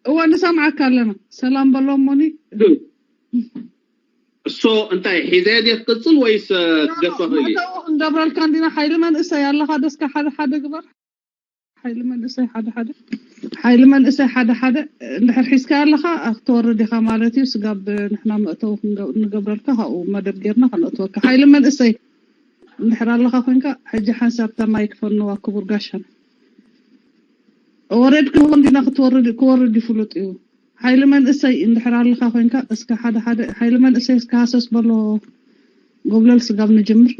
እወ፣ ንሰምዓካ ኣለና። ሰላም በሎም ሞኒ። እሶ እንታይ ሒዘ ድየ ክቅጽል ወይስ ትገፈ? መእተዊ ክንገብረልካ እንዲና። ሓይሊ መንእሰይ ኣለኻ ደስካ ሓደ ሓደ ግበር። ሓይሊ መንእሰይ ሓደ ሓደ ሓይሊ መንእሰይ ሓደ ሓደ እንድሕር ሒዝካ ኣለኻ ክትወርድ ኢኻ ማለት እዩ። ስጋብ ንሕና መእተዊ ንገብረልካ ካብኡ መደብ ጌርና ከነእትወካ። ሓይሊ መንእሰይ እንድሕር ኣለኻ ኮንካ ሕጂ ሓንሳብ ተማይ ክፈንዋ ክቡር ጋሻና። ወረድ ክህቦ እንዲና ክትወርድ ክወርድ ይፍሉጥ እዩ። ሓይሊ መንእሰይ እንድሕር ኣለኻ ኮንካ እስከ ሓደ ሓደ ሓይሊ መንእሰይ እስከ ሃሰስ በሎ። ጎብለል ስጋብ ንጅምር።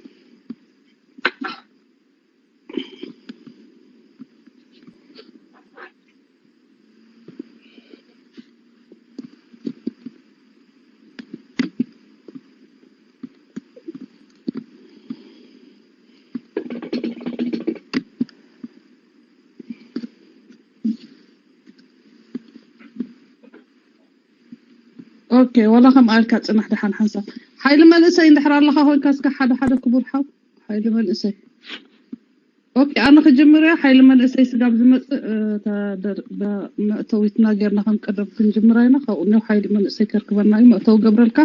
ኦኬ፣ ዋላ ከም ኣልካ ጽናሕ ደሓን ሓንሳብ። ሓይሊ መንእሰይ እንድሕር ኣለኻ ኮይንካ እስከ ሓደ ሓደ ክቡር ሓው ሓይሊ መንእሰይ። ኦኬ፣ ኣነ ክጅምር እያ። ሓይሊ መንእሰይ ስጋብ ዝመጽእ መእተዊትና ጌርና ከም ቀደም ክንጅምራ ኢና። ካብኡ ኒው ሓይሊ መንእሰይ ከርክበና እዩ። መእተዊ ገብረልካ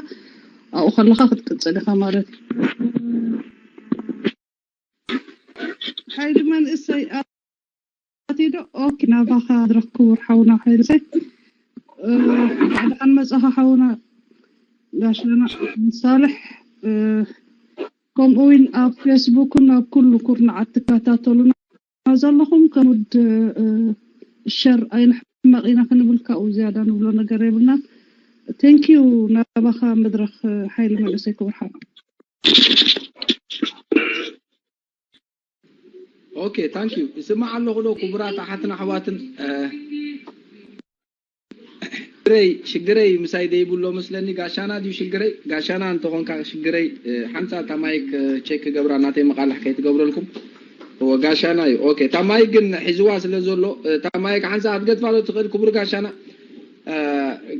ኣብኡ ከለኻ ክትቅጽል ኢኻ ማለት እዩ። ሓይሊ መንእሰይ ኣትዩ ዶ? ኦኬ፣ ናባኻ ድረክ ክቡር ሓውና ሓይሊ መንእሰይ። ደሓን መጻኻ ሓውና ጋሽና ሳልሕ። ከምኡ እውን ኣብ ፌስቡክን ኣብ ኩሉ ኩርናዓት ትከታተሉና ዘለኹም ከም ውድ ሸር ኣይንሕመቕ ኢና ክንብል ካብኡ ዝያዳ ንብሎ ነገር የብልና። ቴንኪዩ ናባኻ መድረኽ ሓይሊ መንእሰይ ክቡር ሓው። ኦኬ ታንኪዩ። ይስማዕ ኣለኹ ዶ ክቡራት ኣሓትን ኣሕዋትን? ሽግረይ ሽግረይ ምሳይ ደይብሎ መስለኒ። ጋሻና ድዩ ሽግረይ? ጋሻና እንተኾንካ ሽግረይ ሓንሳ እታ ማይክ ቼክ ክገብራ ናተይ መቃልሕ ከይትገብረልኩም። እወ ጋሻና እዩ። ኦኬ እታ ማይክ ግን ሒዝዋ ስለ ዘሎ እታ ማይክ ሓንሳ ክትገድፋ ዶ ትኽእል ክቡር ጋሻና?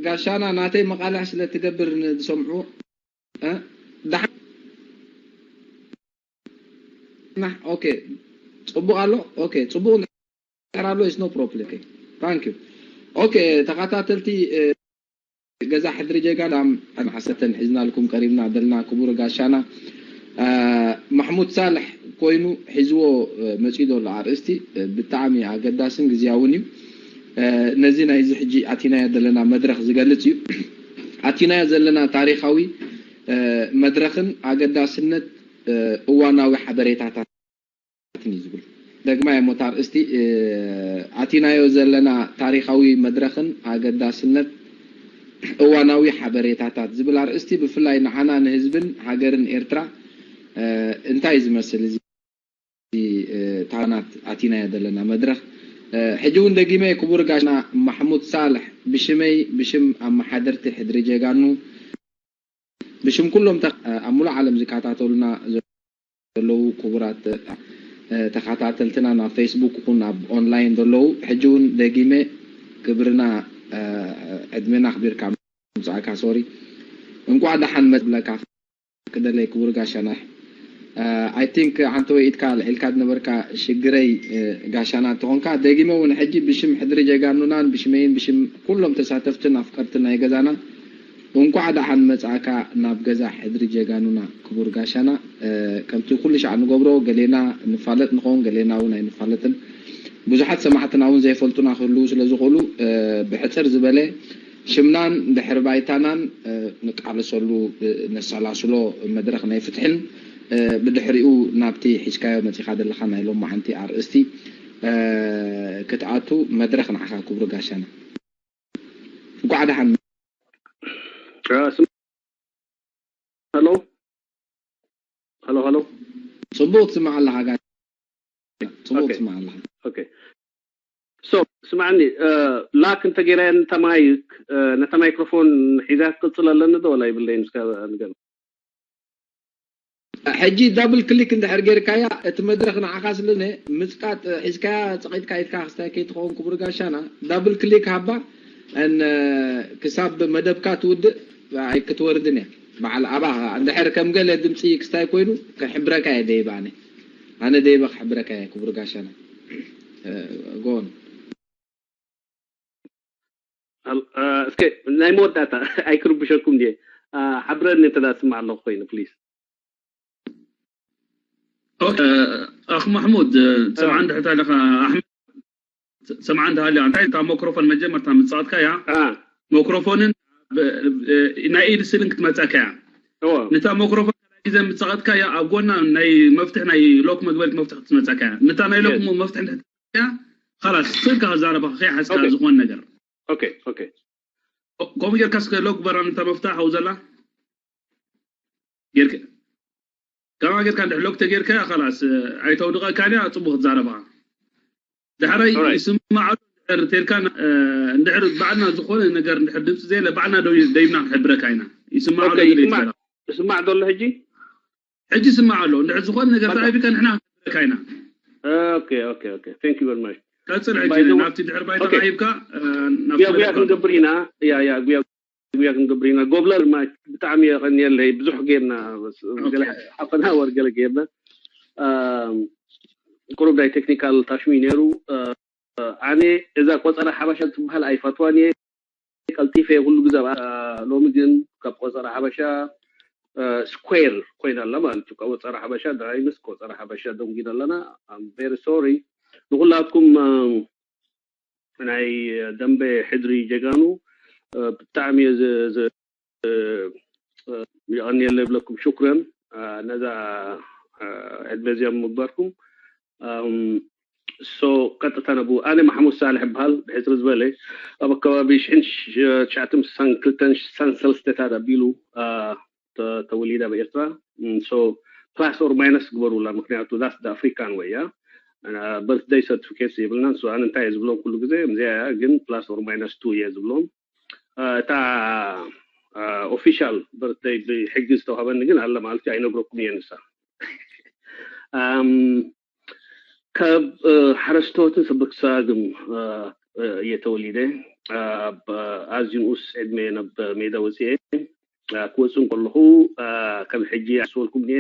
ጋሻና ናተይ መቃልሕ ስለ ትገብር ንዝሰምዑ ደሓን ኦኬ ጽቡቕ ኣሎ። ኦኬ ጽቡቕ እንድሕር ኣሎ is no problem። ኦኬ ታንክ ዩ። ኦኬ ተኸታተልቲ ገዛ ሕድሪ ጀጋ ዳም ዓሰርተን ሒዝናልኩም ቀሪብና ዘለና ክቡር ጋሻና ማሕሙድ ሳልሕ ኮይኑ ሒዝዎ መጺኡ ዘሎ ኣርእስቲ ብጣዕሚ ኣገዳስን ግዝያውን እዩ። ነዚ ናይዚ ሕጂ ኣቲናዮ ዘለና መድረኽ ዝገልጽ እዩ። ኣቲናዮ ዘለና ታሪኻዊ መድረኽን ኣገዳስነት እዋናዊ ሓበሬታታትን እዩ ዝብል። ደግማ እሞ እታ ኣርእስቲ ኣቲናዮ ዘለና ታሪኻዊ መድረኽን ኣገዳስነት እዋናዊ ሓበሬታታት ዝብል ኣርእስቲ ብፍላይ ንዓና ንህዝብን ሃገርን ኤርትራ እንታይ ዝመስል እዚ ታናት ኣቲናዮ ዘለና መድረኽ ሕጂ እውን ደጊመ ክቡር ጋሽና ማሕሙድ ሳልሕ ብሽመይ ብሽም ኣመሓደርቲ ሕድሪ ጀጋኑ ብሽም ኩሎም ኣብ ሙሉእ ዓለም ዝከታተሉና ዘለዉ ክቡራት ተኸታተልትና ናብ ፌስቡክ ይኹን ኣብ ኦንላይን ዘለዉ ሕጂ እውን ደጊመ ክብርና ዕድሜና ኣኽቢርካ ምምፃእካ ሶሪ እንቋዕ ደሓን መፅእ ክብለካ ክደለይ ክቡር ጋሻና። I think ሓንቲ ወይ ኢድካ ኣልዒልካ ዝነበርካ ሽግረይ ጋሻና እንተኾንካ ደጊመ እውን ሕጂ ብሽም ሕድሪ ጀጋኑናን ብሽመይን ብሽም ኩሎም ተሳተፍትን ኣፍቀርትን ናይ ገዛና እንኳዕ ደሓን መጻእካ ናብ ገዛ ሕድሪ ጀጋኑና ክቡር ጋሻና። ከምቲ ኩሉ ሻዕ ንገብሮ ገሌና ንፋለጥ ንኸውን ገሌና እውን ኣይንፋለጥን። ብዙሓት ሰማዕትና እውን ዘይፈልጡና ክህልዉ ስለ ዝኽእሉ ብሕጽር ዝበለ ሽምናን ድሕሪ ባይታናን ንቃለሰሉ ነሰላስሎ መድረኽ ናይ ፍትሕን ብድሕሪኡ ናብቲ ሒዝካዮ መጺኻ ዘለኻ ናይ ሎማዓንቲ ኣርእስቲ ክትኣቱ መድረኽ ንዓኻ ክቡር ጋሻና። እንኳዕ ደሓን ሄሎ ሄሎ ሄሎ ጽቡቅ ትስማዕ ኣለኻ ጋር ጽቡቅ ትስማዕ ኣለኻ። ኦኬ ሶ ስማዕኒ ላክ እንተገይረ ነታ ማይክ ነታ ማይክሮፎን ሒዛ ክትቅጽል ኣለኒ ዶ ወላ ይብለይን እስከ ንገር ሕጂ ዳብል ክሊክ እንድሕር ጌርካያ እቲ መድረክ ንዓኻ ስለነ ምጽቃጥ ሒዝካያ ጸቂጥካ ኢድካ ክስታይ ከይትኸውን ክቡር ጋሻና ዳብል ክሊክ ሃባ ን ክሳብ መደብካ ትውድእ ኣይ ክትወርድን እያ በዓል ኣባኻ እንድሕር ከም ገለ ድምፂ ክስታይ ኮይኑ ክሕብረካ እየ ደይበ ኣነ ኣነ ደይበ ክሕብረካ እየ ክቡር ጋሻና ጎን እስከ ናይ መወዳእታ ኣይክርብሸኩም ድየ? ሓብረኒ እንተ ዝስማዕ ኣለኹ ኮይኑ ፕሊዝ። ኣኽ ማሕሙድ ሰምዓ እንድሕር ኣለኻ ኣሕመድ፣ ሰምዓ እንድሃልያ እንታይ እታ ሞክሮፎን መጀመርታ ምጻወትካ እያ። ሞክሮፎንን ናይ ኢድ ስልን ክትመጸካ እያ። ነታ ሞክሮፎን ካልኣይ ግዜ ምጻወትካ እያ ኣብ ጎና ናይ መፍትሕ ናይ ሎክ መግበሪት መፍትሕ ክትመጸካ እያ። ነታ ናይ ሎክ መፍትሕ እንድሕር እያ ካላስ ስልካ ክዛረባ ከይሓዝካ ዝኾን ነገር ኦኬ ኦኬ ከምኡ ጌርካ እስከ ሎክ በራ ነታ መፍትሕ ኣብኡ ዘላ ጌርካ ከማ ጌርካ እንድሕር ሎክ ተጌርካ ካላስ ኣይተውድቐካን እያ ጽቡቕ ክትዛረባ ድሕረይ ይስማዓሉ እንድሕር ተልካ እንድሕር ባዕልና ዝኾነ ነገር እንድሕር ድምፂ ዘየለ ባዕልና ደይብና ክንሕብረካ ኢና። ይስማዓሉ ይስማዕ ዘሎ ሕጂ ሕጂ ይስማዕ ኣሎ። እንድሕር ዝኾነ ነገር ተዓቢካ ንሕና ክንሕብረካ ኢና። ኦኬ ኦኬ ኦኬ thank you very much ቀፅል ሕጂ ናብቲ ድሕር ባይታ ሂብካ ናብ ጉያ ክንገብር ኢና። ያ ያ ጉያ ጉያ ክንገብር ኢና። ጎብለል ማይክ ብጣዕሚ የቐንየለይ። ብዙሕ ጌርና ሓፈና ወር ገለ ጌርና ቁሩብ ናይ ቴክኒካል ታሽሚ ነይሩ። ኣነ እዛ ቆፀራ ሓበሻ ትበሃል ኣይፈትዋን እየ። ቀልጢፈ ኩሉ ግዜ ኣብኣ። ሎሚ ግን ካብ ቆፀራ ሓበሻ ስኩዌር ኮይና ኣላ ማለት እዩ። ካብ ቆፀራ ሓበሻ ድራይ ምስ ቆፀራ ሓበሻ ደንጊና ኣለና። I'm very sorry ንኩላትኩም ናይ ደንበ ሕድሪ ጀጋኑ ብጣዕሚ እየ የቐንየለ ይብለኩም። ሽኩረን ነዛ ዕድመ እዚኣ ምግባርኩም። ሶ ቀጥታ ነቡ ኣነ ማሕሙድ ሳልሕ ይበሃል። ብሕፅር ዝበለ ኣብ ኣከባቢ ሽሕን ትሽዓተ ሚእትን ስሳን ክልተን ስሳን ሰለስተታት ኣቢሉ ተወሊደ ኣብ ኤርትራ። ሶ ፕላስ ኦር ማይነስ ግበሩላ ምክንያቱ that's the African way እያ። በርትደይ ሰርቲፊኬት የብልናን። ሶ ኣነ እንታይ እየ ዝብሎም ኩሉ ግዜ እዚኣ እያ፣ ግን ፕላስ ኦር ማይነስ ቱ እየ ዝብሎም። እታ ኦፊሻል በርትደይ ብሕጊ ዝተዋህበኒ ግን ኣለ ማለት እዩ፣ ኣይነግረኩም እየ ንሳ። ካብ ሓረስቶትን ሰበክሳግም እየ ተወሊደ። ኣብ ኣዝዩ ንኡስ ዕድመ ናብ ሜዳ ወፅኤ ክወፅእ እንከለኹ ከም ሕጂ ኣስበልኩም እየ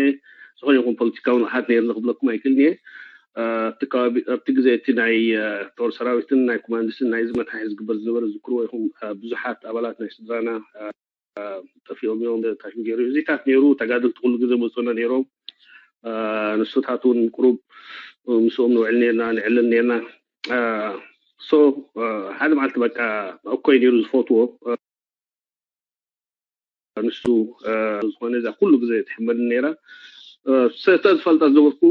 ዝኾነ ይኹን ፖለቲካዊ ንቕሓት ነይርኒ ክብለኩም ኣይክእልን እየ። ኣብቲ ከባቢ ኣብቲ ግዜ እቲ ናይ ጦር ሰራዊትን ናይ ኮማንድስን ናይ ዝመታሒ ዝግበር ዝነበረ ዝክርዎ ይኹም ብዙሓት ኣባላት ናይ ስድራና ጠፊኦም እዮም። ታሽም ገይሩ እዚታት ነይሩ። ተጋደልቲ ኩሉ ግዜ መፅኡና ነይሮም። ንሱታት እውን ቁሩብ ምስኦም ንውዕል ነርና ንዕልል ነርና። ሶ ሓደ መዓልቲ በቃ እኮይ ነይሩ ዝፈትዎ ንሱ ዝኾነ እዛ ኩሉ ግዜ ትሕመኒ ነይራ። ሰተ ዝፈልጣ ዝነበርኩ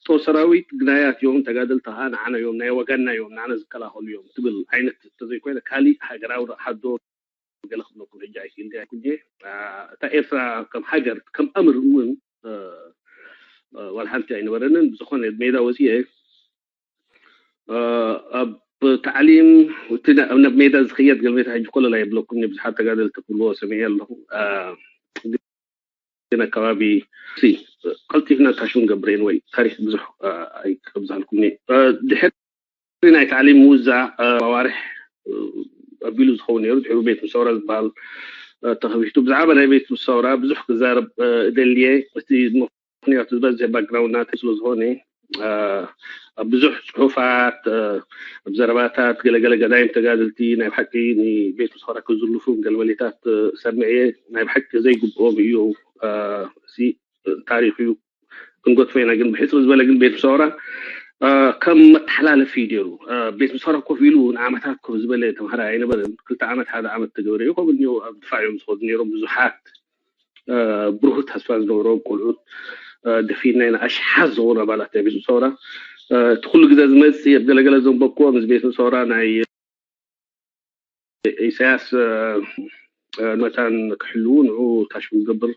ጦር ሰራዊት ግናያት እዮም፣ ተጋደልቲ ከዓ ንዓና እዮም፣ ናይ ወገንና እዮም፣ ንዓና ዝከላኸሉ እዮም ትብል ዓይነት ተዘይኮይነ ካሊእ ሃገራዊ ረቕሓ ዶ ገለ ክብለኩም ሕጂ ኣይክእል ኣይኩን እየ። እታ ኤርትራ ከም ሃገር ከም ኣምር እውን ዋላ ሓንቲ ኣይነበረንን። ብዝኾነ ሜዳ ወፅየ ኣብ ታዕሊም እቲ ናብ ሜዳ ዝኽየድ ገልሜታ ሕጂ ኮለል ኣይብለኩም ብዙሓት ተጋደልቲ ክብልዎ ሰሚዐ ኣለኹ። ግን ኣከባቢ ቀልጢፍና ታሽም ገብረን ወይ ታሪክ ብዙሕ ኣይከብዝሃልኩም ድሕሪ ናይ ታዕሊም ምውዛዕ ኣዋርሕ ኣቢሉ ዝኸውን ነይሩ። ድሕሪ ቤት ምሰውራ ዝበሃል ተኸፊቱ። ብዛዕባ ናይ ቤት ምሰውራ ብዙሕ ክዛረብ እደልየ። እቲ ምኽንያቱ ዝበዝሕ ባክግራውንድ ናተይ ስለዝኾነ ኣብ ብዙሕ ፅሑፋት ኣብ ዘረባታት ገለገለ ገዳይም ተጋደልቲ ናይ ብሓቂ ንቤት ምሰውራ ክዝልፉ ገለመሌታት ሰምዐ። ናይ ብሓቂ ዘይግብኦም እዩ። ታሪክ እዩ። ክንጎትፎ ኢና ግን ብሕፅር ዝበለ ግን ቤት ምሰውራ ከም መተሓላለፊ እዩ ገይሩ። ቤት ምሰውራ ኮፍ ኢሉ ንዓመታት ኮፍ ዝበለ ተምሃራይ ኣይነበረን። ክልተ ዓመት ሓደ ዓመት ተገበረ እዩ። ከምኡ እኒኦ ኣብ ድፋዕ እዮም ዝኸዱ ነይሮም ብዙሓት ብሩህ ተስፋ ዝነበሮም ቆልዑት ደፊና ኢና ኣሽሓት ዝኾኑ ኣባላት ናይ ቤት ምሰውራ። እቲ ኩሉ ግዜ ዝመፅእ ገለገለ ዘንበብክዎ ምስ ቤት ምሰውራ ናይ ኢሳያስ መታን ክሕልዉ ንዑ ታሽም ዝገብር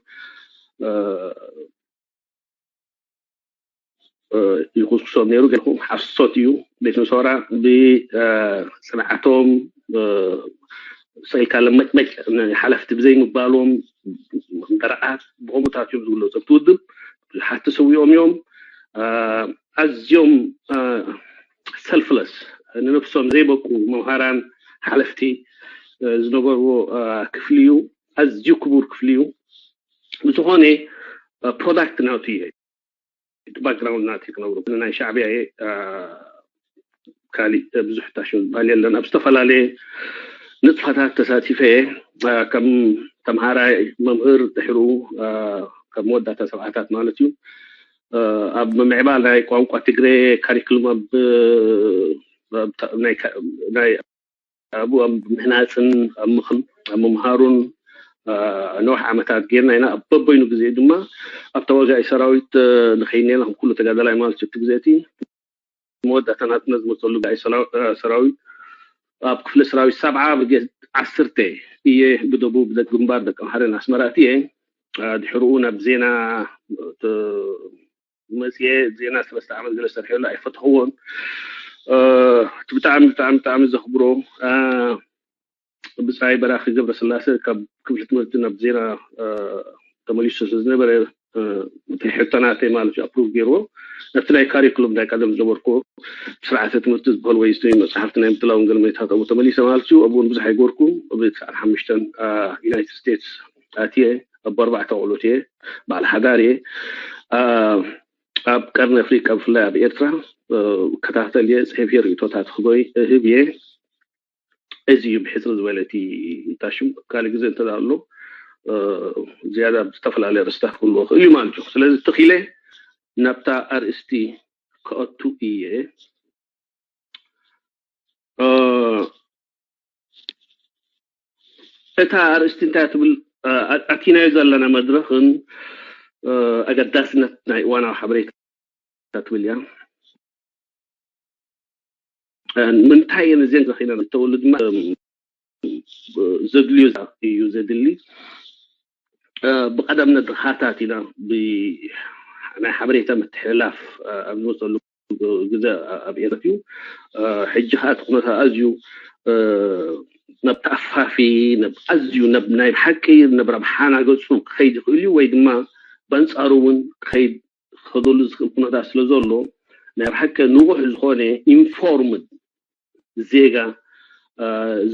ይኹስኩሶም ነይሩ። ገለኹም ሓሶት እዩ። ቤት ምሰውራ ብፅንዓቶም ሰኢልካ ለመጭመጭ ሓለፍቲ ብዘይምባሎም ደረቓት ብኸምኡታት እዮም ዝግለፁ። ኣብቲ ውድብ ብዙሓት ተሰዊኦም እዮም። ኣዝዮም ሰልፍለስ ንነብሶም ዘይበቁ መምሃራን ሓለፍቲ ዝነበርዎ ክፍሊ እዩ። ኣዝዩ ክቡር ክፍሊ እዩ። ብዝኾነ ፕሮዳክት ናቱ እየ እቲ ባክግራውንድ ናተይ ክነግረኩም ናይ ሻዕብያ እየ። ካሊእ ብዙሕ ታሽም ዝበሃል የለን ኣብ ዝተፈላለየ ንጥፈታት ተሳቲፈ እየ። ከም ተምሃራይ፣ መምህር፣ ድሕሩ ከም መወዳእታ ሰብዓታት ማለት እዩ። ኣብ ምምዕባል ናይ ቋንቋ ትግረ ካሪክሉም ኣብ ናይ ኣብኡ ኣብ ምህናፅን ኣብ ምምሃሩን ነዋሕ ዓመታት ጌርና ኢና። ኣብ በበይኑ ግዜ ድማ ኣብ ተዋጋኢ ሰራዊት ንኸይድ ነርና፣ ከም ኩሉ ተጋዳላይ ማለት እዩ። እቲ ግዜ እቲ መወዳእታ ናጽነት ዝመጸሉ ተጋዳላይ ሰራዊት ኣብ ክፍለ ሰራዊት ሰብዓ ብርጌድ ዓሰርተ እየ ብደቡብ ግንባር ደቂ ኣምሓራን ኣስመራ እየ። ድሕርኡ ናብ ዜና መጽየ። ዜና ሰለስተ ዓመት ገለ ሰርሐሉ ኣይፈትሕዎን። እቲ ብጣዕሚ ብጣዕሚ ብጣዕሚ ዘኽብሮ ብጻይ በራኺ ገብረስላሰ ካብ ክፍሊ ትምህርቲ ናብ ዜና ተመሊሱ ስለ ዝነበረ፣ እቲ ሕቶናተይ ማለት እዩ ኣፕሩቭ ገይርዎ። ነቲ ናይ ካሪክሉም ናይ ቀደም ዝነበርኩ ስርዓተ ትምህርቲ ዝበሃል ወይ መፅሓፍቲ ናይ ምትላውን ገለ መይታት ኣብኡ ተመሊሰ ማለት እዩ። ኣብኡ እውን ብዙሕ ኣይገበርኩ። ኣብ ትስዓን ሓሙሽተን ዩናይትድ ስቴትስ ኣትየ። ኣብ ኣርባዕተ ቆልዑት እየ፣ በዓል ሓዳር እየ። ኣብ ቀርኒ ኣፍሪቃ ብፍላይ ኣብ ኤርትራ እከታተል እየ፣ ፅሒፍ እየ፣ ርእቶታት ክበይ እህብ እየ። እዚ እዩ ብሕፅር ዝበለ እቲ ታሽም። ካልእ ግዜ እንተ ኣሎ ዝያዳ ብዝተፈላለየ ርእስታት ክህልዎ ክእል እዩ ማለት እዩ። ስለዚ ተኺለ ናብታ ኣርእስቲ ክኣቱ እየ። እታ ኣርእስቲ እንታይ ትብል? ኣቲናዮ ዘለና መድረኽን ኣገዳስነት ናይ እዋናዊ ሓበሬታ ትብል እያ። ምንታይ እየን እዚን ዘኺና ዝተብሉ ድማ ዘድልዩ እዩ ዘድሊ። ብቐዳምነት ድኻታት ኢና ናይ ሓበሬታ ምትሕልላፍ ኣብ ዝመፀሉ ግዜ ኣብ ኤርትራ እዩ። ሕጂ ከዓ እቲ ኩነታት ኣዝዩ ናብ ተኣፋፊ፣ ኣዝዩ ናይ ብሓቂ ናብ ረብሓና ገፁ ክኸይድ ይኽእል እዩ፣ ወይ ድማ በንፃሩ እውን ክኸይድ ክኸደሉ ዝኽእል ኩነታት ስለ ዘሎ ናይ ብሓቂ ንቑሕ ዝኾነ ኢንፎርምድ ዜጋ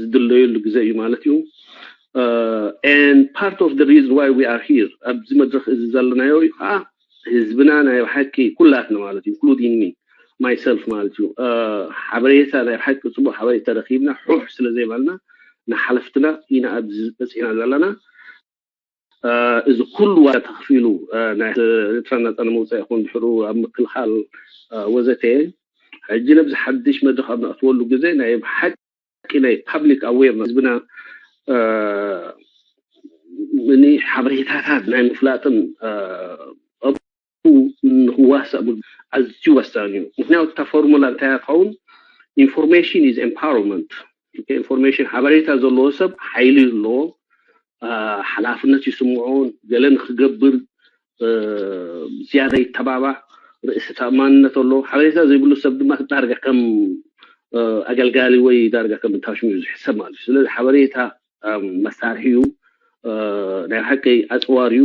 ዝድለየሉ ግዜ እዩ ማለት እዩ። And part of the reason why we are here፣ ኣብዚ መድረኽ እዚ ዘለናዮ እዩ ከዓ ህዝብና ናይ ብሓቂ ኩላትና ማለት እዩ፣ including me myself ማለት እዩ፣ ሓበሬታ ናይ ብሓቂ ፅቡቅ ሓበሬታ ረኪብና ሑሕ ስለ ዘይበልና ንሓለፍትና ኢና ኣብዚ በፂሕና ዘለና። እዚ ኩሉ ዋጋ ተኸፊሉ ናይ ኤርትራ ናፃ ንምውፃእ ይኹን ድሕሩ ኣብ ምክልኻል ወዘተ። ሕጂ ነብዚ ሓድሽ መድረኽ ኣብ ንኣትወሉ ግዜ ናይ ብሓቂ ናይ ፓብሊክ ኣዌርነስ ህዝብና ምን ሓበሬታታት ናይ ምፍላጥን ንክዋሳእ ኣዝዩ ወሳኒ እዩ። ምክንያቱ እታ ፎርሙላ እንታይ እያ ትኸውን? Information is empowerment። ኢንፎርሜሽን ሓበሬታ ዘለዎ ሰብ ሓይሊ ኣለዎ፣ ሓላፍነት ይስምዖ፣ ገለ ንክገብር ዝያዳ ይተባባዕ፣ ርእሲ ተኣማንነት ኣለዎ። ሓበሬታ ዘይብሉ ሰብ ድማ ዳርጋ ከም ኣገልጋሊ ወይ ዳርጋ ከም ታሽሙ እዩ ዝሕሰብ ማለት እዩ። ስለዚ ሓበሬታ መሳርሒ እዩ፣ ናይ ሓቂ ኣፅዋር እዩ።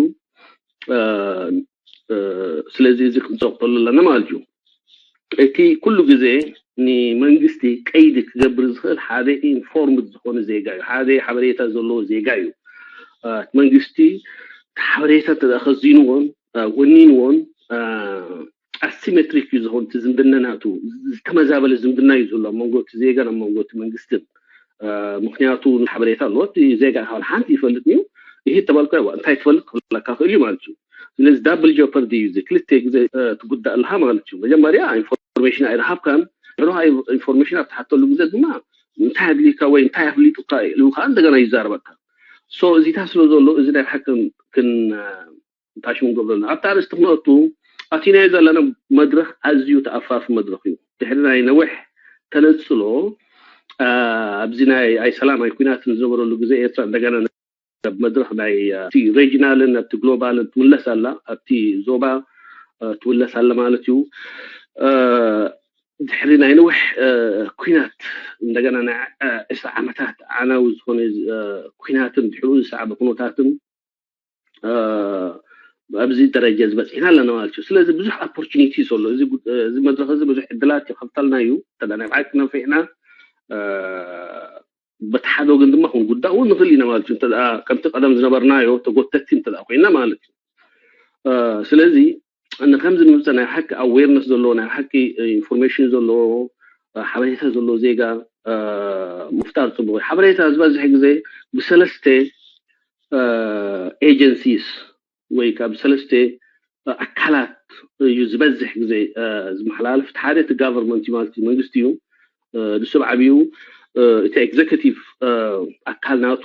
ስለዚ እዚ ክንፀቕጠሉ ኣለና ማለት እዩ። እቲ ኩሉ ግዜ ንመንግስቲ ቀይዲ ክገብር ዝኽእል ሓደ ኢንፎርምድ ዝኾነ ዜጋ እዩ፣ ሓደ ሓበሬታ ዘለዎ ዜጋ እዩ። መንግስቲ ሓበሬታ እንተ ከዚንዎን ወኒንዎን ኣሲሜትሪክ እዩ ዝኸውን እቲ ዝምድና ናቱ፣ ዝተመዛበለ ዝምድና እዩ ዘሎ ኣብ መንጎ እቲ ዜጋን ኣብ መንጎ እቲ መንግስትን። ምክንያቱ ሓበሬታ ኣለዎ፣ እቲ ዜጋ ካብ ሓንቲ ይፈልጥ እዩ። ይህ ተባልካ እንታይ ትፈልጥ ክብለካ ክእል እዩ ማለት እዩ። ስለዚ ዳብል ጆፐርዲ እዩ፣ እዚ ክልተ ግዜ ትጉዳእ ኣለካ ማለት እዩ። መጀመርያ ኢንፎርሜሽን ኣይረሃብካን፣ ንሮ ኢንፎርሜሽን ኣብ ትሓተሉ ግዜ ድማ እንታይ ኣድልዩካ ወይ እንታይ ኣፍሊጡካ ኢሉ ከዓ እንደገና ይዛረበካ። ሶ እዚታ ስለ ዘሎ እዚ ናይ ሓቂ ክን ታሽሙ ንገብረሉ ኣብቲ ኣርእስቲ ክነቱ ኣቲናዮ ዘለና መድረኽ ኣዝዩ ተኣፋፊ መድረኽ እዩ። ድሕሪ ናይ ነዊሕ ተነፅሎ ኣብዚ ናይ ኣይሰላም ኣይኩናትን ዝነበረሉ ግዜ ኤርትራ እንደገና ናብ መድረኽ ናይ ሬጂናልን ናብቲ ግሎባልን ትምለስ ኣላ፣ ኣብቲ ዞባ ትውለስ ኣለ ማለት እዩ። ድሕሪ ናይ ነዊሕ ኩናት እንደገና ናይ ዕስራ ዓመታት ዓናዊ ዝኾነ ኩናትን ድሕሩ ዝሰዓበ ኩነታትን ኣብዚ ደረጃ ዝበፅሕና ኣለና ማለት እዩ። ስለዚ ብዙሕ ኦፖርቹኒቲ ዘሎ እዚ መድረክ እዚ ብዙሕ ዕድላት ይኸፍተልና እዩ። እንተ ናይ ብሓቂ ነፊዕና በቲ ሓደ ወገን ድማ ክንጉዳእ እውን ንኽእል ኢና ማለት እዩ። እንተ ከምቲ ቀደም ዝነበርናዮ ተጎተቲ እንተ ኮይና ማለት እዩ። ስለዚ ንከምዚ ንምፅእ ናይ ሓቂ ኣዌርነስ ዘለዎ ናይ ሓቂ ኢንፎርሜሽን ዘለዎ ሓበሬታ ዘለዎ ዜጋ ምፍጣር ፅቡቅ። ሓበሬታ ዝበዝሕ ግዜ ብሰለስተ ኤጀንሲስ ወይ ከዓ ብሰለስተ ኣካላት እዩ ዝበዝሕ ግዜ ዝመሓላለፍ። እቲ ሓደ እቲ ጋቨርንመንት እዩ ማለት እዩ፣ መንግስቲ እዩ። ንሱ ብዓብዩ እቲ ኤግዘኪቲቭ ኣካል ናቱ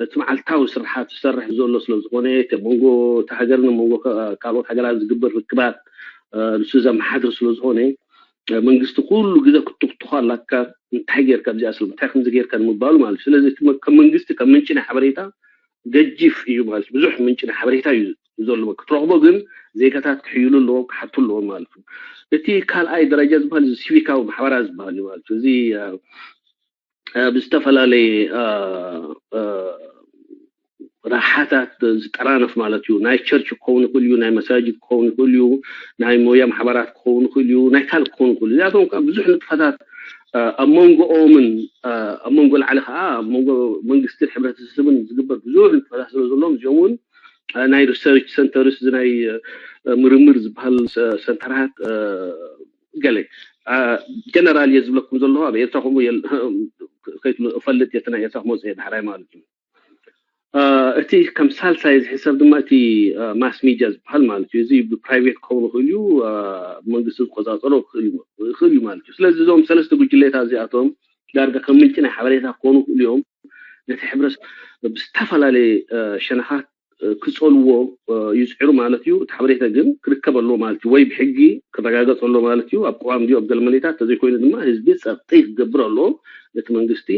እቲ መዓልታዊ ስርሓት ዝሰርሕ ዘሎ ስለዝኾነ፣ እቲ መንጎ እቲ ሃገርን መንጎ ካልኦት ሃገራት ዝግበር ርክባት ንሱ ዘመሓድር ስለዝኾነ፣ መንግስቲ ኩሉ ግዜ ክትትኽትኾ ኣላካ። እንታይ ጌርካ ኣብዚኣ ስለ እንታይ ከምዚ ጌርካ ንምባሉ ማለት እዩ። ስለዚ ከም መንግስቲ ከም ምንጭ ናይ ሓበሬታ ገጂፍ እዩ ማለት ብዙሕ ምንጭ ናይ ሓበሬታ እዩ ዘሎ። ክትረኽቦ ግን ዜጋታት ክሕይሉ ኣለዎም፣ ክሓቱ ኣለዎም ማለት እዩ። እቲ ካልኣይ ደረጃ ዝበሃል እዚ ሲቪካዊ ማሕበራት ዝበሃል እዩ ማለት እዩ። እዚ ብዝተፈላለየ ረብሓታት ዝጠራነፍ ማለት እዩ። ናይ ቸርች ክኸውን ይኽእል እዩ፣ ናይ መሳጅድ ክኸውን ይኽእል እዩ፣ ናይ ሞያ ማሕበራት ክኸውን ይኽእል እዩ፣ ናይ ካልእ ክኸውን ይኽእል እዩ። እዚኣቶም ከዓ ብዙሕ ንጥፈታት ኣብ መንጎኦምን ኣብ መንጎ ላዕሊ ከዓ ኣብ መንጎ መንግስትን ሕብረተሰብን ዝግበር ብዙሕ ንጥፈታት ስለ ዘለዎም እዚኦም እውን ናይ ሪሰርች ሰንተርስ ናይ ምርምር ዝበሃል ሰንተራት ገለ ጀነራል እየ ዝብለኩም ዘለኹ። ኣብ ኤርትራ ከምኡ እፈልጥ እቲ ናይ ኤርትራ ክመፅእ እየ ዳሕራይ ማለት እዩ። እቲ ከም ሳልሳይ ዝሕሰብ ድማ እቲ ማስ ሚድያ ዝበሃል ማለት እዩ። እዚ ብፕራይቬት ክኸውን ይኽእል እዩ፣ መንግስቲ ዝቆፃፀሮ ይኽእል እዩ ማለት እዩ። ስለዚ እዞም ሰለስተ ጉጅሌታት እዚኣቶም ዳርጋ ከም ምንጪ ናይ ሓበሬታ ክኾኑ ይኽእሉ እዮም። ነቲ ሕብረተሰብ ብዝተፈላለየ ሸነኻት ክፀልዎ ይፅዕሩ ማለት እዩ። እቲ ሓበሬታ ግን ክርከብ ኣለዎ ማለት እዩ፣ ወይ ብሕጊ ክረጋገፅ ኣለዎ ማለት እዩ። ኣብ ቅዋም ድዩ ኣብ ገለ መሌታት ተዘይኮይኑ ድማ ህዝቢ ፀቕጢ ክገብር ኣለዎ ነቲ መንግስቲ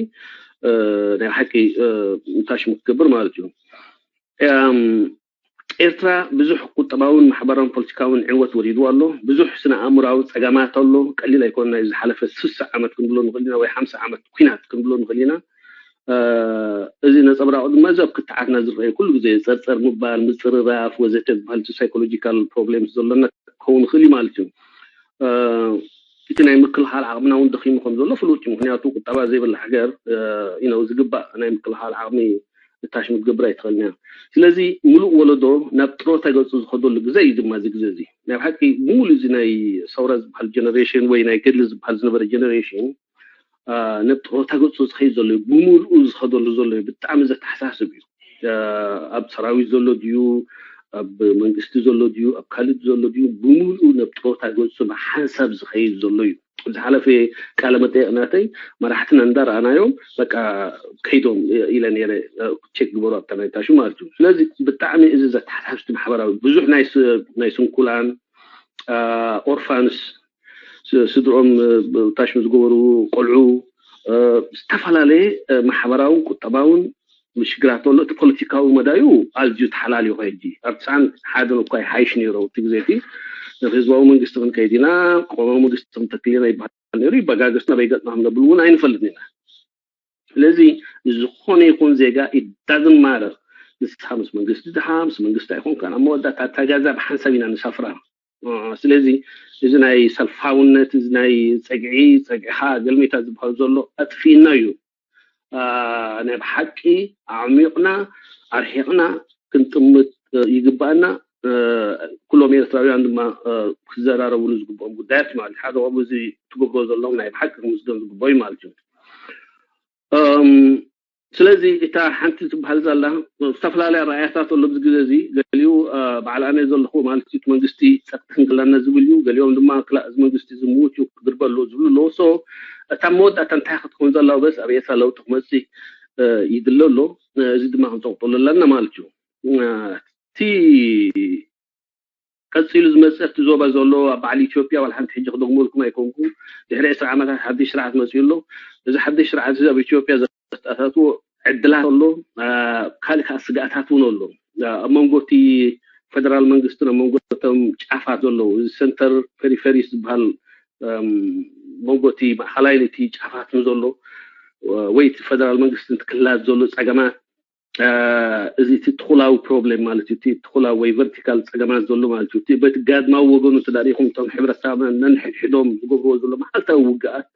ናይ ሓቂ ታሽሙ ክገብር ማለት እዩ። ኤርትራ ብዙሕ ቁጠባውን ማሕበራውን ፖለቲካውን ዕንወት ወሪድዋ ኣሎ። ብዙሕ ስነ ኣእምራዊ ፀገማት ኣሎ። ቀሊል ኣይኮን። ናይ ዝሓለፈ ስሳ ዓመት ክንብሎ ንኽእል ኢና ወይ ሓምሳ ዓመት ኩናት ክንብሎ ንኽእል ኢና። እዚ ነፀብራቑ ድማ እዚ ኣብ ክትዓትና ዝረአዩ ኩሉ ግዜ ፀርፀር ምባል፣ ምፅርራፍ ወዘተ ዝበሃል ሳይኮሎጂካል ፕሮብሌም ዘለና ክኸውን ይኽእል እዩ ማለት እዩ። እቲ ናይ ምክልኻል ዓቕምና እውን ደኺሙ ከም ዘሎ ፍሉጥ እዩ። ምክንያቱ ቁጠባ ዘይብላ ሃገር ዝግባእ ናይ ምክልኻል ዓቕሚ ታሽሙ ክትገብር ኣይትኽእልን እያ። ስለዚ ሙሉእ ወለዶ ናብ ጥሮታ ገፁ ዝኸደሉ ግዜ እዩ ድማ እዚ ግዜ እዚ። ናይ ብሓቂ ብሙሉ እዚ ናይ ሰውራ ዝበሃል ጀነሬሽን ወይ ናይ ገድሊ ዝበሃል ዝነበረ ጀነሬሽን ናብ ጥሮታ ገፁ ዝኸይድ ዘሎ እዩ፣ ብሙሉኡ ዝኸደሉ ዘሎ እዩ። ብጣዕሚ ዘተሓሳስብ እዩ። ኣብ ሰራዊት ዘሎ ድዩ፣ ኣብ መንግስቲ ዘሎ ድዩ፣ ኣብ ካልእ ዘሎ ድዩ፣ ብሙሉኡ ናብ ጥሮታ ገፁ ብሓንሳብ ዝኸይድ ዘሎ እዩ። ዝሓለፈ ቃለ መጠየቅ ናተይ መራሕትና እንዳረኣናዮም በቃ ከይዶም ኢለ ነረ። ቼክ ግበሩ ኣብታ ናይ ታሹ ማለት እዩ። ስለዚ ብጣዕሚ እዚ ዘተሓሳስቲ ማሕበራዊ ብዙሕ ናይ ስንኩላን ኦርፋንስ ስድሮም ታሽሙ ዝገበሩ ቆልዑ ዝተፈላለየ ማሕበራውን ቁጠባውን ሽግራት ኣሎ። እቲ ፖለቲካዊ መዳዩ ኣዝዩ ተሓላሊኹ ሕጂ ኣብ ትስዓን ሓደን እኳ ይሓይሽ ነይሩ። እቲ ግዜ እቲ ናብ ህዝባዊ መንግስቲ ክንከይድ ኢና፣ ቆማዊ መንግስቲ ክንተክል ኢና ይበሃል ነይሩ። ይበጋገስና በይገጥና ክንነብል እውን ኣይንፈልጥን ኢና። ስለዚ ዝኾነ ይኹን ዜጋ ኢዳዝን ማረር ንስኻ ምስ መንግስቲ ድኻ ምስ መንግስቲ ኣይኮንካን ኣብ መወዳእታ እታ ጋዛ ብሓንሳብ ኢና ንሳፍራ። ስለዚ እዚ ናይ ሰልፋውነት እዚ ናይ ፀግዒ ፀግዕኻ ገልሜታ ዝበሃል ዘሎ ኣጥፊእና እዩ። ናይ ብሓቂ ኣዕሚቕና ኣርሒቕና ክንጥምት ይግባኣና። ኩሎም ኤርትራውያን ድማ ክዘራረብሉ ዝግብኦም ጉዳያት ማለት ሓደ ከምኡ እዚ ትገብሮ ዘለኹም ናይ ብሓቂ ክምስገን ዝግብኦ እዩ ማለት እዩ። ስለዚ እታ ሓንቲ ትበሃል ዘላ ዝተፈላለያ ረኣያታት ኣሎ ኣብዚ ግዜ እዚ። ገሊኡ በዓል ኣነ ዘለኹ ማለት እቲ መንግስቲ ጸጥታ ክንገላና ዝብል እዩ። ገሊኦም ድማ ክላእ እዚ መንግስቲ ዝምውት እዩ ክድርበ ኣለዎ ዝብሉ ኣለዎ። ሶ እታ መወዳእታ እንታይ ክትከውን ዘላ በስ ኣብ ኤርትራ ለውጢ ክመጽእ ይድለ ኣሎ። እዚ ድማ ክንጠቕጠሉ ኣለና ማለት እዩ። እቲ ቀፂሉ ዝመፅእ ኣብቲ ዞባ ዘሎ ኣብ በዓል ኢትዮጵያ ዋላ ሓንቲ ሕጂ ክደግመልኩም ኣይኮንኩ ድሕሪ ዕስራ ዓመታት ሓድሽ ስርዓት መፅኡ ኣሎ። እዚ ሓድሽ ስርዓት እዚ ኣብ ኢትዮጵያ ዘተኣታትዎ ዕድላት ኣሎ። ካልእ ከዓ ስግኣታት እውን ኣሎ ኣብ መንጎ እቲ ፈደራል መንግስትን ኣብ መንጎ እቶም ጫፋት ዘለዉ እዚ ሰንተር ፔሪፌሪስ ዝበሃል መንጎ እቲ ማእኸላይ ነቲ ጫፋት ንዘሎ ወይ እቲ ፈደራል መንግስትን ክልላት ዘሎ ፀገማት እዚ እቲ ትኹላዊ ፕሮብሌም ማለት እዩ። እቲ ትኹላዊ ወይ ቨርቲካል ፀገማት ዘሎ ማለት እዩ። እቲ በቲ ጋድማዊ ወገኑ ተዳሪኹም እቶም ሕብረተሰብ ነንሕድሕዶም ዝገብርዎ ዘሎ መዓልታዊ ውግኣት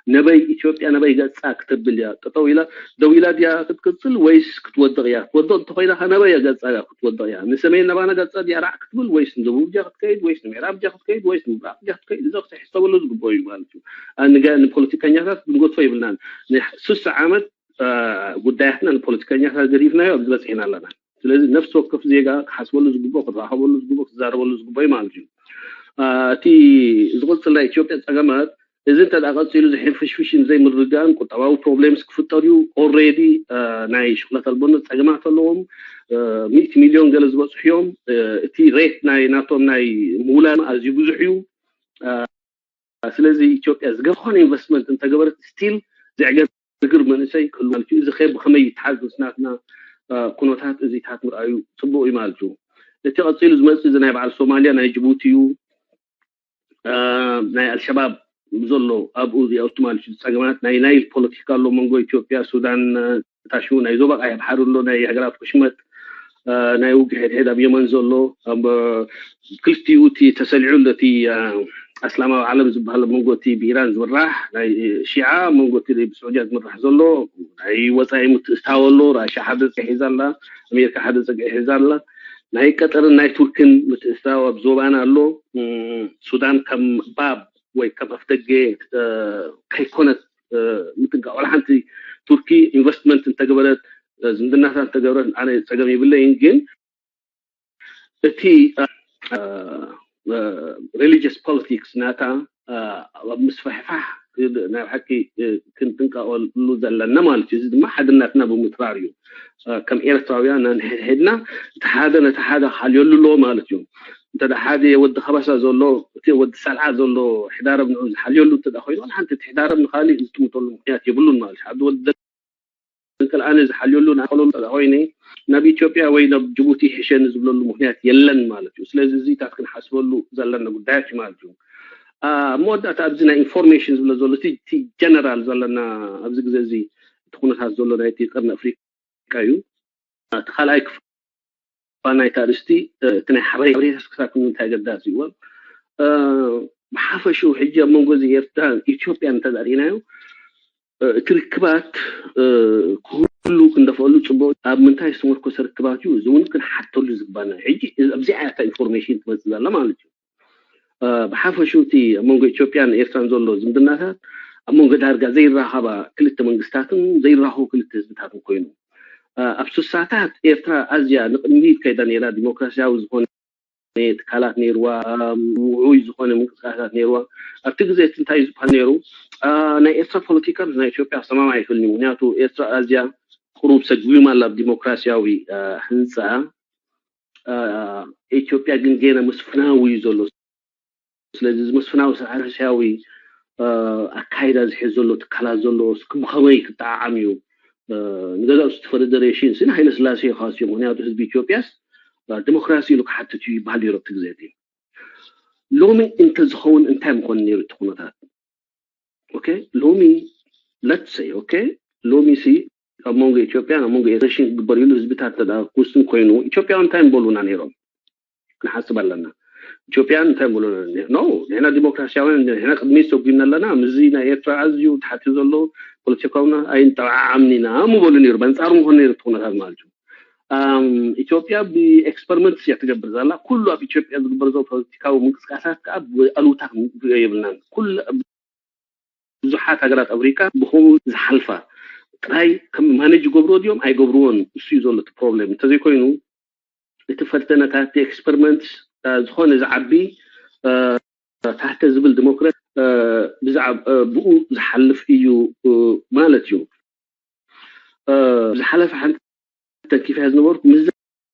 ነበይ ኢትዮጵያ ነበይ ገፃ ክተብል እያ ጠጠው ኢላ ደው ኢላ ድያ ክትቅፅል ወይስ ክትወድቕ እያ? ክትወድቕ እንተኮይና ከ ነበይ ገፃ እያ ክትወድቕ እያ? ንሰሜን ነባና ገፃ ድያ ራዕ ክትብል ወይስ ንደቡብ ድያ ክትከይድ ወይስ ንምዕራብ ድያ ክትከይድ ወይስ ንምብራቕ ድያ ክትከይድ? እዚ ክሕሰበሉ ዝግብኦ እዩ ማለት እዩ። ንፖለቲከኛታት ክንገድፎ የብልናን። ንስሳ ዓመት ጉዳያትና ንፖለቲከኛታት ገዲፍናዮ ኣብዚ በፂሕና ኣለና። ስለዚ ነፍሲ ወከፍ ዜጋ ክሓስበሉ ዝግብኦ፣ ክራኸበሉ ዝግብኦ፣ ክዛረበሉ ዝግብኦ እዩ ማለት እዩ። እቲ ዝቕፅል ናይ ኢትዮጵያ ፀገማት እዚ እንተ ቀፂሉ ዝሕንፍሽፍሽን ዘይምርግጋእን ቁጠባዊ problems ክፍጠር እዩ። Already ናይ ሽክለት ኣልቦነት ፀገማት ኣለዎም። ሚእቲ ሚልዮን ገለ ዝበፅሑ እዮም። እቲ rate ናይ ናቶም ናይ ምውላድ ኣዝዩ ብዙሕ እዩ። ስለዚ ኢትዮጵያ ዝገብ ዝኾነ investment እንተገበረት still ዘዕገርግር መንእሰይ ክህሉ ማለት እዩ። እዚ ከ ብኸመይ ይተሓዝ ምስ ናትና ኩነታት እዚታት ምርኣዩ ፅቡቕ እዩ ማለት እዩ። እቲ ቀፂሉ ዝመፅእ እዚ ናይ በዓል ሶማልያ ናይ ጅቡቲ እዩ። ናይ ኣልሸባብ ዘሎ ኣብኡ እዚኣቱ ማለት እዩ። ፀገማት ናይ ናይል ፖለቲካ ኣሎ መንጎ ኢትዮጵያ፣ ሱዳን፣ ታሽሙ ናይ ዞባ ቀይሕ ባሕሪ ኣሎ፣ ናይ ሃገራት ወሽመጥ ናይ ውግእ ሕድሕድ ኣብ የመን ዘሎ፣ ኣብ ክልቲኡ እቲ ተሰሊዑ ኣሎ እቲ ኣስላማዊ ዓለም ዝበሃል መንጎ እቲ ብኢራን ዝምራሕ ናይ ሺዓ መንጎ እቲ ብስዑድያ ዝምራሕ ዘሎ ናይ ወፃኢ ምትእስሳር ኣሎ። ራሻ ሓደ ፀግዒ ሒዛ ኣላ፣ ኣሜሪካ ሓደ ፀግዒ ሒዛ ኣላ። ናይ ቀጠርን ናይ ቱርክን ምትእስሳር ኣብ ዞባና ኣሎ። ሱዳን ከም ባብ ወይ ከም ኣፍደገ ከይኮነት ምጥንቃቕ። ዋላ ሓንቲ ቱርኪ investment እንተገበረት፣ ዝምድናታት እንተገበረት ኣነ ፀገም የብለይን። ግን እቲ religious politics ናታ ኣብ ምስፍሕፋሕ ናይ ብሓቂ ክንጥንቀቐሉ ዘለና ማለት እዩ። እዚ ድማ ሓድነትና ብምትራር እዩ። ከም ኤርትራውያን ነንሕድሕድና እቲ ሓደ ነቲ ሓደ ክሓልየሉ ኣለዎ ማለት እዩ። እንተ ሓደ ወዲ ከበሳ ዘሎ እቲ ወዲ ሰልዓ ዘሎ ሕዳረብ ንዑ ዝሓልየሉ እንተ ኮይኑ ሓንቲ እቲ ሕዳረብ ንካሊእ ዝጥምተሉ ምክንያት የብሉን ማለት እዩ። ሓደ ወዲ ደንቀል ኣነ ዝሓልየሉ ንኣኸለሉ እንተ ኮይነ ናብ ኢትዮጵያ ወይ ናብ ጅቡቲ ይሕሸኒ ዝብለሉ ምክንያት የለን ማለት እዩ። ስለዚ እዚታት ክንሓስበሉ ዘለና ጉዳያት እዩ ማለት እዩ። ኣብ መወዳእታ ኣብዚ ናይ ኢንፎርሜሽን ዝብሎ ዘሎ እቲ ጀነራል ዘለና ኣብዚ ግዜ እዚ እቲ ኩነታት ዘሎ ናይቲ ቀርኒ ኣፍሪካ እዩ። እቲ ካልኣይ ክፋል ናይቲ ኣርእስቲ እቲ ናይ ሓበሬታ ክሳብ ክንዲ እንታይ ኣገዳሲ እዩ። ብሓፈሽኡ ሕጂ ኣብ መንጎ እዚ ኤርትራን ኢትዮጵያን እንተዘሪእናዮ እቲ ርክባት ክህሉ ክንደፍአሉ ፅቡቅ። ኣብ ምንታይ ዝተመርኮሰ ርክባት እዩ? እዚ እውን ክንሓተሉ ዝግባና ሕጂ ኣብዚኣ እያ ኢንፎርሜሽን ትመፅእ ዘላ ማለት እዩ። ብሓፈሽኡ እቲ ኣብ መንጎ ኢትዮጵያን ኤርትራን ዘሎ ዝምድናታት ኣብ መንጎ ዳርጋ ዘይራኸባ ክልተ መንግስታትን ዘይራኸቡ ክልተ ህዝብታትን ኮይኑ ኣብ ስሳታት ኤርትራ ኣዝያ ንቅድሚት ከይዳ ነይራ። ዲሞክራሲያዊ ዝኾነ ትካላት ነይርዋ፣ ውዑይ ዝኾነ ምንቅስቃሳት ነይርዋ። ኣብቲ ግዜ እቲ እንታይ ዝበሃል ነይሩ? ናይ ኤርትራ ፖለቲካ ምስ ናይ ኢትዮጵያ ሰማማዕ ኣይክእልን እዩ። ምክንያቱ ኤርትራ ኣዝያ ቁሩብ ሰጉም ኣላ ኣብ ዲሞክራሲያዊ ህንፃ። ኢትዮጵያ ግን ገና መስፍናዊ እዩ ዘሎ። ስለዚ እዚ መስፍናዊ ስርዓት ዲሞክራሲያዊ ኣካይዳ ዝሕዝ ዘሎ ትካላት ዘሎ ብኸመይ ክጠዓዓም እዩ? ንገዛእ ዝፈደደሬሽን ሲ ንሃይለ ስላሴ ይኻስዮ። ምክንያቱ ህዝቢ ኢትዮጵያስ ዲሞክራሲ ኢሉ ክሓትት እዩ ይበሃል ነይሩ ኣብቲ ግዜ እቲ። ሎሚ እንተዝኸውን እንታይ ምኾነ ነይሩ እቲ ኩነታት? ኦኬ፣ ሎሚ let's say ኦኬ፣ ሎሚ ሲ ኣብ መንጎ ኢትዮጵያን ኣብ መንጎ ኤርትራን ክግበር ኢሉ ህዝብታት እንተ ደኣ ክውስን ኮይኑ ኢትዮጵያውያን እንታይ ምበሉና ነይሮም? ክንሓስብ ኣለና። ኢትዮጵያን እንታይ ምበሉና ነይሮም? ኖ፣ ንሕና ዲሞክራሲያውያን ንሕና ቅድሚት ሰጒምና ኣለና፣ ምስዚ ናይ ኤርትራ ኣዝዩ ተሓትዩ ዘሎ ፖለቲካውና ኣይንጠዓዓምን ኢና ምበሉ ነይሩ። በንጻሩ ምኾነ ነይሩ እቲ ኩነታት ማለት እዩ። ኢትዮጵያ ብኤክስፐሪመንት እያ ትገብር ዘላ። ኩሉ ኣብ ኢትዮጵያ ዝግበር ዘሎ ፖለቲካዊ ምንቅስቃሳት ከዓ ብኣሉታ ክንሪኦ የብልናን። ኩሉ ብዙሓት ሃገራት ኣፍሪካ ብከምኡ ዝሓልፋ ጥራይ ከም ማነጅ ይገብርዎ ድዮም ኣይገብርዎን እሱ እዩ ዘሎ እቲ ፕሮብሌም። እንተዘይኮይኑ እቲ ፈተነታት እቲ ኤክስፐሪመንት ዝኾነ ዝዓቢ ታሕተ ዝብል ዲሞክራሲ ብኡ ዝሓልፍ እዩ ማለት እዩ። ዝሓለፈ ሓንቲ ተንኪፈ ዝነበርኩ ምስ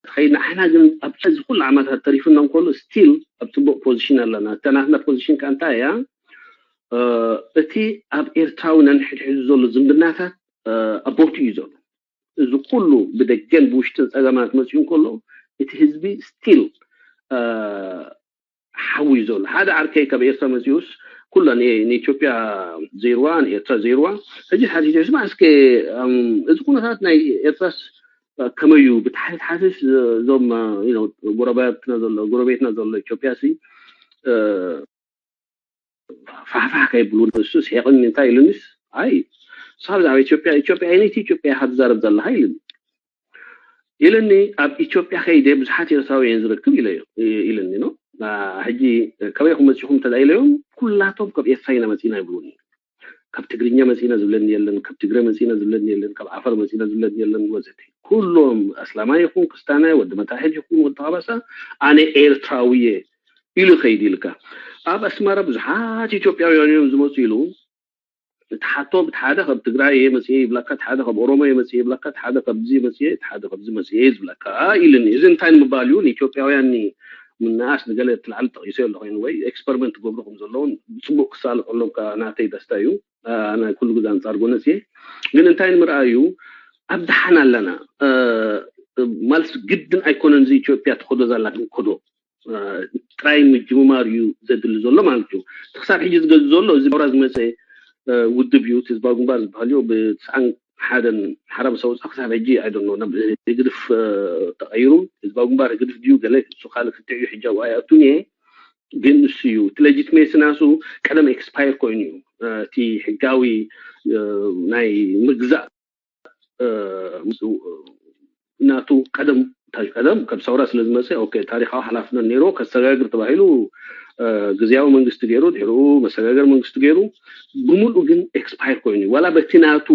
ከይድ ንሕና ግን ኣብ እዚ ኩሉ ዓመታት ተሪፉና እንከሎ ስቲል ኣብ ፅቡቅ ፖዚሽን ኣለና። እታ ናትና ፖዚሽን ከ እንታይ እያ? እቲ ኣብ ኤርትራዊ ነንሕድሕዱ ዘሎ ዝምድናታት ኣብ ቦትኡ እዩ ዘሎ። እዚ ኩሉ ብደገን ብውሽጥን ፀገማት መፅኡ እንከሎ እቲ ህዝቢ ስቲል ሓዊ እዩ ዘሎ። ሓደ ዓርከይ ካብ ኤርትራ መፂኡስ ኩላ ንኤ- ንኢትዮጵያ ዘይርዋ ንኤርትራ ዘይርዋ ሕጂ ሓቲተ ስማ እስከ እም፣ እዚ ኩነታት ናይ ኤርትራስ እ፣ ከመይ እዩ ብታሕቲ ታሕትስ እዞም እ፣ you know፣ ጎረባብትና ዘሎ ጎረቤትና ዘሎ ኢትዮጵያ ሲ እ፣ ፋሕፋሕ ከይብሉ ንሱ ስሒቕኒ እንታይ ኢሉኒስ ኣይ ሳብ ዛብ ኢትዮጵያ ኢትዮጵያ ኣይነይቲ ኢትዮጵያ ኢኻ ትዛረብ ዘለኻ ኢሉኒ ኢሉኒ ኣብ ኢትዮጵያ ከይደ ብዙሓት ኤርትራዊ እየን ዝረክብ ኢለዮ ኢሉኒ ነው ሕጂ ከበይ መፂኹም እንተ ኢለዮም ኩላቶም ካብ ኤርትራ ኢና መፂና ይብሉኒ ካብ ትግርኛ መፂና ዝብለኒ የለን ካብ ትግረ መፂና ዝብለኒ የለን ካብ ዓፈር መፂና ዝብለኒ የለን ወዘተ ኩሎም ኣስላማይ ይኹን ክስታናይ ወዲ መታሕት ይኹን ወዲ ካባሳ ኣነ ኤርትራዊ እየ ኢሉ ይኸይድ ኢልካ ኣብ ኣስመራ ብዙሓት ኢትዮጵያውያን እዮም ዝመፁ ኢሉ እቲ ሓቶ እቲ ሓደ ካብ ትግራይ እየ መፅየ ይብለካ እቲ ሓደ ካብ ኦሮሞ እየ መፅየ ይብለካ እቲ ሓደ ካብዚ መፅየ እቲ ሓደ ካብዚ መፅየ ዝብለካ ኢሉኒ እዚ እንታይ ንምባል እዩ ንኢትዮጵያውያን ምናኣስ ንገለ እቲ ላዕሊ ጠቂሰዮ ኣለኹ ወይ ኤክስፐሪመንት ገብሩ ከም ዘለውን ብፅቡቅ ክሳለጠሎም ከዓ ናተይ ደስታ እዩ ኣነ ኩሉ ግዜ ኣንፃር ጎነፅ እየ ግን እንታይ ንምርኣዩ ኣብ ደሓን ኣለና ማለት ግድን ኣይኮነን እዚ ኢትዮጵያ ትኸዶ ዘላ ክንከዶ ጥራይ ምጅምማር እዩ ዘድሊ ዘሎ ማለት እዩ እቲ ክሳብ ሕጂ ዝገዝ ዘሎ እዚ ናብራ ዝመፀ ውድብ እዩ ህዝባዊ ግንባር ዝበሃል እዩ ብትስዓን ሓደን ሓራ ምስ ኣውፅኣ ክሳብ ሕጂ ኣይደኖ ናብ ህግድፍ ተቐይሩ ህዝባዊ ግንባር ህግድፍ ድዩ ገለ እሱ ካልእ ክትዕ እዩ ሕጂ ኣብኡ ኣይኣቱን እየ ግን እሱ እዩ እቲ ሌጂትሜሲ ናሱ ቀደም ኤክስፓየር ኮይኑ እዩ እቲ ሕጋዊ ናይ ምግዛእ ናቱ ቀደም ቀደም ከም ሰውራ ስለ ዝመፀ ኦኬ ታሪካዊ ሓላፍነት ነይሮ ከሰጋግር ተባሂሉ ግዝያዊ መንግስቲ ገይሩ ድሕርኡ መሰጋገር መንግስቲ ገይሩ ብምሉእ ግን ኤክስፓየር ኮይኑ እዩ ዋላ በቲ ናቱ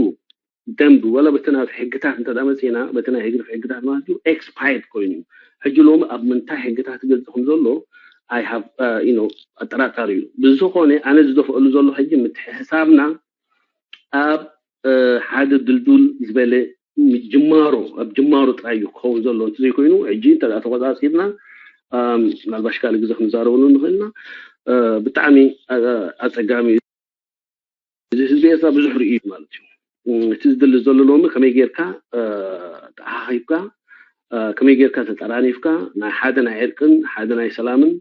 ደንብ ዋላ በቲ ናቱ ሕግታት እንተ መፅና በቲ ናይ ህግድፍ ሕግታት ማለት እዩ ኤክስፓየር ኮይኑ እዩ ሕጂ ሎሚ ኣብ ምንታይ ሕግታት ይገልፅ ከም ዘሎ ኣይ ሃቭ ኣጠራጣሪ እዩ ብዝኾነ ኣነ ዝደፍአሉ ዘሎ ሕጂ ምትሕሕሳብና ኣብ ሓደ ድልዱል ዝበለ ጅማሮ ኣብ ጅማሮ ጥራይ እዩ ክኸውን ዘሎ እንተዘይኮይኑ ሕጂ እንተ ተቆፃፂርና ምናልባሽ ካልእ ግዜ ክንዛረበሉ ንኽእልና ብጣዕሚ ኣፀጋሚ እዩ እዚ ህዝቢ ኤርትራ ብዙሕ ርእዩ ማለት እዩ እቲ ዝድሊ ዘሎ ሎሚ ከመይ ጌርካ ተሓኺብካ ከመይ ጌርካ ተጠራኒፍካ ናይ ሓደ ናይ ዕርቅን ሓደ ናይ ሰላምን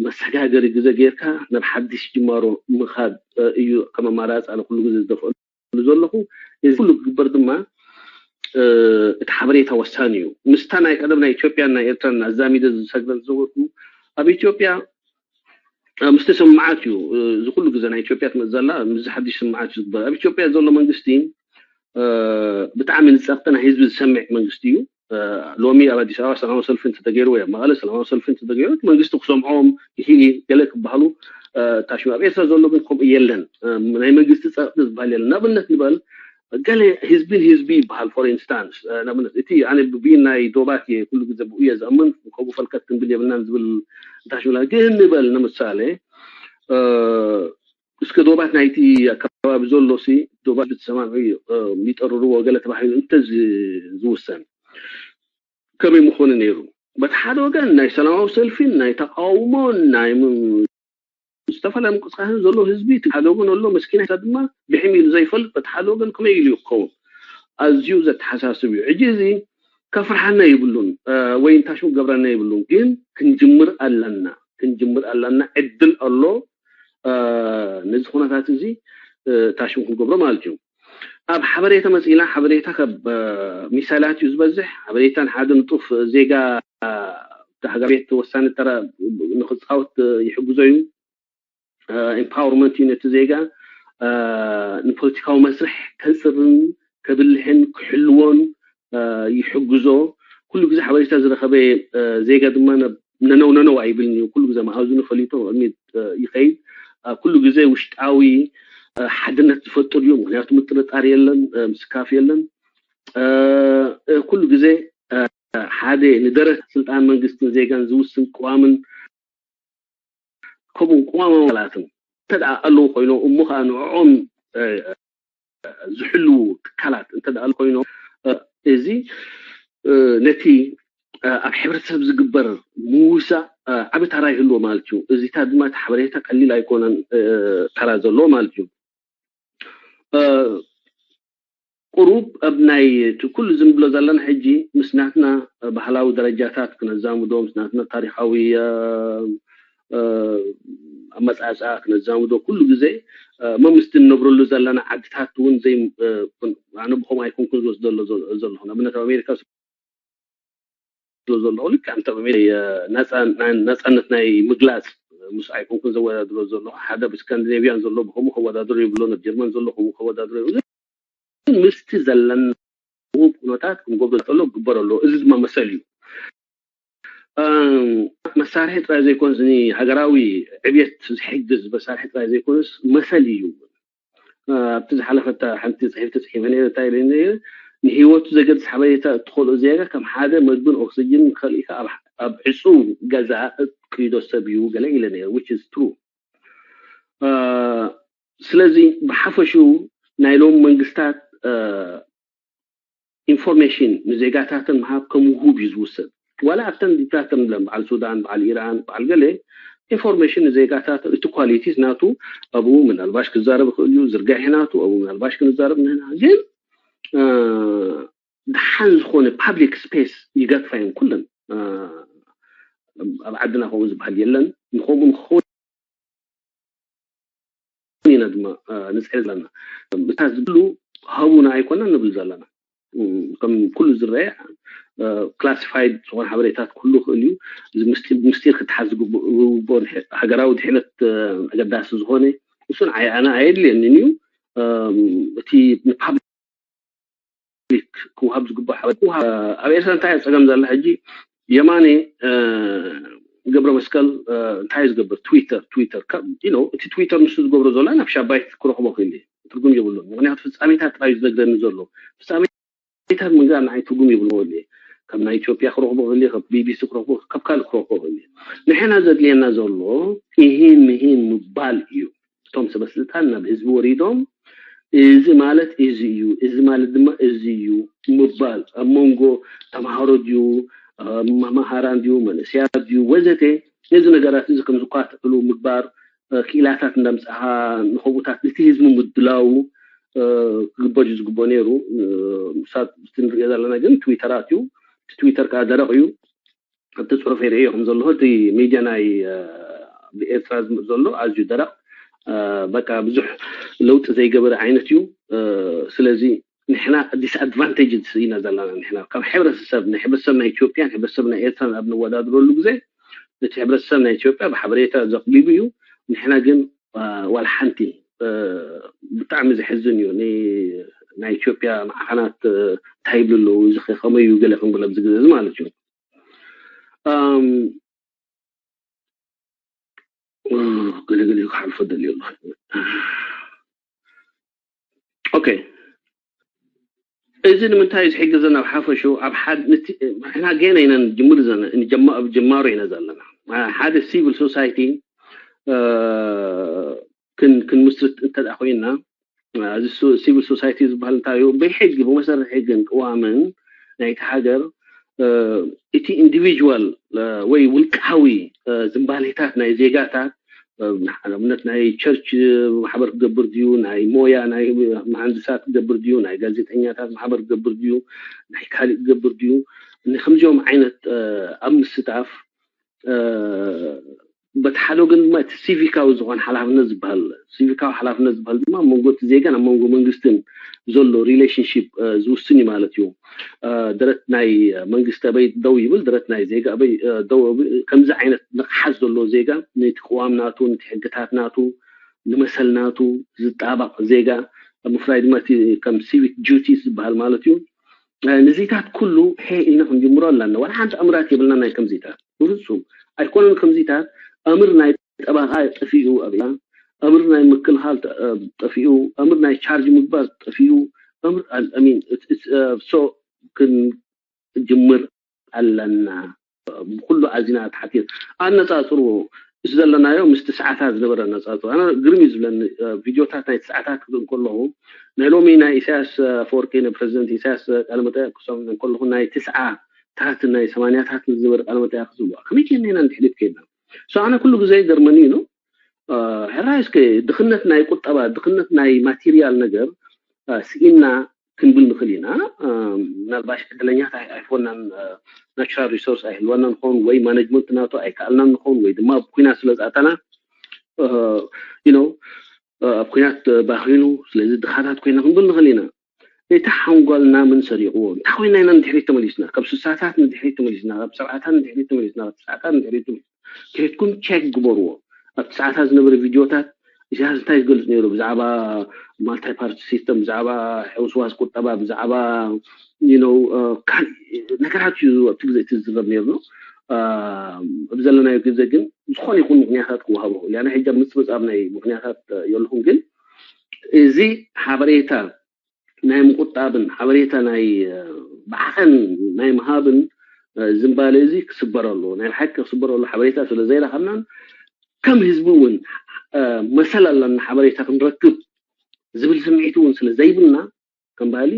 መሰጋገሪ ግዜ ጌርካ ናብ ሓድሽ ጅማሮ ምኻድ እዩ ከም ኣማራፂ ኣነ ኩሉ ግዜ ዝደፍአሉ ዘለኹ እዚ ኩሉ ክግበር ድማ እቲ ሓበሬታ ወሳኒ እዩ ምስታ ናይ ቀደም ናይ ኢትዮጵያን ናይ ኤርትራን ኣዛሚደ ዝሰግረ ዝነበርኩ ኣብ ኢትዮጵያ ምስ ተሰማዓት እዩ እዚ ኩሉ ግዜ ናይ ኢትዮጵያ ትመፅእ ዘላ ምስ ሓድሽ ስምዓት እዩ ዝግበር ኣብ ኢትዮጵያ ዘሎ መንግስቲ ብጣዕሚ ንፀቕጢ ናይ ህዝቢ ዝሰምዕ መንግስቲ እዩ ሎሚ ኣብ ኣዲስ ኣበባ ሰላማዊ ሰልፊ እንተተገይሩ ወይ ኣብ መቐለ ሰላማዊ ሰልፊ እንተተገይሩ እቲ መንግስቲ ክሰምዖም ይኽእል እዩ ገለ ክበሃሉ ታሽሙ ኣብ ኤርትራ ዘሎ ግን ከምኡ የለን ናይ መንግስቲ ፀቕጢ ዝበሃል የለን ንኣብነት ንበል ገለ ህዝቢ ንህዝቢ ይበሃል for instance ንኣብነት እቲ ኣነ ብብይን ናይ ዶባት እየ ኩሉ ግዜ ብኡ እየ ዝኣምን ከምኡ ፈልከት ክንብል የብልናን ዝብል ታሽሙላ ግን ንበል ንምሳሌ እስከ ዶባት ናይቲ ኣከባቢ ዘሎ ሲ ዶባት ብትሰማምዑ ይጠርርዎ ገለ ተባሂሉ እንተ ዝውሰን ከመይ ምኾነ ነይሩ በቲ ሓደ ወገን ናይ ሰላማዊ ሰልፊን ናይ ተቃውሞን ናይ ዝተፈላለዩ ምንቅስቃሳት ዘሎ ህዝቢ እቲ ሓደ ወገን ኣሎ መስኪና ድማ ብሕም ኢሉ ዘይፈልጥ በቲ ሓደ ወገን ከመይ ኢሉ ይኸውን ኣዝዩ ዘተሓሳስብ እዩ ሕጂ እዚ ከፍርሓና ይብሉን ወይ እንታሽሙ ገብረና ይብሉን ግን ክንጅምር ኣለና ክንጅምር ኣለና ዕድል ኣሎ ነዚ ኩነታት እዚ ታሽሙ ክንገብሮ ማለት እዩ ኣብ ሓበሬታ መፂና ሓበሬታ ካብ ሚሳይላት እዩ ዝበዝሕ ሓበሬታ ንሓደ ንጡፍ ዜጋ ሃገር ቤት ወሳኒ ተራ ንክፃወት ይሕግዞ እዩ empowerment እዩ ነቲ ዜጋ ንፖለቲካዊ መስርሕ ከፅርን ከብልሕን ክሕልዎን ይሕግዞ ኩሉ ግዜ ሓበሬታ ዝረኸበ ዜጋ ድማ ነነው ነነው ኣይብልን እዩ ኩሉ ግዜ መኣዝኑ ፈሊጡ ቅድሚት ይኸይድ ኩሉ ግዜ ውሽጣዊ ሓድነት ዝፈጥር እዩ ምክንያቱ ምጥርጣር የለን ምስካፍ የለን ኩሉ ግዜ ሓደ ንደረት ስልጣን መንግስትን ዜጋን ዝውስን ቅዋምን ከምኡ ቅዋማዊ ትካላትን እንተ ኣለዉ ኮይኖም እሞ ከዓ ንዕኦም ዝሕልዉ ትካላት እንተ ኣለዉ ኮይኖም እዚ ነቲ ኣብ ሕብረተሰብ ዝግበር ምውሳእ ዓቢ ታራ ይህልዎ ማለት እዩ። እዚታት ድማ እቲ ሓበሬታ ቀሊል ኣይኮነን ታራ ዘለዎ ማለት እዩ። ቁሩብ ኣብ ናይ እቲ ኩሉ ዝንብሎ ዘለና ሕጂ ምስ ናትና ባህላዊ ደረጃታት ክነዛምዶ ምስ ናትና ታሪኻዊ ኣመፃፅኣ ክነዛምዶ ኩሉ ግዜ መምስቲ ንነብረሉ ዘለና ዓድታት እውን ዘይ ኣነ ብኸም ኣይኮንኩን ዝወስደሎ ዘለኹ ንኣብነት ኣብ ኣሜሪካ ስለ ዘለኹ ልክዕ እንተ ናፃነት ናይ ምግላፅ ምስ ኣይኮንኩን ዘወዳድሮ ዘለኹ፣ ሓደ ብስካንዲኔቪያን ዘሎ ብከምኡ ከወዳድሮ ይብሎ፣ ኣብ ጀርመን ዘሎ ከምኡ ከወዳድሮ ይብሎ። ግን ምስቲ ዘለና ውብ ኩነታት ክንገብሮ ዘሎ ክግበር ኣለዎ። እዚ ድማ መሰል እዩ። መሳርሒ ጥራይ ዘይኮነስ፣ ንሃገራዊ ዕብየት ዝሕግዝ መሳርሒ ጥራይ ዘይኮነስ መሰል እዩ። ኣብቲ ዝሓለፈ ሓንቲ ፅሒፍ ተፅሒፈ ነረ፣ እንታይ ኢለ ነረ? ንህይወቱ ዘገድስ ሓበሬታ እትኸልኦ ዜጋ ከም ሓደ መግብን ኦክስጅን ከሊእካ ኣብ ዕፁው ገዛ እትቅይዶ ሰብ እዩ ገለ ኢለ ነረ። Which is true። ስለዚ ብሓፈሽኡ ናይ ሎም መንግስታት ኢንፎርሜሽን ንዜጋታተን ምሃብ ከም ውሁብ እዩ ዝውሰድ። ዋላ ኣብተን ዲክታተር ንብለን፣ በዓል ሱዳን፣ በዓል ኢራን፣ በዓል ገለ፣ ኢንፎርሜሽን ንዜጋታት እቲ ኳሊቲ ናቱ ኣብኡ ምናልባሽ ክዛረብ ይኽእል እዩ፣ ዝርጋሐ ናቱ ኣብኡ ምናልባሽ ክንዛረብ ንህና። ግን ደሓን ዝኾነ ፓብሊክ ስፔስ ይገድፋ እየን ኩለን። ኣብ ዓድና ከምኡ ዝበሃል የለን። ንከምኡ ንክኸውን ኢና ድማ ንፅዕር ዘለና። እታ ዝብሉ ሃቡና ኣይኮና ንብል ዘለና። ከም ኩሉ ዝረአ ክላሲፋይድ ዝኾነ ሓበሬታት ክህሉ ይኽእል እዩ። እዚ ምስጢር ክተሓዝ ዝግብኦ ሃገራዊ ድሕነት ኣገዳሲ ዝኾነ እሱን ኣነ ኣየድልየንን እዩ። እቲ ንፓብሊክ ክወሃብ ዝግባእ ሓበሬታ ኣብ ኤርትራ እንታይ ፀገም ዘላ ሕጂ? የማነ ገብረ መስቀል እንታይ ዝገብር? ትዊተር ትዊተር እቲ ትዊተር ንሱ ዝገብሮ ዘሎ ናብ ሻባይት ክረኽቦ ክእል ትርጉም የብሉን። ምክንያቱ ፍፃሜታት ጥራይ ዝነግረኒ ዘሎ ፍፃሜታት ምግባር ንዓይ ትርጉም የብሉ። ካብ ናይ ኢትዮጵያ ክረኽቦ ክእል፣ ካብ ቢቢሲ ክረኽቦ፣ ካብ ካልእ ክረኽቦ ክእል። ንሕና ዘድልየና ዘሎ ኢሂን ምሂን ምባል እዩ። እቶም ሰበስልጣን ናብ ህዝቢ ወሪዶም እዚ ማለት እዚ እዩ፣ እዚ ማለት ድማ እዚ እዩ ምባል፣ ኣብ መንጎ ተምሃሮ ድዩ፣ መምሃራን ድዩ፣ መንእሰያት ድዩ ወዘተ፣ ነዚ ነገራት እዚ ከም ዝኳትዕሉ ምግባር፣ ክኢላታት እንዳምፅኻ ንኸብኡታት ነቲ ህዝቢ ምድላው ክግበር እዩ ዝግብኦ ነይሩ። ንሳት እቲ ንሪኦ ዘለና ግን ትዊተራት እዩ። እቲ ትዊተር ከዓ ደረቕ እዩ። ኣብቲ ፅሑፍ ይርእዮ ከም ዘለኹ እቲ ሚድያ ናይ ብኤርትራ ዝምእ ዘሎ ኣዝዩ ደረቕ፣ በቃ ብዙሕ ለውጢ ዘይገበረ ዓይነት እዩ። ስለዚ ንሕና ዲስኣድቫንቴጅ ኢና ዘለና። ንሕና ከም ሕብረተሰብ፣ ንሕብረተሰብ ናይ ኢትዮጵያን ሕብረተሰብ ናይ ኤርትራን ኣብ ንወዳድረሉ ግዜ እቲ ሕብረተሰብ ናይ ኢትዮጵያ ብሓበሬታ ዘቕቢቡ እዩ። ንሕና ግን ዋላ ሓንቲ። ብጣዕሚ ዘሕዝን እዩ። ናይ ኢትዮጵያ ማዕኸናት እንታይ ይብሉ ኣለዉ፣ እዚ ከመይ እዩ ገለ ክንብል ኣብዚ ግዜ እዚ ማለት እዩ። ገለገለ ክሓልፎ ደልዮ ኣለኹ። ኦኬ፣ እዚ ንምንታይ እዩ ዝሕግዘና? ኣብ ሓፈሹ ኣብ ሓደ ንሕና ገና ኢና ንጅምር ዘለና፣ ጀማ- ኣብ ጅማሮ ኢና ዘለና። ሓደ ሲቪል ሶሳይቲ እ፣ ክን- ክንምስርት እንተ ደኣ ኮይና፣ እዚ ሱ- ሲቪል ሶሳይቲ ዝበሃል እንታይ እዩ? ብሕጊ፣ ብመሰረት ሕግን ቅዋምን ናይቲ ሃገር እ፣ እቲ ኢንዲቪጁዋል እ፣ ወይ ውልቃዊ እ፣ ዝንባሌታት ናይ ዜጋታት እ፣ ንኣብነት ናይ ቸርች ማሕበር ክገብር ድዩ፣ ናይ ሞያ ናይ መሃንድሳት ክገብር ድዩ፣ ናይ ጋዜጠኛታት ማሕበር ክገብር ድዩ፣ ናይ ካሊእ ክገብር ድዩ፣ ንከምዚኦም ዓይነት እ፣ ኣብ ምስታፍ እ፣ በቲ ሓደ ወገን ድማ እቲ ሲቪካዊ ዝኾነ ሓላፍነት ዝበሃል፣ ሲቪካዊ ሓላፍነት ዝበሃል ድማ ኣብ መንጎ እቲ ዜጋን ኣብ መንጎ መንግስትን ዘሎ ሪሌሽንሺፕ ዝውስን እዩ ማለት እዩ። ደረት ናይ መንግስቲ ኣበይ ደው ይብል፣ ደረት ናይ ዜጋ ኣበይ ደው ይብል። ከምዚ ዓይነት ንቕሓት ዘለዎ ዜጋ ነቲ ቅዋም ናቱ፣ ነቲ ሕግታት ናቱ፣ ንመሰል ናቱ ዝጣባቕ ዜጋ ኣብ ምፍራይ ድማ እቲ ከም ሲቪክ ጁቲስ ዝበሃል ማለት እዩ። ንዚታት ኩሉ ሄ ኢልና ክንጅምሮ ኣለና። ዋላ ሓንቲ ኣምራት የብልና ናይ ከምዚታት ብፍፁም ኣይኮነን። ከምዚታት ኣምር ናይ ጠባቃ ጠፊኡ ኣብያ፣ ኣምር ናይ ምክልኻል ጠፊኡ፣ ኣምር ናይ ቻርጅ ምግባር ጠፊኡ፣ ኣምር ሚን ሶ ክንጅምር ኣለና። ብኩሉ ኣዚና ተሓቲት ኣነፃፅርዎ። ምስ ዘለናዮ ምስ ትስዓታት ዝነበረ ኣነፃፅሮ ኣነ ግርም እዩ ዝብለኒ። ቪድዮታት ናይ ትስዓታት ክርኢ ከለኹ ናይ ሎሚ ናይ ኢሳያስ ኣፈወርቂ ንፕረዚደንት ኢሳያስ ቃለ መጠየቅ ክሰምዕ ከለኹ ናይ ትስዓታት ናይ ሰማንያታት ዝነበረ ቃለ መጠየቅ ዝብሉ ከመይ ጌርና ኢና ንድሕሪት ከይድና? ሶ ኣነ ኩሉ ግዜ ይገርመኒ እዩ። ሕራይ እስከ ድኽነት ናይ ቁጠባ ድኽነት ናይ ማቴሪያል ነገር ስኢና ክንብል ንኽእል ኢና። ምናልባሽ ዕድለኛት ኣይኮናን፣ ናቹራል ሪሶርስ ኣይህልወና ንኸውን ወይ ማነጅመንት ናቱ ኣይከኣልናን ንኸውን ወይ ድማ ኣብ ኩናት ስለ ዝኣተና ዩ ኖ ኣብ ኩናት ባኺኑ ስለዚ ድኻታት ኮይና ክንብል ንኽእል ኢና። እቲ ሓንጓልና ምን ሰሪቕዎ እንታይ ኮይና ኢና ንድሕሪት ተመሊስና? ካብ ስሳታት ንድሕሪት ተመሊስና፣ ካብ ሰብዓታት ንድሕሪት ተመሊስና፣ ካብ ትስዓታት ንድሕሪት ተመሊስና። ከይድኩም ቸክ ግበርዎ። ኣብቲ ሰዓታት ዝነበረ ቪድዮታት ኢሳያስ እንታይ ዝገልፅ ነይሩ? ብዛዕባ ማልታይ ፓርቲ ሲስተም፣ ብዛዕባ ሕውስዋስ ቁጠባ፣ ብዛዕባ ነገራት እዩ ኣብቲ ግዜ እቲ ዝዝረብ ነይሩ። ኣብ ዘለናዮ ግዜ ግን ዝኾነ ይኹን ምክንያታት ክወሃቦ ይኽእል። ያና ሕጂ ኣብ ምፅብፃብ ናይ ምክንያታት የለኹም። ግን እዚ ሓበሬታ ናይ ምቁጣብን ሓበሬታ ናይ ብዓኸን ናይ ምሃብን ዝንባለ እዚ ክስበር ኣለዎ። ናይ ብሓቂ ክስበር ኣለዎ። ሓበሬታ ስለ ዘይረኸብናን ከም ህዝቢ እውን መሰል ኣለና ሓበሬታ ክንረክብ ዝብል ስምዒት እውን ስለ ዘይብልና ከም ባህሊ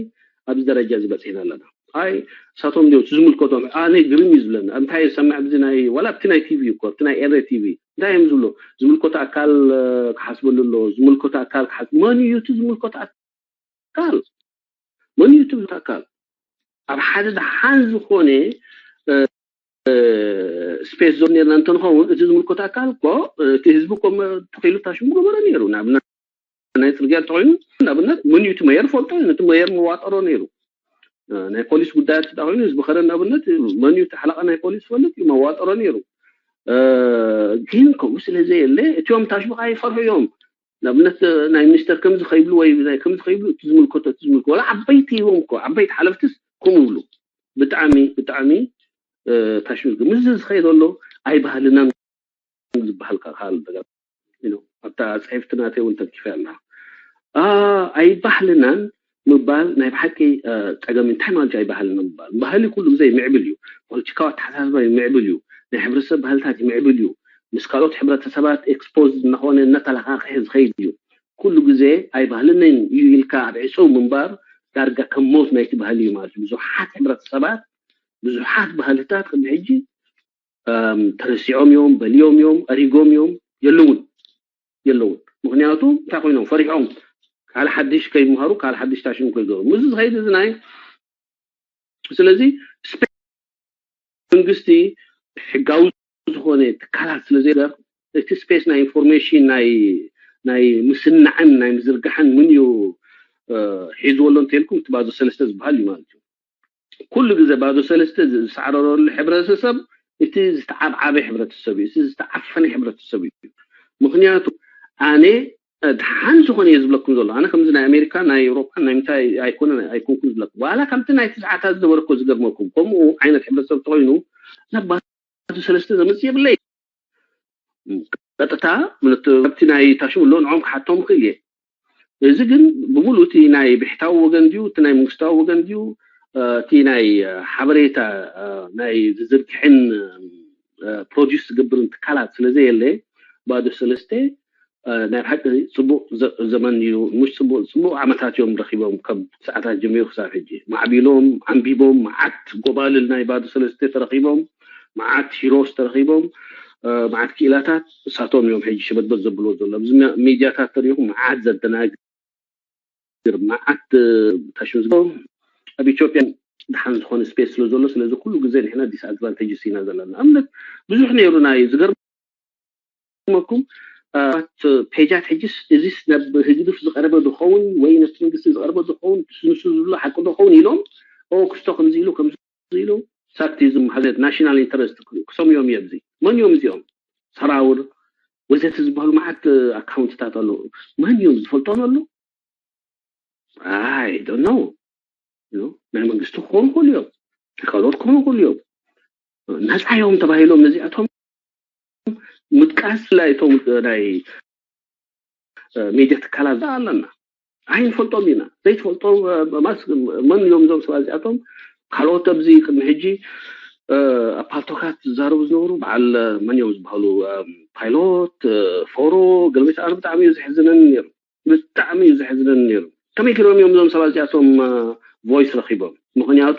ኣብዚ ደረጃ እዚ በፂሕና ኣለና። ኣይ እሳቶም ዲዮም ዝምልከቶም? ኣነ ግርም እዩ ዝብለኒ። እንታይ ዝሰምዕ ኣብዚ ናይ ዋላ ኣብቲ ናይ ቲቪ እኮ ኣብቲ ናይ ኤረ ቲቪ እንታይ እዮም ዝብሎ? ዝምልከቶ ኣካል ክሓስበሉ ኣሎ። ዝምልከቶ ኣካል ክሓስ መን እዩ እቲ ዝምልከቶ ኣካል? መን እዩ እቲ ዝምልከቶ ኣካል? ኣብ ሓደ ደሓን ዝኾነ ስፔስ ዞን ነርና እንተንኸውን እቲ ዝምልከቶ ኣካል እኮ እቲ ህዝቢ እኮ ተኺሉ ታሽሙ ገበረ ነይሩ። ንኣብነት ናይ ፅርግያ እንተኮይኑ ንኣብነት መን እዩ እቲ መየር ፈልጦ እዩ። ነቲ መየር መዋጠሮ ነይሩ። ናይ ፖሊስ ጉዳያት እንተ ኮይኑ ህዝቢ ከረ ንኣብነት መን እዩ እቲ ሓለቓ ናይ ፖሊስ ፈልጥ እዩ መዋጠሮ ነይሩ። ግን ከምኡ ስለ ዘየለ እቲኦም ታሽሙ ከዓ ይፈርሑ እዮም። ንኣብነት ናይ ሚኒስተር ከምዚ ከይብሉ ወይ ናይ ከምዚ ከይብሉ እቲ ዝምልከቶ እቲ ዝምልከቶ ወላ ዓበይቲ እዮም እኮ ዓበይቲ ሓለፍትስ ከምኡ ይብሉ። ብጣዕሚ ብጣዕሚ ታሽሙ ምስ ዝኸይድ ዘሎ ኣይባህልናን ዝበሃል ካልእ ነገር ኣብታ ፅሕፍቲ ናተይ እውን ተልኪፈ ኣላ። ኣይባህልናን ምባል ናይ ብሓቂ ፀገም እንታይ ማለት ኣይባህልና ምባል? ባህሊ ኩሉ ግዜ ይምዕብል እዩ። ፖለቲካዊ ኣተሓሳስባ ይምዕብል እዩ። ናይ ሕብረተሰብ ባህልታት ይምዕብል እዩ። ምስ ካልኦት ሕብረተሰባት ኤክስፖዝ እናኾነ እናተለኻኸሐ ዝኸይድ እዩ። ኩሉ ግዜ ኣይባህልንን እዩ ኢልካ ኣብ ዕፅው ምንባር ዳርጋ ከም ሞት ናይቲ ባህሊ እዩ ማለት እዩ። ብዙሓት ሕብረተሰባት ብዙሓት ባህልታት ቅድሚ ሕጂ ተረሲዖም እዮም፣ በልዮም እዮም፣ ኣሪጎም እዮም፣ የለውን የለውን። ምክንያቱ እንታይ ኮይኖም ፈሪሖም ካልእ ሓድሽ ከይምሃሩ ካልእ ሓድሽ ታሽም ከይገሩ ምስ ዝኸይድ እዚ ናይ ስለዚ መንግስቲ ሕጋዊ ዝኾነ ትካላት ስለ ዘይገር እቲ ስፔስ ናይ ኢንፎርሜሽን ናይ ናይ ምስናዕን ናይ ምዝርጋሕን ምን እዩ ሒዝዎ ኣሎ እንተልኩም እቲ ባዶ ሰለስተ ዝበሃል እዩ ማለት እዩ። ኩሉ ግዜ ባዶ ሰለስተ ዝሳዕረረሉ ሕብረተሰብ እቲ ዝተዓብዓበ ሕብረተሰብ እዩ። እቲ ዝተዓፈነ ሕብረተሰብ እዩ። ምክንያቱ ኣነ ድሓን ዝኾነ እየ ዝብለኩም ዘሎ። ኣነ ከምዚ ናይ ኣሜሪካ ናይ ኤውሮጳ ናይ ምንታይ ኣይኮነ ኣይኮንኩን ዝብለኩም። ዋላ ከምቲ ናይ ትስዓታት ዝነበረ እኮ ዝገርመኩም ከምኡ ዓይነት ሕብረተሰብ ተኮይኑ ናብ ባዶ ሰለስተ ዘምፅእ የብለይ። ቀጥታ ምልክቲ ናይ ታሽሙ ኣሎ ንዖም ክሓቶም ክእል እየ። እዚ ግን ብሙሉ እቲ ናይ ብሕታዊ ወገን ድዩ እቲ ናይ መንግስታዊ ወገን ድዩ እቲ ናይ ሓበሬታ ናይ ዝዝርግሕን ፕሮዲስ ዝገብርን ትካላት ስለ ዘየለ ባዶ ሰለስተ ናይ ብሓቂ ፅቡቅ ዘመን እዩ። ሙሽ ፅቡቅ ፅቡቅ ዓመታት እዮም ረኪቦም ካብ ሰዓታት ጀሚሩ ክሳብ ሕጂ ማዕቢሎም ዓንቢቦም መዓት ጎባልል ናይ ባዶ ሰለስተ ተረኪቦም መዓት ሂሮስ ተረኪቦም መዓት ክኢላታት እሳቶም እዮም ሕጂ ሸበድበድ ዘብልዎ ዘሎ ኣብዚ ሚድያታት ተሪኹ መዓት ዘደናግር መዓት ታሽም ዝገ ኣብ ኢትዮጵያ ድሓን ዝኾነ ስፔስ ስለ ዘሎ ስለዚ ኩሉ ግዜ ንሕና ዲስኣድቫንቴጅስ ኢና ዘለና ኣብነት ብዙሕ ነይሩ ናይ ዝገርም መኩም ት ፔጃት ሕጅስ እዚስ ናብ ህግድፍ ዝቀረበ ዝኸውን ወይ ነቲ መንግስቲ ዝቀረበ ዝኸውን ንሱ ዝብሎ ሓቂ ዝኸውን ኢሎም ኦ ክስቶ ከምዚ ኢሉ ከምዚ ኢሉ ሳክቲዝም ሓዘት ናሽናል ኢንተረስት ክሰምዮም እዮም እዚ መን እዮም እዚኦም ሰራውር ወዘተ ዝበሃሉ መዓት ኣካውንትታት ኣለዉ መን እዮም ዝፈልጦም ኣሎ ኣይ ዶኖ ናይ መንግስቲ ክኾኑ ክእሉ እዮም ካልኦት ክኾኑ ክእሉ እዮም ነፃ እዮም ተባሂሎም ነዚኣቶም ምጥቃስ ላይ እቶም ናይ ሚድያ ትካላት ኣለና ኣይንፈልጦም ኢና ዘይትፈልጦ መን እዮም እዞም ሰባት እዚኣቶም ካልኦት ኣብዚ ቅድሚ ሕጂ ኣብ ፓልቶካት ዝዛረቡ ዝነበሩ በዓል መን እዮም ዝበሃሉ ፓይሎት ፎሮ ገልቤት ኣነ ብጣዕሚ እዩ ዘሕዝነኒ ነይሩ ብጣዕሚ እዩ ዘሕዝነኒ ነይሩ ከመይ ገይሮም እዮም እዞም ሰባት እዚኣቶም ቮይስ ረኪቦም ምክንያቱ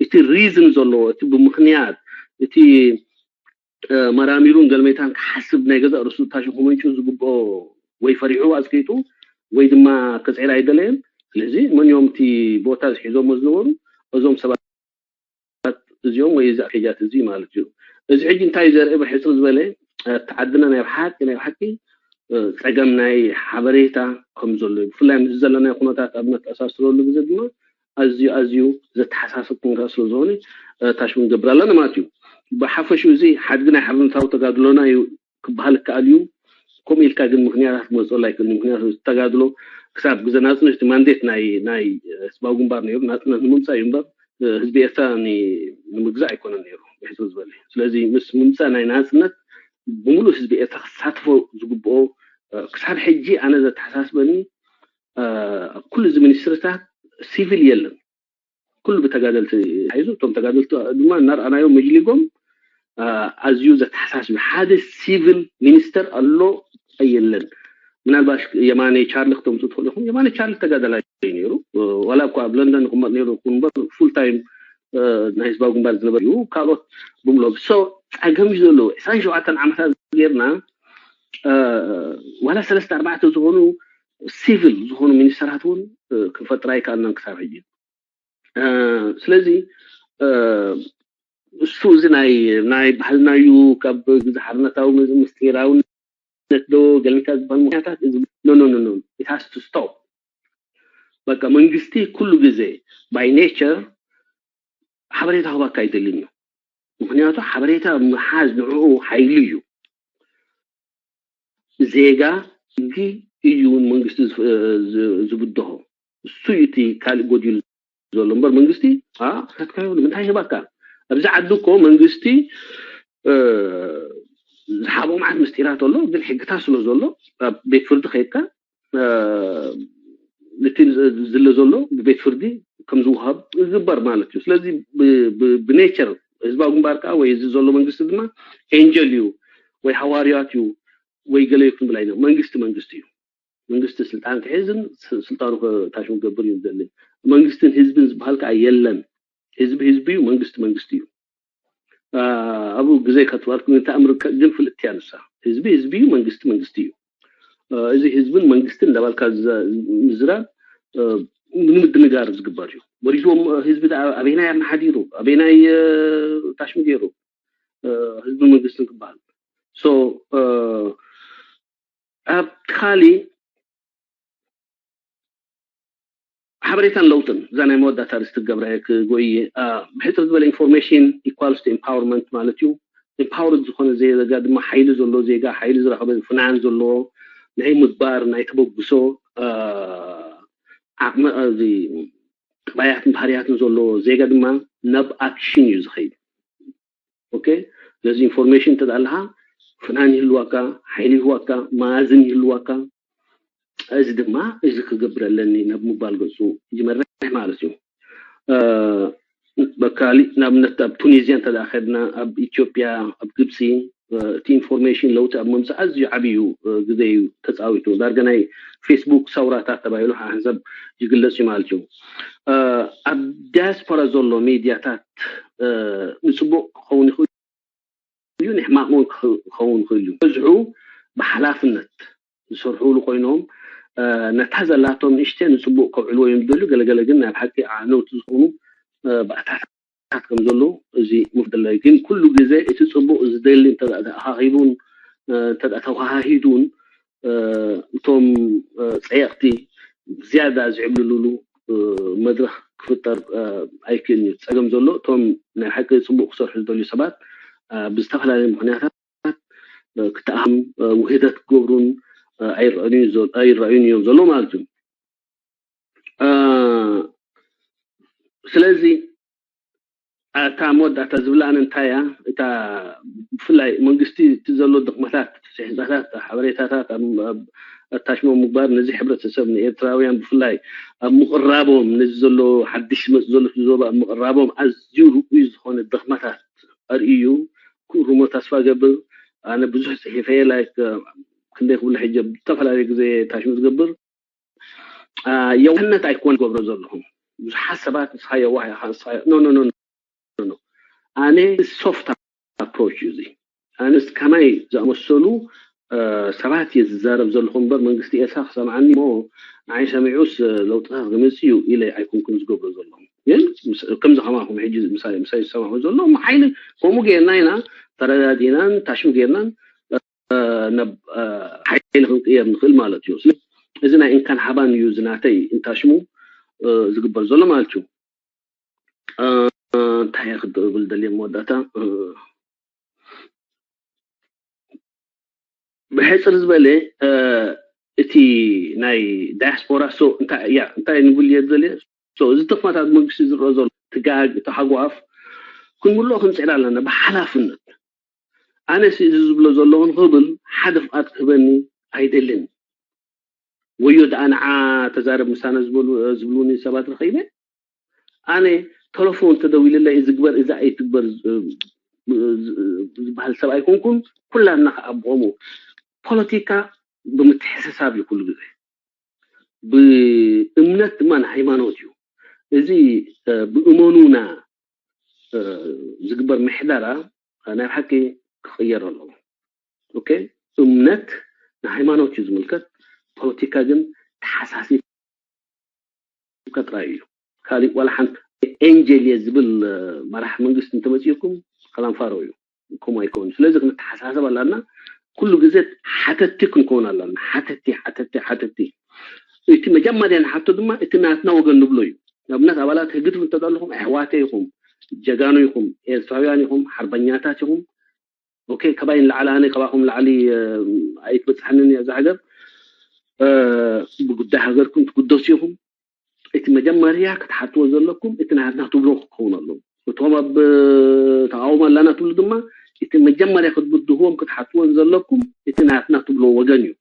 እቲ ሪዝን ዘለዎ እቲ ብምክንያት እቲ መራሚሩን ገልሜታን ክሓስብ ናይ ገዛእ ርእሱ ታሽም ክመንጭ ዝግብኦ ወይ ፈሪሑ ኣፅቂጡ ወይ ድማ ክፅዕር ኣይደለየን ስለዚ መን እዮም እቲ ቦታ ዝሒዞሞ ዝነበሩ እዞም ሰባት እዚኦም ወይ እዚ ፔጃት እዚ ማለት እዩ እዚ ሕጂ እንታይ ዘርኢ ብሕፅር ዝበለ እቲ ዓድና ናይ ብሓቂ ናይ ብሓቂ ፀገም ናይ ሓበሬታ ከም ዘሎ እዩ ብፍላይ ምስ ዘለናዮ ኩነታት ኣብ ነተኣሳስረሉ ግዜ ድማ ኣዝዩ ኣዝዩ ዘተሓሳስብ ኩነታት ስለ ዝኾነ ታሽሙ ንገብር ኣለና ማለት እዩ ብሓፈሽኡ እዚ ሓድጊ ናይ ሓርነታዊ ተጋድሎና እዩ ክበሃል ይከኣል እዩ ከምኡ ኢልካ ግን ምክንያታት ክመፅላ ኣይክእልን። ምክንያቱ ተጋድሎ ክሳብ ግዜ ናፅነት ማንዴት ናይ ናይ ህዝባዊ ግንባር ነይሩ፣ ናፅነት ንምምፃእ እዩ እምበር ህዝቢ ኤርትራ ንምግዛእ ኣይኮነን ነይሩ ብሕፅር ዝበለ። ስለዚ ምስ ምምፃእ ናይ ናፅነት ብምሉእ ህዝቢ ኤርትራ ክሳትፎ ዝግብኦ ክሳብ ሕጂ ኣነ ዘተሓሳስበኒ ኣብ ኩሉ እዚ ሚኒስትርታት ሲቪል የለን። ኩሉ ብተጋደልቲ ሒዙ እቶም ተጋደልቲ ድማ እናረኣናዮም መጅሊጎም ኣዝዩ ዘተሓሳስብ ሓደ ሲቪል ሚኒስተር ኣሎ የለን። ምናልባሽ የማነ ቻርሊ ክተምፁ ትኽእሉ ኢኹም። የማነ ቻርሊ ተጋዳላይ እዩ ነይሩ። ዋላ እኳ ኣብ ለንደን ይቕመጥ ነይሩ ይኹን እምበር ፉል ታይም ናይ ህዝባዊ ግንባር ዝነበረ እዩ። ካልኦት ብምሎም ሶ ጸገም እዩ ዘለዎ። ዕስራን ሸውዓተን ዓመታት ጌርና ዋላ ሰለስተ ኣርባዕተ ዝኾኑ ሲቪል ዝኾኑ ሚኒስተራት እውን ክንፈጥር ኣይከኣልናን ክሳብ ሕጂ። ስለዚ እሱ እዚ ናይ ናይ ባህልና እዩ ካብ ግዜ ሓርነታዊ ምስጢራውነት ዶ ገለመታ ዝበሃል ምክንያታት እዚ no no no no it has to stop። በቃ መንግስቲ ኩሉ ግዜ by nature ሓበሬታ ክባካ ኣይደልን እዩ። ምክንያቱ ሓበሬታ ምሓዝ ንዕኡ ሓይሊ እዩ። ዜጋ ሕጊ እዩ መንግስቲ ዝብድሆ። እሱ እዩ እቲ ካልእ ጎዲሉ ዘሎ እምበር መንግስቲ ኣታትካዮ ንምንታይ ይህባካ? ኣብዚ ዓዲ እኮ መንግስቲ ዝሓቦ መዓት ምስጢራት ኣሎ፣ ግን ሕግታት ስለ ዘሎ ኣብ ቤት ፍርዲ ከይድካ እቲ ዝለ ዘሎ ብቤት ፍርዲ ከም ዝውሃብ ዝግበር ማለት እዩ። ስለዚ ብኔቸር ህዝባዊ ግንባር ከዓ ወይ እዚ ዘሎ መንግስቲ ድማ ኤንጀል እዩ ወይ ሃዋርያት እዩ ወይ ገለ እዩ ክንብል ኣይነ መንግስቲ መንግስቲ እዩ። መንግስቲ ስልጣን ክሕዝን ስልጣኑ ታሽሙ ክገብር እዩ ዝደሊ። መንግስትን ህዝብን ዝበሃል ከዓ የለን። ህዝቢ ህዝቢ እዩ፣ መንግስቲ መንግስቲ እዩ። ኣብኡ ግዜ ከትዋልኩም ተኣምር ግን ፍልጥቲ እያ ንሳ። ህዝቢ ህዝቢ እዩ፣ መንግስቲ መንግስቲ እዩ። እዚ ህዝብን መንግስትን እንዳባልካ ምዝራብ ንምድንጋር ዝግበር እዩ። ወሪድዎም ህዝቢ ኣበይናይ ኣመሓዲሩ ኣበይናይ ታሽሙ ገይሩ ህዝብን መንግስትን ክበሃል so ኣብ ካሊ ሓበሬታን ለውጥን እዛ ናይ መወዳእታ ርስ ትገብረ ክጎይ ብሕፅር ዝበለ information equals to empowerment ማለት እዩ። ኢምፓወርድ ዝኾነ ዜጋ ድማ ሓይሊ ዘሎ ዜጋ ሓይሊ ዝረኸበ ፍናን ዘለዎ ናይ ምግባር ናይ ተበግሶ ዓቕሚ እዚ ጥባያትን ባህርያትን ዘለዎ ዜጋ ድማ ናብ ኣክሽን እዩ ዝኸይድ። ኦኬ ነዚ ኢንፎርሜሽን እንተ ኣለካ ፍናን ይህልዋካ፣ ሓይሊ ይህዋካ፣ መኣዝን ይህልዋካ። እዚ ድማ እዚ ክገብር ኣለኒ ናብ ምባል ገፁ ይመርሕ ማለት እዩ። በካሊእ ንኣብነት ኣብ ቱኒዝያ እንተ ከድና ኣብ ኢትዮጵያ ኣብ ግብፂ እቲ ኢንፎርሜሽን ለውጢ ኣብ ምምፃእ ኣዝዩ ዓብዩ ግዜ እዩ ተፃዊቱ። ዳርጋ ናይ ፌስቡክ ሰውራታት ተባሂሉ ሓንሳብ ይግለፅ እዩ ማለት እዩ። ኣብ ዲያስፖራ ዘሎ ሚድያታት ንፅቡቅ ክኸውን ይኽእል እዩ፣ ንሕማቅ እውን ክኸውን ይኽእል እዩ። በዝሑ ብሓላፍነት ዝሰርሕሉ ኮይኖም ነታ ዘላቶም ንእሽተ ንፅቡቅ ከውዕልዎ እዮም ዝደልዩ። ገለገለ ግን ናይ ብሓቂ ኣዕነውቲ ዝኾኑ ባእታታት ከም ዘለዉ እዚ ምፍለይ ግን ኩሉ ግዜ እቲ ፅቡቅ ዝደሊ እንተ ኣኻኺቡን እንተ ተዋሃሂዱን እቶም ፀየቅቲ ዝያዳ ዝዕብልልሉ መድረክ ክፍጠር ኣይክእልን እዩ። ፀገም ዘሎ እቶም ናይ ሓቂ ፅቡቅ ክሰርሑ ዝደልዩ ሰባት ብዝተፈላለዩ ምክንያታት ክተኣም ውህደት ክገብሩን ኣይረኣዩን እዮም ዘሎ ማለት እዩ። ስለዚ እታ መወዳእታ ዝብላን እንታይ እያ እታ ብፍላይ መንግስቲ እቲ ዘሎ ድኽመታት ስሕዛታት ሓበሬታታት ኣታሽሞ ምግባር ነዚ ሕብረተሰብ ንኤርትራውያን ብፍላይ ኣብ ምቕራቦም ነዚ ዘሎ ሓድሽ ዝመፅ ዘሎ ዞባ ኣብ ምቕራቦም ኣዝዩ ርኡይ ዝኾነ ድኽመታት ኣርእዩ ክእርሞ ተስፋ ገብር። ኣነ ብዙሕ ፅሒፈ ላይክ ክንደይ ክብሎ ሕጂ ዝተፈላለዩ ግዜ ታሽሙ ዝገብር የዋህነት ኣይኮን ገብሮ ዘለኹም። ብዙሓት ሰባት ንስኻ የዋህ ኢኻ ንስኻ no no no no ኣነ ሶፍት ኣፕሮች እዩ እዚ። ኣነስ ከማይ ዝኣመሰሉ ሰባት እየ ዝዛረብ ዘለኹ እምበር መንግስቲ ኤርትራ ክሰምዓኒ እሞ ንዓይ ሰሚዑስ ለውጥታት ክመፅእ እዩ ኢለ ኣይኮንኩን ዝገብሮ ዘለኹ። ግን ከምዚ ከማኹም ሕጂ ምሳይ ዝሰማዑ ዘለኹም ሓይሊ ከምኡ ጌርና ኢና ተረዳዲእናን ታሽሙ ጌርናን ናብ ሓይሊ ክንቅየር ንኽእል ማለት እዩ። እዚ ናይ እንካን ሓባን እዩ ዝናተይ እንታሽሙ ዝግበር ዘሎ ማለት እዩ። እንታይ እየ ክብል ደልየ መወዳእታ ብሕፅር ዝበለ እቲ ናይ ዳያስፖራ ሶ እንታይ እያ እንታይ ንብል እየ ዘለ እዚ ተኽማታት መንግስቲ ዝረኦ ዘሎ ትጋግ ተሓጓፍ ክንምልኦ ክንፅዕር ኣለና ብሓላፍነት። ኣነ እዚ ዝብሎ ዘለኹ ንክብል ሓደ ፍቓድ ክህበኒ ኣይደልን። ወዮ ደኣ ንዓ ተዛረብ ምሳና ዝብሉኒ ሰባት ረኺበ ኣነ ተለፎን ተደዊልለይ እዚ ግበር እዚ ኣይትግበር ዝበሃል ሰብ ኣይኮንኩን። ኩላትና ከዓ ብኸምኡ ፖለቲካ ብምትሕስሳብ እዩ ኩሉ ግዜ። ብእምነት ድማ ንሃይማኖት እዩ። እዚ ብእመኑና ዝግበር ምሕደራ ናይ ብሓቂ ክቕየር ኣለዎ። ኦኬ፣ እምነት ንሃይማኖት እዩ ዝምልከት፣ ፖለቲካ ግን ተሓሳሲብካ ጥራይ እዩ። ካሊእ ዋላ ሓንቲ ኤንጀል እየ ዝብል መራሕ መንግስቲ እንተመፂኡኩም ከላንፋሮ እዩ። ከምኡ ኣይከውን። ስለዚ ክንተሓሳሰብ ኣላና። ኩሉ ግዜ ሓተቲ ክንከውን ኣላና። ሓተቲ ሓተቲ ሓተቲ። እቲ መጀመርያ ንሓቶ ድማ እቲ ናትና ወገን ንብሎ እዩ። ንኣብነት ኣባላት ህግድፍ እንተለኹም ኣሕዋተ ይኹም፣ ጀጋኑ ይኹም፣ ኤርትራውያን ይኹም፣ ሓርበኛታት ይኹም። ኦኬ፣ ካባይ ንላዕሊ ኣነ ካባኹም ላዕሊ ኣይትበፅሓንን እያ እዛ ሃገር። ብጉዳይ ሃገርኩም ትጉደሱ ኢኹም። እቲ መጀመርያ ክትሓትዎ ዘለኩም እቲ ናትና ትብሎ ክኸውን ኣለዎ። እቶም ኣብ ተቃውሞ ኣላና ትብሉ ድማ እቲ መጀመርያ ክትብድህዎም ክትሓትዎን ዘለኩም እቲ ናትና ትብሎ ወገን እዩ።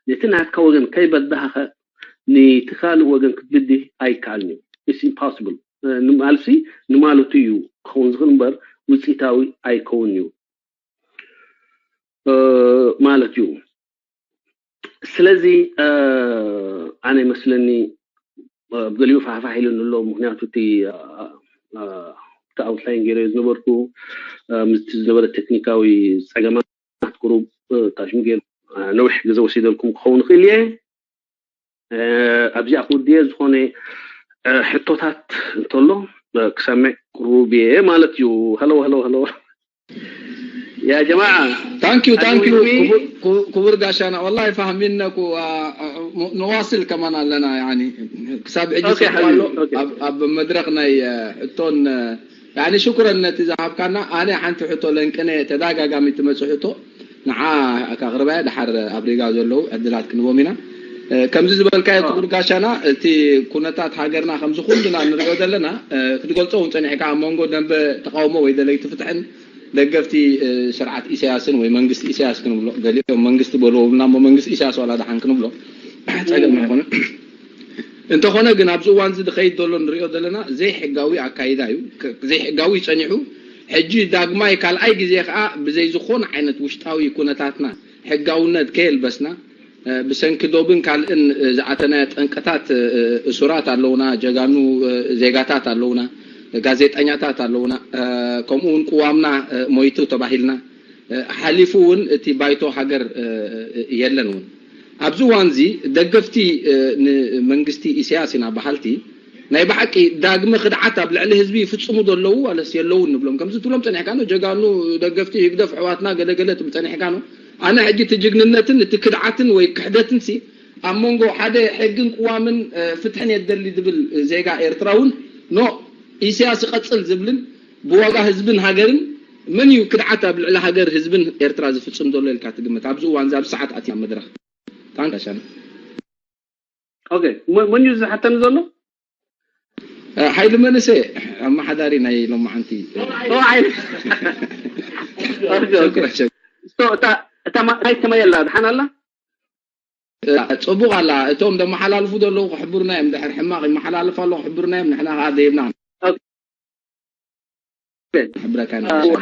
ነቲ ናትካ ወገን ከይበዳህኸ ነቲ ካልእ ወገን ክትብድህ ኣይከኣልን እዩ። It's impossible። ንማልሲ ንማለቱ እዩ ክኸውን ዝኽእል እምበር ውፅኢታዊ ኣይከውን እዩ ማለት እዩ። ስለዚ ኣነ ይመስለኒ ብገሊኡ ፋሕፋሕ ኢሉ ኣሎ። ምክንያቱ እቲ እቲ ኣውትላይን ገይረ ዝነበርኩ ምስቲ ዝነበረ ቴክኒካዊ ፀገማት ቁሩብ ታሽሙ ገይሩ ነዊሕ ግዜ ወሲደልኩም ክኸውን ይኽእል እየ። ኣብዚኣ ክውድየ ዝኾነ ሕቶታት እንተሎ ክሰምዕ ቅሩብ እየ ማለት እዩ። ሀሎ ሀሎ ሀሎ ያ ጀማዓ ታንኪዩ ታንኪዩ ክቡር ጋሻና ወላሂ ፋህሚነኩ ንዋስል ከማን ኣለና ያኒ ክሳብ ሕጂ ስብሎ ኣብ መድረክ ናይ ሕቶን ያኒ ሽኩረን ነቲ ዝሃብካና ኣነ ሓንቲ ሕቶ ለንቅነ ተዳጋጋሚ ትመጽእ ሕቶ ንዓ ከቕርበያ ድሓር ኣብ ሪጋ ዘለዉ ዕድላት ክንቦም ኢና ከምዚ ዝበልካዮ ክቡር ጋሻና እቲ ኩነታት ሃገርና ከምዚ ኩሉና ንሪኦ ዘለና ክትገልጾ እውን ጸኒሕካ ኣብ መንጎ ደንበ ተቃውሞ ወይ ደለይቲ ፍትሕን ደገፍቲ ስርዓት ኢሳያስን ወይ መንግስቲ ኢሳያስ ክንብሎ ገሊኦም መንግስቲ በልዎ ብልና እሞ መንግስቲ ኢሳያስ ዋላ ደሓን ክንብሎ ጸገም ኣይኮነ እንተኾነ ግን ኣብዚ እዋን እዚ ዝኸይድ ዘሎ ንሪኦ ዘለና ዘይሕጋዊ ኣካይዳ እዩ ዘይሕጋዊ ጸኒሑ ሕጂ ዳግማይ ካልኣይ ግዜ ከዓ ብዘይ ዝኾነ ዓይነት ውሽጣዊ ኩነታትና ሕጋውነት ከየልበስና ብሰንኪ ዶብን ካልእን ዝኣተናዮ ጠንቅታት እሱራት ኣለውና፣ ጀጋኑ ዜጋታት ኣለውና፣ ጋዜጠኛታት ኣለውና፣ ከምኡ እውን ቅዋምና ሞይቱ ተባሂልና ሓሊፉ እውን እቲ ባይቶ ሃገር የለን እውን ኣብዚ እዋን እዚ ደገፍቲ ንመንግስቲ ኢሳያስ ኢና በሃልቲ ናይ ብሓቂ ዳግመ ክድዓት ኣብ ልዕሊ ህዝቢ ይፍፅሙ ዶ ኣለዉ ዋለስ የለውን ንብሎም ከምዚ ትብሎም ፀኒሕካ ነው ጀጋኑ ደገፍቲ ህግደፍ ኣሕዋትና ገለገለ ትብል ፀኒሕካ ነው ኣነ ሕጂ እቲ ጅግንነትን እቲ ክድዓትን ወይ ክሕደትን ሲ ኣብ መንጎ ሓደ ሕግን ቅዋምን ፍትሕን የደሊ ዝብል ዜጋ ኤርትራ እውን no ኢሳያስ ይቐፅል ዝብልን ብዋጋ ህዝብን ሃገርን መን እዩ ክድዓት ኣብ ልዕሊ ሃገር ህዝብን ኤርትራ ዝፍፅም ዘሎ ኢልካ ትግምት ኣብዚ እዋን እዚ ኣብ ሰዓት ኣትያ መድረክ ታንካሻን okay መን እዩ ዝሓተኒ ዘሎ ሓይሊ መንእሰ ኣመሓዳሪ ናይ ሎማዓንቲ እታ ማይ ከመየላ ድሓን ኣላ ፅቡቅ ኣላ እቶም ደመሓላልፉ ዘለዉ ክሕብሩና እዮም ድሕር ሕማቅ ይመሓላልፍ ኣሎ ክሕብሩና እዮም ንሕና ከዓ ዘይብና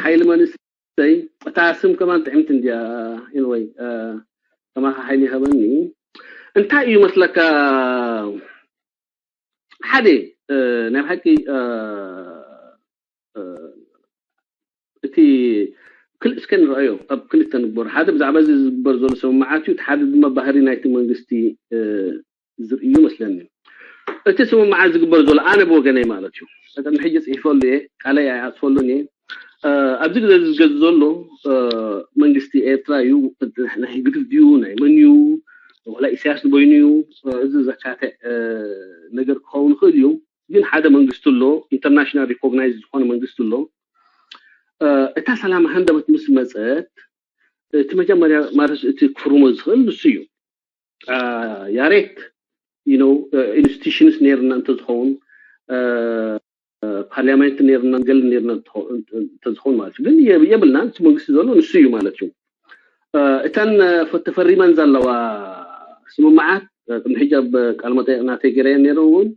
ሓይሊ መንእሰይ እታ ስም ከማን ጥዕምቲ እንድያ ኢንወይ ከማኻ ሓይሊ ይሃበኒ እንታይ እዩ መስለካ ሓደ ናይ ብሓቂ እቲ ክልእ እስከ ንረኣዮ ኣብ ክልተ ንግበር ሓደ ብዛዕባ እዚ ዝግበር ዘሎ ስምምዓት እዩ ሓደ ድማ ባህሪ ናይቲ መንግስቲ ዝርእዩ መስለኒ እቲ ስምምዓት ዝግበር ዘሎ ኣነ ብወገነይ ማለት እዩ ቀደም ሕጂ ፅሒፈሉ እየ ቃለይ ኣይኣፅፈሉን እየ ኣብዚ ግዜ ዝገዝ ዘሎ መንግስቲ ኤርትራ እዩ ናይ ህግድፍ ድዩ ናይ መን እዩ ዋላ ኢሳያስ ንበይኑ እዩ እዚ ዘካትዕ ነገር ክኸውን ይኽእል እዩ ግን ሓደ መንግስቲ ኣሎ international recognize ዝኾነ መንግስቲ ኣሎ እታ ሰላም ሃንደበት ምስ መፀት እቲ መጀመርያ ማለት እቲ ክፍርሞ ዝኽእል ንሱ እዩ። ያሬት ኢንስቲቱሽንስ ነርና እንተዝኸውን፣ ፓርላመንት ነርና፣ ገል ነርና እንተዝኸውን ማለት እዩ። ግን የብልናን። እቲ መንግስቲ ዘሎ ንሱ እዩ ማለት እዩ። እተን ተፈሪመን ዘለዋ ስምምዓት ቅድሚ ሕጂ ኣብ ቃል መጠየቅ ናተይ ገይረየን ነይረ እውን፣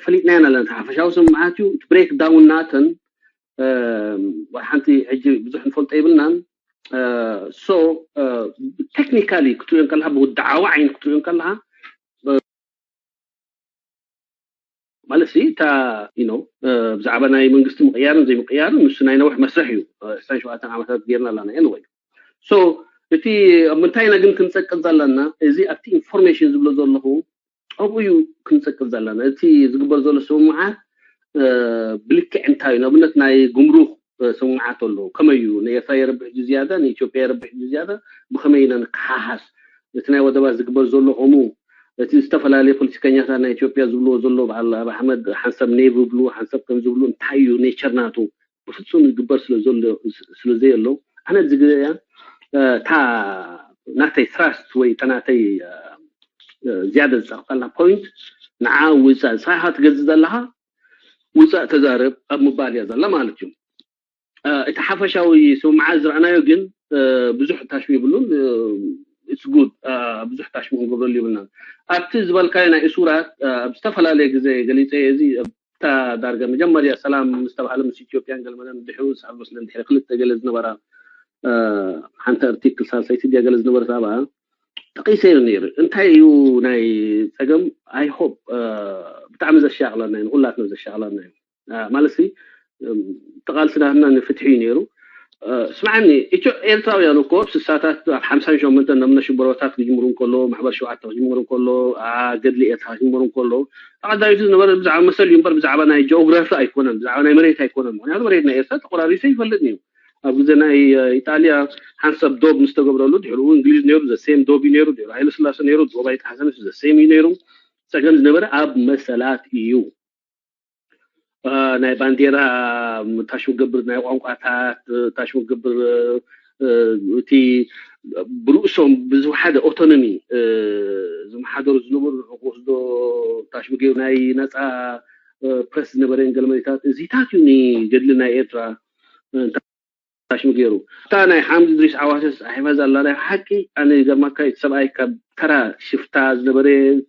ፈሊጥናየን ኣለና። ሓፈሻዊ ስምምዓት እዩ። እቲ ብሬክ ዳውን ናተን ሓንቲ ሕጂ ብዙሕ ንፈልጦ የብልናን። ሶ ቴክኒካሊ ክትሪኦ ከለካ፣ ብውድዓዊ ዓይኒ ክትሪኦ ከለካ ማለት ሲ እታ ብዛዕባ ናይ መንግስቲ ምቅያርን ዘይምቅያርን ንሱ ናይ ነውሕ መስርሕ እዩ። ዕስራን ሸውዓተን ዓመታት ጌርና ኣለና። ኤንወይ፣ ሶ እቲ ኣብ ምንታይ ኢና ግን ክንጸቅጥ ዘለና? እዚ ኣብቲ ኢንፎርሜሽን ዝብሎ ዘለኹ ኣብኡ እዩ ክንጸቅጥ ዘለና። እቲ ዝግበር ዘሎ ስምምዓት ብልክዕ እንታይ እዩ? ንኣብነት ናይ ጉምሩክ ስምምዓት ኣሎ። ከመይ እዩ ንኤርትራ የረብሕ እዩ ዝያዳ፣ ንኢትዮጵያ የረብሕ እዩ ዝያዳ? ብኸመይ ኢና ንከሓሓስ? እቲ ናይ ወደባት ዝግበር ዘሎ ከምኡ እቲ ዝተፈላለየ ፖለቲከኛታት ናይ ኢትዮጵያ ዝብልዎ ዘሎ በዓል ኣብ ኣሕመድ ሓንሳብ ኔቭ ብሉ ሓንሳብ ከም ዝብሉ እንታይ እዩ ኔቸር ናቱ? ብፍጹም ዝግበር ስለዘሎ ስለዘየሎ ኣነ ዝግያ እታ ናተይ ትራስት ወይ እታ ናተይ ዝያደ ዝጸቕጠላ ፖይንት ንዓ ውጻእ ንስኻ ትገዝእ ዘለኻ ውጻእ ተዛረብ ኣብ ምባል እያ ዘላ ማለት እዩ። እቲ ሓፈሻዊ ስምምዓት ዝረኣናዮ ግን ብዙሕ ታሽሙ ይብሉን። ኢትስ ጉድ፣ ብዙሕ ታሽሙ ክንገብረሉ ይብልናን። ኣብቲ ዝበልካዮ ናይ እሱራት ኣብ ዝተፈላለየ ግዜ ገሊፀ እዚ እታ ዳርጋ መጀመርያ ሰላም ምስ ተባሃለ ምስ ኢትዮጵያን ገለመለን ድሕሩ ሰዓት መስለን ድሕሪ ክልተ ገለ ዝነበራ ሓንቲ ኣርቲክል ሳልሰይቲ ድያ ገለ ዝነበረት ኣብኣ ጠቂሰ ነይሩ። እንታይ እዩ ናይ ፀገም? ኣይ ሆፕ ብጣዕሚ ዘሻቕለና እዩ፣ ንኩላትና ዘሻቕለና እዩ። ማለት ሲ ተቓልሲ ናትና ንፍትሒ እዩ ነይሩ። ስምዓኒ፣ ኤርትራውያን እኮ ኣብ ስሳታት ኣብ ሓምሳን ሸሞንተን ናብ ሽበሮታት ክጅምሩ እንከሎ፣ ማሕበር ሸውዓተ ክጅምሩ እንከሎ፣ ገድሊ ኤርትራ ክጅምሩ እንከሎ፣ ተቐዳሚቱ ዝነበረ ብዛዕባ መሰል እዩ እምበር ብዛዕባ ናይ ጂኦግራፊ ኣይኮነን፣ ብዛዕባ ናይ መሬት ኣይኮነን። ምክንያቱ መሬት ናይ ኤርትራ ተቆራሪሱ ይፈልጥ እዩ። ኣብ ግዜ ናይ ኢጣልያ ሓንሳብ ዶብ ምስ ተገብረሉ ድሕሪኡ እንግሊዝ ነይሩ፣ ዘሴም ዶብ እዩ ነይሩ። ድሕሪ ሃይለ ስላሴ ነይሩ፣ ዶብ ኣይጠሓሰን፣ ዘሴም እዩ ነይሩ። ፀገም ዝነበረ ኣብ መሰላት እዩ። ናይ ባንዴራ ታሽሙ ገብር፣ ናይ ቋንቋታት ታሽሙ ገብር፣ እቲ ብርእሶም ብዝወሓደ ኦቶኖሚ ዝመሓደሩ ዝነበሩ ክወስዶ ታሽሙ ገይሩ ናይ ነፃ ፕረስ ዝነበረ ገለ መሬታት እዚታት እዩ ንገድሊ ናይ ኤርትራ ታሽሙ ገይሩ። እታ ናይ ሓምድ ድሪስ ዓዋተ ፃሒፋ ዘላ ናይ ሓቂ ኣነ ይገርመካ እዩ። እቲ ሰብኣይ ካብ ተራ ሽፍታ ዝነበረ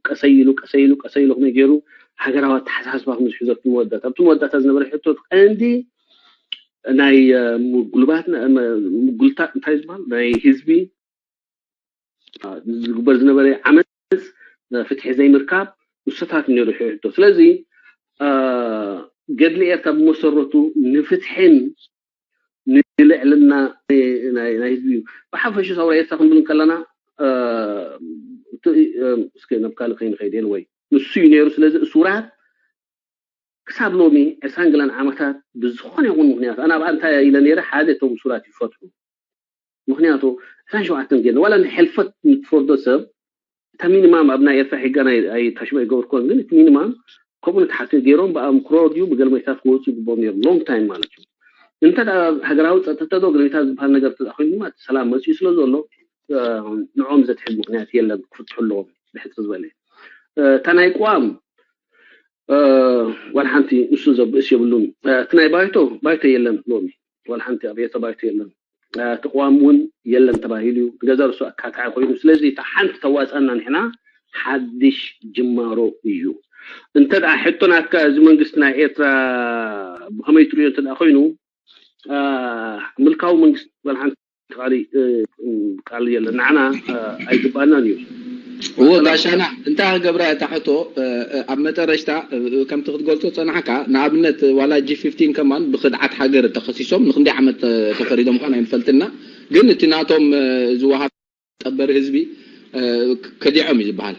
ቀሰይ ኢሉ ቀሰይ ኢሉ ቀሰይ ኢሉ ከመይ ገይሩ ሃገራዊ ኣተሓሳስባ ክምዝሑ ዘብቲ መወዳእታ ኣብቲ መወዳእታ ዝነበረ ሕቶ ቀንዲ ናይ ምጉልባት ምጉልታት እንታይ ዝበሃል ናይ ህዝቢ ዝግበር ዝነበረ ዓመፅ ፍትሒ ዘይምርካብ ንሶታት ነይሩ ሕቶ። ስለዚ ገድሊ ኤርትራ ብመሰረቱ ንፍትሕን ንልዕልና ናይ ህዝቢ እዩ። ብሓፈሹ ሰውራ ኤርትራ ክንብል ከለና እስከ ናብ ካልእ ከይንኸይድ ወይ ንሱ እዩ ነይሩ። ስለዚ እሱራት ክሳብ ሎሚ ዕስራን ገለን ዓመታት ብዝኾነ ይኹን ምክንያት ኣነ ኣብኣ እንታይ ኢለ ነይረ፣ ሓደ እቶም እሱራት ይፈትሑ። ምክንያቱ ዕስራን ሸውዓተን ገለ ዋላ ንሕልፈት ንትፈርዶ ሰብ እታ ሚኒማም ኣብ ናይ ኤርትራ ሕጋ ናይ ኣይታሽማ ይገብር ኮን ግን እቲ ሚኒማም ከምኡ ንትሓተ ገይሮም ብኣምክሮ ድዩ ብገለ መሬታት ክወፁ ይግብኦም ነይሩ ሎንግ ታይም ማለት እዩ። እንተ ደኣ ሃገራዊ ፀጥታ ዶ ገለመሬታት ዝበሃል ነገር እንተ ደኣ ኮይኑ ድማ እቲ ሰላም መፅኡ ስለ ዘሎ ንዕኦም ዘትሕዝ ምክንያት የለን። ክፍትሑ ኣለዎም ብሕፅር ዝበለ። እታ ናይ ቅዋም ዋላ ሓንቲ ንሱ ዘብእስ የብሉን። እቲ ናይ ባይቶ ባይቶ የለን ሎሚ ዋላ ሓንቲ ኣብ ኤርትራ ባይቶ የለን። እቲ ቅዋም እውን የለን ተባሂሉ እዩ። ንገዛ ርሱ ኣካታዒ ኮይኑ ስለዚ እታ ሓንቲ ተዋፃና ንሕና ሓድሽ ጅማሮ እዩ። እንተ ደኣ ሕቶ ናትካ እዚ መንግስቲ ናይ ኤርትራ ብኸመይ ትሪኦ እንተ ደኣ ኮይኑ ምልካዊ መንግስቲ ዋላ ሓንቲ ቃል የለን ንዓና ኣይግባእናን እዩ። እወ ጋሻና እንታይ ክገብራ እታ ሕቶ ኣብ መጠረሽታ ከምቲ ክትገልጾ ጸናሕካ ንኣብነት ዋላ ጂ ፊፍቲን ከማን ብክድዓት ሃገር ተኸሲሶም ንክንደይ ዓመት ተፈሪዶም ኳን ኣይንፈልጥና ግን እቲ ናቶም ዝወሃብ ጠበሪ ህዝቢ ከዲዖም እዩ ዝበሃል።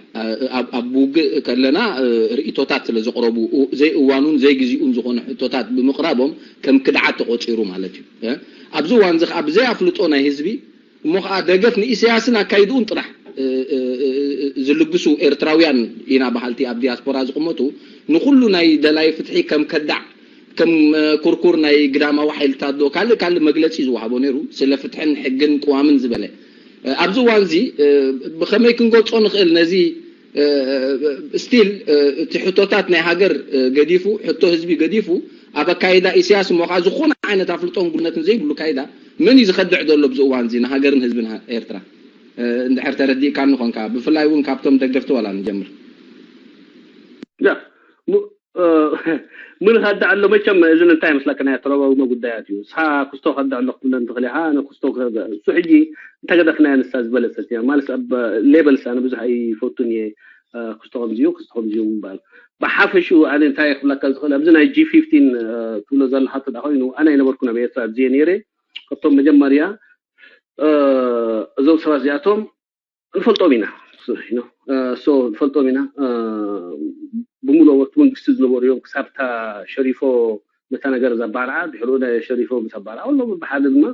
ኣብ ውግእ ከለና ርእቶታት ስለ ዘቕረቡ ዘይእዋኑን ዘይግዚኡን ዝኾነ ሕቶታት ብምቕራቦም ከም ክድዓት ተቖጺሩ ማለት እዩ። ኣብዚ እዋን እዚ ከዓ ብዘይ ኣፍልጦ ናይ ህዝቢ እሞ ከዓ ደገፍ ንኢሳያስን ኣካይድኡን ጥራሕ ዝልግሱ ኤርትራውያን ኢና በሃልቲ ኣብ ዲያስፖራ ዝቕመጡ ንኩሉ ናይ ደላይ ፍትሒ ከም ከዳዕ ከም ኩርኩር ናይ ግዳማዊ ሓይልታት ዶ ካልእ ካልእ መግለፂ ዝወሃቦ ነይሩ፣ ስለ ፍትሕን ሕግን ቅዋምን ዝበለ። ኣብዚ እዋን እዚ ብኸመይ ክንገልፆ ንኽእል ነዚ ስቲል እቲ ሕቶታት ናይ ሃገር ገዲፉ፣ ሕቶ ህዝቢ ገዲፉ፣ ኣብ ኣካይዳ ኢሳያስ እሞ ከዓ ዝኾነ ዓይነት ኣፍልጦን ጉነትን ዘይብሉ ካይዳ መን እዩ ዝኸድዕ ዘሎ ኣብዚ እዋን እዚ ንሃገርን ህዝብን ኤርትራ? እንድሕር ተረዲእካኒ ኾንካ፣ ብፍላይ እውን ካብቶም ደገፍቲ ዋላ ንጀምር። ያ ምን ከዳ ኣሎ መቸም፣ እዚ እንታይ መስለካ ናይ ኣተረጓጉመ ጉዳያት እዩ። ንስኻ ክስቶ ከዳ ኣሎ ክትብለን ትኽእል ኢኻ። ኣነ ክስቶ እሱ ሕጂ እንተገደፍናያ ንሳ ዝበለጸት እያ ማለት ኣብ ሌበልስ ኣነ ብዙሕ ኣይፈቱን እየ። ክስቶ ከምዚዩ ክስቶ ከምዚዩ ምባል ብሓፈሽኡ ኣነ እንታይ ክብለካ ዝኽእል ኣብዚ ናይ ጂ ፊፍቲን ትብሎ ዘለካ ተዳ ኮይኑ ኣነ ኣይነበርኩን ኣብ ኤርትራ ኣብዚየ ነይረ። ካብቶም መጀመርያ እዞም ሰባት እዚኣቶም ንፈልጦም ኢና ንፈልጦም ኢና። ብምሉእ ወቅቲ መንግስቲ ዝነበሩ እዮም። ክሳብታ ሸሪፎ ነታ ነገር ዘባርዓ ድሕሩ ናይ ሸሪፎ ምስ ኣባርዓ ከሎ ብሓደ ድማ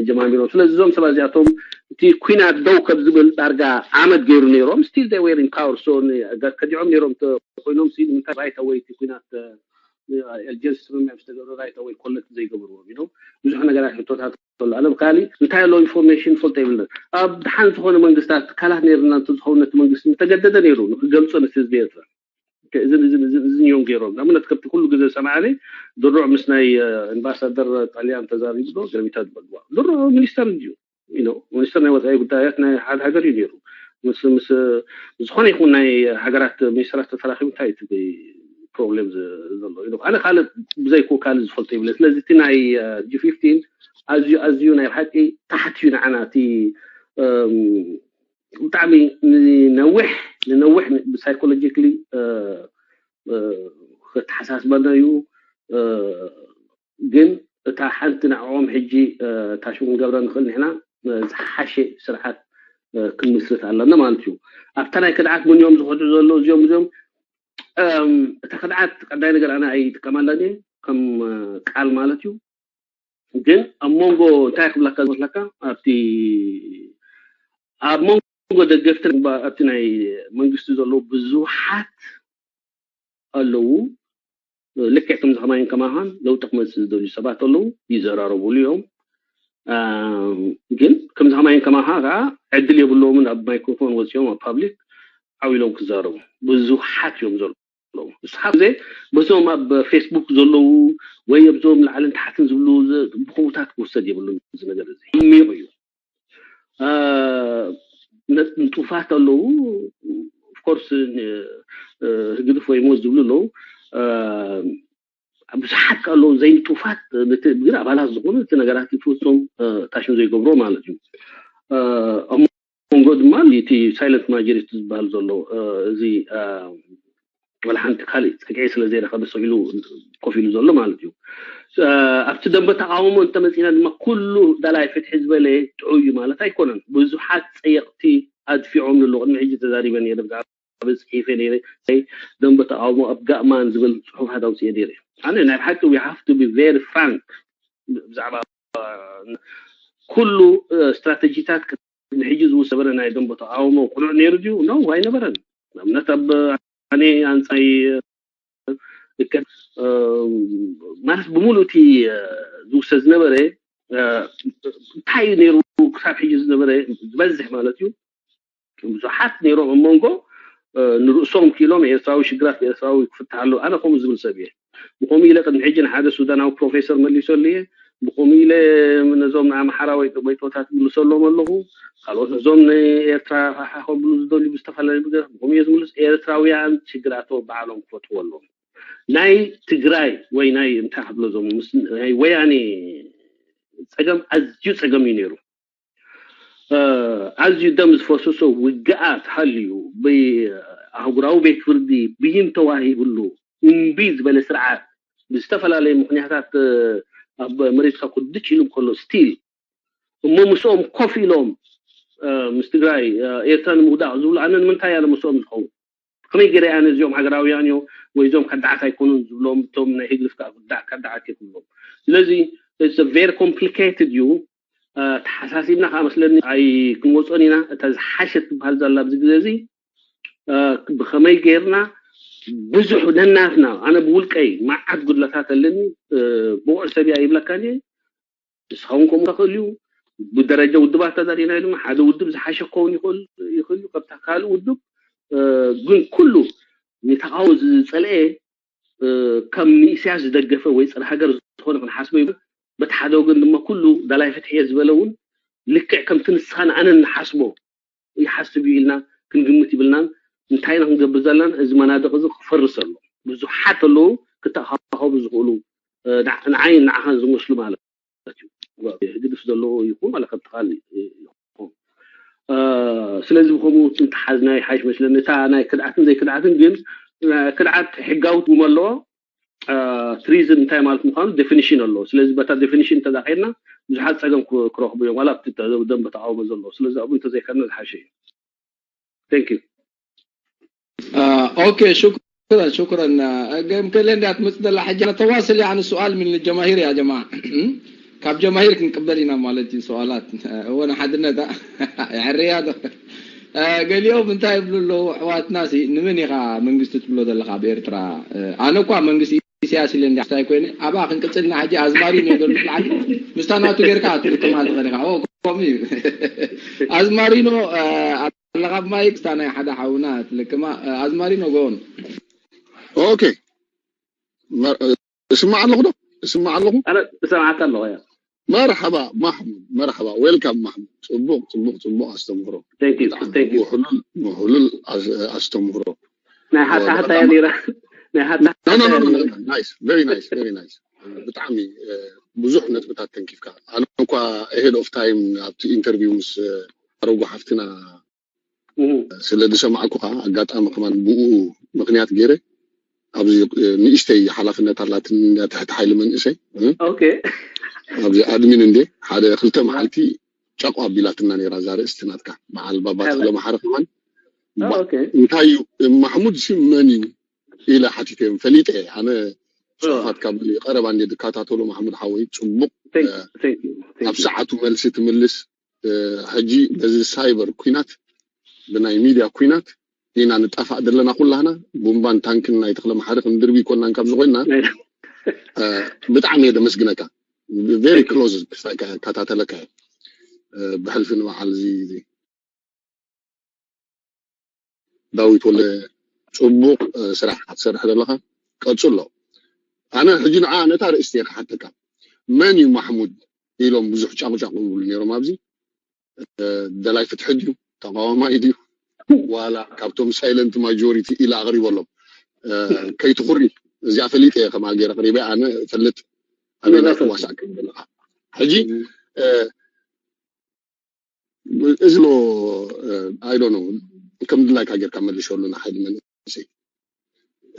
ጀማሚሮም። ስለዚ እዞም ሰባት እዚኣቶም እቲ ኩናት ደው ከብ ዝብል ዳርጋ ዓመት ገይሩ ነይሮም። ስቲል they were in power so ከዲዖም ነይሮም ኮይኖም ሲ ንምንታይ right away እቲ ኩናት ኣልጀርስ ስምምዕ ዝተገብረ right away ኮለክት ዘይገብርዎም ኢሎም ብዙሕ ነገራት ሕቶታት ኣሎ። ኣለም ካሊ እንታይ ኣሎ ኢንፎርሜሽን ፈልጦ የብለን። ኣብ ድሓን ዝኾነ መንግስታት ትካላት ነይርና እንተዝኸውን ነቲ መንግስቲ ምተገደደ ነይሩ ንክገልጾ ነቲ ህዝቢ ኤርትራ እዝን እዮም ገይሮም። ንኣብነት ከምቲ ኩሉ ግዜ ዝሰማዕኒ ድሩዕ ምስ ናይ ኣምባሳደር ጣልያን ተዛሪቡ ዶ ገረቢታ ዝበልዋ ድሩዕ ሚኒስተር እዩ ሚኒስተር ናይ ወፃኢ ጉዳያት ናይ ሓደ ሃገር እዩ ነይሩ። ምስ ምስ ዝኾነ ይኹን ናይ ሃገራት ሚኒስተራት ተተራኺቡ እንታይ እቲ ፕሮብሌም ዘሎ ኢሉ ኣነ ካልእ ብዘይኩ ካልእ ዝፈልጦ ይብለ። ስለዚ እቲ ናይ ጂ ፊፍቲን ኣዝዩ ኣዝዩ ናይ ብሓቂ ታሕቲ እዩ ንዓና እቲ ብጣዕሚ ንነዊሕ ንነዊሕ ብሳይኮሎጂካሊ ከተሓሳስበና እዩ። ግን እታ ሓንቲ ንዕኦም ሕጂ ታሽሙ ክንገብረ ንኽእል ንሕና ዝሓሸ ስርዓት ክንምስርት ኣለና ማለት እዩ። ኣብታ ናይ ክድዓት ምን እዮም ዝኸድዑ ዘለዉ እዚኦም እዚኦም እታ ክድዓት ቀዳይ ነገር ኣነ ኣይጥቀማላን እየ ከም ቃል ማለት እዩ። ግን ኣብ መንጎ እንታይ ክብለካ ዝመስለካ ኣብቲ ኣብ መንጎ ደገፍቲ ኣብቲ ናይ መንግስቲ ዘለዉ ብዙሓት ኣለዉ። ልክዕ ከምዚ ከማይን ከማኻን ለውጢ ክመፅእ ዝደልዩ ሰባት ኣለዉ፣ ይዘራረቡሉ እዮም። ግን ከምዚ ከማይን ከማኻ ከዓ ዕድል የብሎምን ኣብ ማይክሮፎን ወፂኦም ኣብ ፓብሊክ ዓው ኢሎም ክዛረቡ ብዙሓት እዮም ዘለዉ። ንስኻ ግዜ በዞም ኣብ ፌስቡክ ዘለዉ ወይ ኣብዞም ላዕልን ታሕትን ዝብሉ ብኸምኡታት ክውሰድ የብሉን። እዚ ነገር እዚ ዓሚቕ እዩ። ንጡፋት ኣለዉ ኦፍኮርስ ህግድፍ ወይ ሞት ዝብሉ ኣለዉ። ብዙሓት ኣለዉ ዘይንጡፋት ግን ኣባላት ዝኾኑ እቲ ነገራት ፍጹም ታሽም ዘይገብሮ ማለት እዩ። ኣብ መንጎ ድማ እቲ ሳይለንት ማጆሪቲ ዝበሃል ዘሎ እዚ ወላ ሓንቲ ካልእ ጸግዒ ስለ ዘይረኸበ ስቕ ኢሉ ኮፍ ኢሉ ዘሎ ማለት እዩ። ኣብቲ ደንበ ተቃውሞ እንተመጺና ድማ ኩሉ ዳላይ ፍትሒ ዝበለ ጥዑይ እዩ ማለት ኣይኮነን። ብዙሓት ጸየቕቲ ኣድፊዖም ንሎ ቅድሚ ሕጂ ተዛሪበ ነይረ ብዛዕባ ጽሒፈ ነይረ። ደንበ ተቃውሞ ኣብ ጋእማን ዝብል ጽሑፋት ኣውፅኤ ነይረ። ኣነ ናይ ብሓቂ we have to be very frank ብዛዕባ ኩሉ ስትራተጂታት ንሕጂ ዝውሰበረ ናይ ደንበ ተቃውሞ ቅኑዕ ነይሩ ድዩ? ኖ ኣይነበረን። ንኣብነት ኣብ ኣነ ኣንፃይ ማለት ብምሉእ እቲ ዝውሰድ ዝነበረ እንታይ እዩ ነይሩ ክሳብ ሕጂ ዝነበረ ዝበዝሕ ማለት እዩ ብዙሓት ነይሮም ኣብ መንጎ ንርእሶም ክኢሎም ኤርትራዊ ሽግራት ኤርትራዊ ክፍታሕ ኣሎ ኣነ ከምኡ ዝብል ሰብ እየ። ብከምኡ ኢለ ቅድሚ ሕጂ ንሓደ ሱዳናዊ ፕሮፌሰር መሊሰሉ እየ። ብከምኡ ኢለ ነዞም ንኣምሓራ ወይ ወይጦታት ምልሰሎም ኣለኹ። ካልኦት ነዞም ንኤርትራ ክሓኸብሉ ዝደልዩ ብዝተፈላለዩ ነገር ብከምኡ እየ ዝምልስ። ኤርትራውያን ሽግራቶም ባዕሎም ክፈትዎ ኣለዎም። ናይ ትግራይ ወይ ናይ እንታይ ክብሎ ዞም ናይ ወያኔ ፀገም ኣዝዩ ፀገም እዩ ነይሩ። ኣዝዩ ደም ዝፈሰሶ ውግኣት ሃልዩ ብኣህጉራዊ ቤት ፍርዲ ብይን ተዋሂብሉ እምቢ ዝበለ ስርዓት ብዝተፈላለየ ምክንያታት ኣብ መሬትካ ኩድጭ ኢሉ ከሎ ስቲል እሞ ምስኦም ኮፍ ኢሎም ምስ ትግራይ ኤርትራ ንምውዳቕ ዝብሉ ኣነ ንምንታይ ኣነ ምስኦም ዝኸውን ከመይ ገይረ ኣነ እዚኦም ሃገራውያን እዮም ወይ እዚኦም ከዳዓት ኣይኮኑን ዝብሎም እቶም ናይ ህግድፍ ከዓ ከዳዓት የብሎም። ስለዚ very complicated እዩ። ተሓሳሲብና ከዓ መስለኒ ኣይ ክንወፆን ኢና። እታ ዝሓሸት ትበሃል ዘላ ኣብዚ ግዜ እዚ ብከመይ ገይርና ብዙሕ ነናትና ኣነ ብውልቀይ መዓት ጉድለታት ኣለኒ። ብቑዕ ሰብ እያ ይብለካ እንጂ ንስኻውን ከምኡ ትኽእል እዩ። ብደረጃ ውድባት ተዛሪና ድማ ሓደ ውድብ ዝሓሸ ክኸውን ይኽእል ይኽእል እዩ ካብታ ካልእ ውድብ። ግን ኩሉ ንተቓውሞ ዝጸልኤ ከም ንኢሳያስ ዝደገፈ ወይ ጸረ ሃገር ዝኾነ ክንሓስቦ ይብል። በቲ ሓደ ወገን ድማ ኩሉ ዳላይ ፍትሒ እየ ዝበለ እውን ልክዕ ከምቲ ንስኻን ኣነን ንሓስቦ ይሓስብ እዩ ኢልና ክንግምት ይብልናን እንታይ ኢና ክንገብር ዘለናን እዚ መናድቕ እዚ ክፈርስ ኣሎ። ብዙሓት ኣለዉ ክተኣኻኸቡ ዝኽእሉ ንዓይን ንዓኻን ዝመስሉ ማለት እዩ። ህግድፍ ዘለዎ ይኹን ማለት ከም ትኻል ይኹን ስለዚ ብከምኡ እንተሓዝና ይሓይሽ መስለኒ። እታ ናይ ክድዓትን ዘይክድዓትን ግን ክድዓት ሕጋዊ ትርጉም ኣለዎ። ትሪዝን እንታይ ማለት ምዃኑ ዴፊኒሽን ኣለዎ። ስለዚ በታ ዴፊኒሽን እንተዳኸድና ብዙሓት ፀገም ክረኽቡ እዮም ዋላ ኣብቲ ደንበ ተቃውሞ ዘለዎ። ስለዚ ኣብኡ እንተዘይከድና ዝሓሸ እዩ። Thank you። ኦኬ ሽኩረን ሽኩረን። ገም ከለ እንዲያ ትመጽእ ዘላ ሕጂ ተዋስል يعني سؤال من الجماهير يا جماعة። ካብ ጀማሂር ክንቅበል ኢና ማለት እዩ ሰዋላት እወ ንሓድነት የዕርያ ዶ። ገሊኦም እንታይ ይብሉ ኣለዉ ኣሕዋትና ሲ ንመን ኢኻ መንግስቲ ትብሎ ዘለኻ ኣብ ኤርትራ? ኣነ እኳ መንግስቲ ኢሳያስ ኢለ እንዲ ሓስታይ ኮይነ ኣብኣ ክንቅጽልና ሕጂ ኣዝማሪኖ ዘሎ ልዓል ምስታ ናቱ ጌርካ ትልቅማ ትኽእል ኢኻ። ከምኡ እዩ ኣዝማሪኖ ኣለኻ ብማይክ ስታ ናይ ሓደ ሓውና ትልቅማ ኣዝማሪኖ ጎን ኦኬ እስማዕ ኣለኹ ዶ እስማዕ ኣለኹ እሰማዓካ ኣለኹ ያ መርሓባ ማሕሙድ መርሓባ ዌልካም ማሕሙድ ጽቡቕ ጽቡቕ ጽቡቕ ኣስተምህሮ Thank you thank you ምሁሉል ምሁሉል ኣስተምህሮ ናይ ሓታ ሓታ እያ ነይራ ናይ ሓታ ሓታ እያ ነይራ nice very nice very nice ብጣዕሚ ብዙሕ ነጥብታት ተንኪፍካ ኣነ እኳ ahead of time ኣብቲ interview ምስ ኣረጉ ሓፍትና ስለ ዝሰማዕኩኻ ኣጋጣሚ ከማን ብኡ ምክንያት ገይረ ኣብዚ ንእሽተይ ሓላፍነት ኣላትኒ ትሕቲ ሓይሊ መንእሰይ ኣብዚ ኣድሚን እንዴ ሓደ ክልተ መዓልቲ ጨቆ ኣቢላትና ነይራ እዛ ርእስቲ ናትካ በዓል ባባ ተክለ መሓሪ ከማን እንታይ እዩ ማሕሙድ ሲ መን እዩ ኢለ ሓቲተዮም ፈሊጠ ኣነ ጽሑፋት ካብ ቀረባ እንዴ ዝከታተሎ ማሕሙድ ሓወይ ጽቡቅ ኣብ ሰዓቱ መልሲ ትምልስ ሕጂ በዚ ሳይበር ኩናት ብናይ ሚድያ ኩናት ኢና ንጣፋእ ዘለና ኩላህና ቡምባን ታንክን ናይ ተክለ መሓሪ ክንድርቢ ይኮናን ካብ ዝኾንና ብጣዕሚ እየ ደመስግነካ very close ክሳይ ከታተለካ ብሕልፊ ንበዓል እዚ ዳዊት ወለ ጽቡቕ ስራሕ ክትሰርሕ ዘለኻ ቀጽሎ ኣነ ሕጂ ንዓ ነታ ርእስቲ እየ ክሓተካ መን እዩ ማሕሙድ ኢሎም ብዙሕ ጫቑጫቑ ይብሉ ነይሮም ኣብዚ ደላይ ፍትሒ ድዩ ተቃዋማይ ድዩ ዋላ ካብቶም silent majority ኢለ ኣቕሪበሎም ከይትኹሪ እዚኣ ፈሊጠ እየ ከማ ገይረ ኣቕሪበ ኣነ እፈልጥ ኣበይ ናይ ክዋሳእ ከም ዘለካ ሕጂ እዚ ሎ I don't know ከም ድላይካ ጌርካ መልሸሉ ንሓይሊ መንእሰይ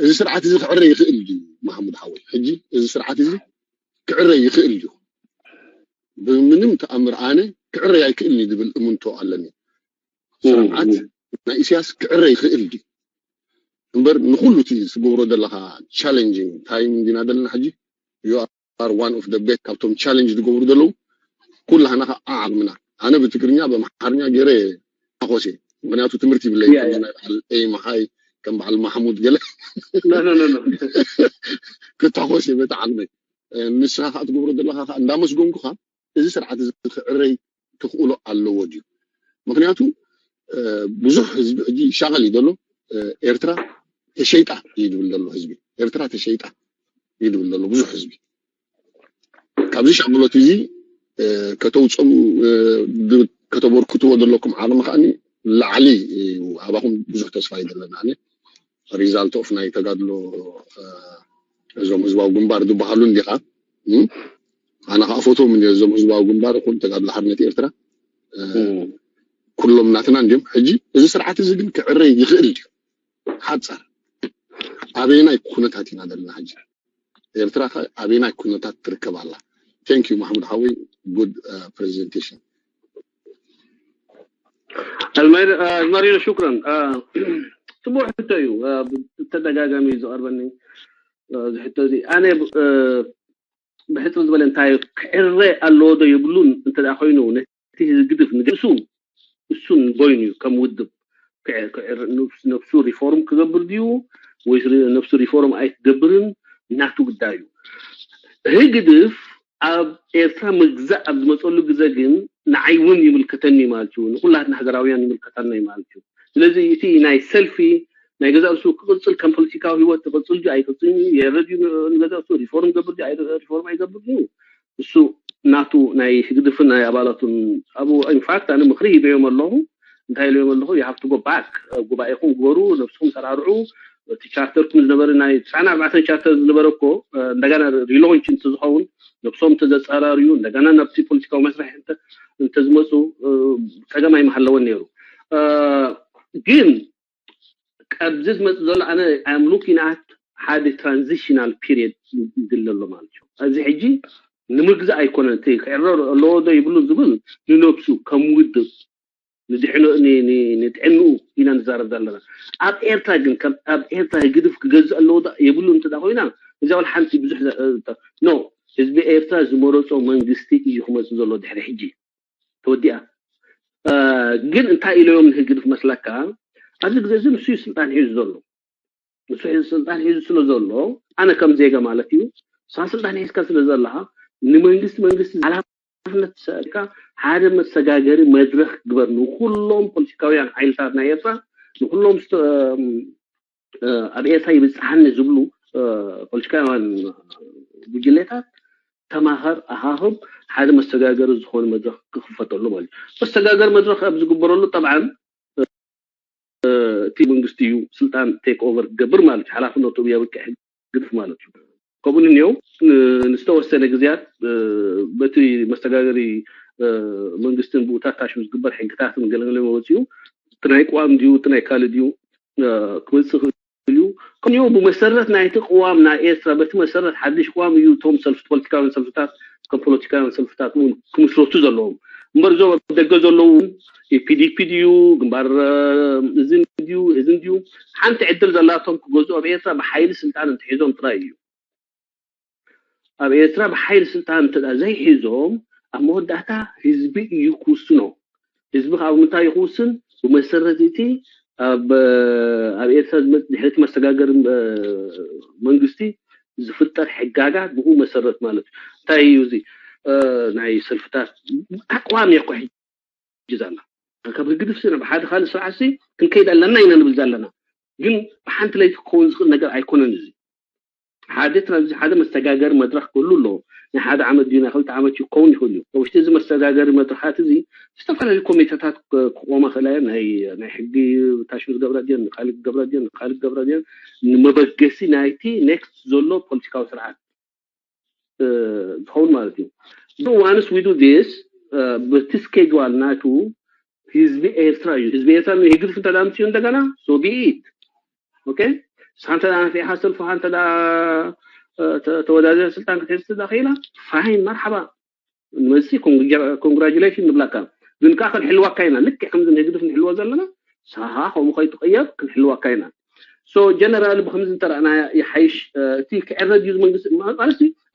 እዚ ስርዓት እዚ ክዕረ ይኽእል ድዩ ማሕሙድ ሓወይ ሕጂ እዚ ስርዓት እዚ ክዕረ ይኽእል ድዩ ብምንም ተኣምር ኣነ ክዕረ ኣይክእልን ዝብል እምንቶ ኣለኒ ስርዓት ናይ ኢሳያስ ክዕረ ይኽእል ድዩ እምበር ንኩሉ እቲ ዝገብሮ ዘለካ challenging time እንዲና ዘለና ሕጂ you are one of the best ካብቶም challenge ዝገብሩ ዘለዉ ኩላህና ከዓ ዓቕምና ኣነ ብትግርኛ ብኣምሓርኛ ገይረ ተኾሴ ምክንያቱ ትምህርቲ ይብለይ በዓል ኤይ መሓይ ከም በዓል ማሕሙድ ገለ ክተኾሴ በቲ ዓቕመይ ንስኻ ከዓ ትገብሮ ዘለካ ከዓ እንዳመስገንኩካ እዚ ስርዓት እዚ ክዕረይ ክኽእሎ ኣለዎ ድዩ ምክንያቱ ብዙሕ ህዝቢ ሕጂ ይሻቐል እዩ ዘሎ ኤርትራ ተሸይጣ እዩ ዝብል ዘሎ ህዝቢ ኤርትራ ተሸይጣ እዩ ዝብል ዘሎ ብዙሕ ህዝቢ ካብዚ ሻቕሎት እዚ ከተውፅኦም ከተበርክትዎ ዘለኩም ዓቕሚ ከዓኒ ላዕሊ እዩ ኣባኹም ብዙሕ ተስፋ እዩ ዘለና ኣነ result of ናይ ተጋድሎ እዞም ህዝባዊ ግንባር ዝበሃሉ እንዲኻ ኣነ ከዓ ፎቶም እንዲ እዞም ህዝባዊ ግንባር ይኹን ተጋድሎ ሓርነት ኤርትራ ኩሎም ናትና እንዲዮም ሕጂ እዚ ስርዓት እዚ ግን ክዕረ ይኽእል ድዩ ሓፃር ኣበየናይ ኩነታት ኢና ዘለና ሕጂ ኤርትራ ከ ኣበየናይ ኩነታት ትርከብ ኣላ thank you ማሕሙድ ሓወይ good presentation ኣዝማሪኖ ሽኩረን ጽቡቅ ሕቶ እዩ ብተደጋጋሚ እዩ ዝቀርበኒ እዚ ሕቶ እዚ ኣነ ብሕፅር ዝበለ እንታይ ክዕረ ኣለዎ ዶ የብሉን እንተ ኮይኑ ነቲ ህዝቢ ግድፍ ንገሱ እሱን ቦይኑ እዩ ከም ውድብ ነብሱ ሪፎርም ክገብር ድዩ ወይ ነብሱ reform ኣይትገብርን ናቱ ጉዳይ እዩ። ህግድፍ ኣብ ኤርትራ ምግዛእ ኣብ ዝመፀሉ ግዜ ግን ንዓይ እውን ይምልከተኒ ማለት እዩ፣ ንኩላትና ሃገራውያን ይምልከተና እዩ ማለት እዩ። ስለዚ እቲ ናይ ሰልፊ ናይ ገዛ ርእሱ ክቕፅል ከም ፖለቲካዊ ህይወት ክቕፅል ድዩ ኣይቅፅልን እዩ፣ የረድ እዩ ንገዛ ርእሱ reform ገብር ድዩ ኣይ- reform ኣይገብር ድዩ እሱ ናቱ ናይ ህግድፍን ናይ ኣባላቱን ኣብኡ in fact ኣነ ምኽሪ ሂበዮም ኣለኹ። እንታይ ኢለዮም ኣለኹ? You have to go back፣ ጉባኤኹም ግበሩ፣ ነብስኹም ሰራርዑ። እቲ ቻርተርኩም ዝነበረ ናይ ትስዓን ኣርባዕተን ቻርተር ዝነበረ እኮ እንደገና relaunch እንትዝኸውን ነብሶም እንተዘፀራርዩ እንደገና ናብቲ ፖለቲካዊ መስርሕ እንተዝመፁ ፀገም ኣይምሃለወን ነይሩ። ግን ኣብዚ ዝመፅእ ዘሎ ኣነ I'm looking at ሓደ transitional period ይድለ ኣሎ ማለት እዩ። እዚ ሕጂ ንምግዛእ ኣይኮነን፣ እቲ ክዕረር ኣለዎ ዶ ይብሉ ዝብል ንነብሱ ከም ውድብ ንድሕኑ ንጥዕንኡ ኢና ንዛረብ ዘለና። ኣብ ኤርትራ ግን ከም ኣብ ኤርትራ ህግድፍ ክገዝእ ኣለዎ ዶ የብሉ እንተ ኮይና እዚኣ ሓንቲ ብዙሕ no፣ ህዝቢ ኤርትራ ዝመረፆ መንግስቲ እዩ ክመፅእ ዘሎ ድሕሪ ሕጂ ተወዲኣ። ግን እንታይ ኢለዮም ንህግድፍ መስለካ? ኣብዚ ግዜ እዚ ንሱ እዩ ስልጣን ሒዙ ዘሎ። ንሱ ሒዙ ስልጣን ሒዙ ስለ ዘሎ ኣነ ከም ዜጋ ማለት እዩ ንስኻ ስልጣን ሒዝካ ስለ ዘለኻ ንመንግስቲ መንግስቲ ሓላፍነት ተሰኪምካ ሓደ መሰጋገሪ መድረኽ ግበር ንኩሎም ፖለቲካውያን ሓይልታት ናይ ኤርትራ ንኩሎም ኣብ ኤርትራ ይብፅሓኒ ዝብሉ ፖለቲካውያን ጉጅሌታት ተማኸር ኣኻኽብ ሓደ መሰጋገሪ ዝኾነ መድረኽ ክኽፈተሉ ማለት እዩ። መሰጋገሪ መድረኽ ኣብ ዝግበረሉ ጠብዓን እቲ መንግስቲ እዩ ስልጣን take over ክገብር ማለት እዩ። ሓላፍነቱ የብቅዕ ህግድፍ ማለት እዩ። ከምኡ ንየው ንዝተወሰነ ግዜያት በቲ መሰጋገሪ መንግስትን ብኡታት ታሽም ዝግበር ሕግታትን ገለገለ መወፂኡ እቲ ናይ ቅዋም ድዩ እቲ ናይ ካልእ ድዩ ክመፅእ ክእል እዩ። ከምኡ ብመሰረት ናይቲ ቅዋም ናይ ኤርትራ በቲ መሰረት ሓድሽ ቅዋም እዩ እቶም ሰልፍ ፖለቲካውያን ሰልፍታት ከም ፖለቲካውያን ሰልፍታት እውን ክምስረቱ ዘለዎም እምበር እዞም ኣብ ደገ ዘለዉ ፒዲፒ ድዩ ግንባር እዝን ድዩ እዝን ድዩ ሓንቲ ዕድል ዘላቶም ክገዝኡ ኣብ ኤርትራ ብሓይሊ ስልጣን እንትሒዞም ጥራይ እዩ። ኣብ ኤርትራ ብሓይሊ ስልጣን እንተ ዘይሒዞም ኣብ መወዳእታ ህዝቢ እዩ ክውስኖ። ህዝቢ ካብ ምንታይ ክውስን ብመሰረት እቲ ኣብ ኣብ ኤርትራ ድሕርቲ መሰጋገሪ መንግስቲ ዝፍጠር ሕጋጋት ብኡ መሰረት ማለት እዩ። እንታይ እዩ እዚ ናይ ሰልፍታት ኣቅዋም እየ እኮ ሕጂ ዘላ ካብ ህግድፍ ናብ ሓደ ካልእ ስርዓት ክንከይድ ኣለና ኢና ንብል ዘለና። ግን ብሓንቲ ለይቲ ክኸውን ዝኽእል ነገር ኣይኮነን። እዚ ሓደ ትራንዚ ሓደ መሰጋገሪ መድረኽ ክህሉ ኣለዎ። ናይ ሓደ ዓመት ድዩ ናይ ክልተ ዓመት እዩ ክኸውን ይኽእል እዩ። ውሽጢ እዚ መሰጋገሪ መድረኻት እዚ ዝተፈላለዩ ኮሚቴታት ክቆማ ክእላ ናይ ናይ ሕጊ ታሽም ዝገብራ ድየን ካልእ ክገብራ ድየን ካልእ ክገብራ ድየን ንመበገሲ ናይቲ ኔክስት ዘሎ ፖለቲካዊ ስርዓት ዝኸውን ማለት እዩ። So once we do this በቲ ስኬጅዋል ናቱ ህዝቢ ኤርትራ እዩ። ህዝቢ ኤርትራ ህግድፍ እንተ ኣምፅኡ እንደገና so be it okay ንስኻ እንተ ነፊዕኻ ሰልፍኻ እንተ ተወዳደር ስልጣን ክትሕዝ እንተ ክኢላ ፋይን መርሓባ ንመፅእ ኮንግራጁሌሽን ንብላካ። ግን ከዓ ክንሕልዋካ ኢና ልክዕ ከምዚ ንህግድፍ ንሕልዎ ዘለና ንስኻ ከምኡ ከይትቕየር ክንሕልዋካ ኢና። So generally ብከምዚ እንተረኣና ይሓይሽ። እቲ ክዕረ ድዩ መንግስቲ ማለት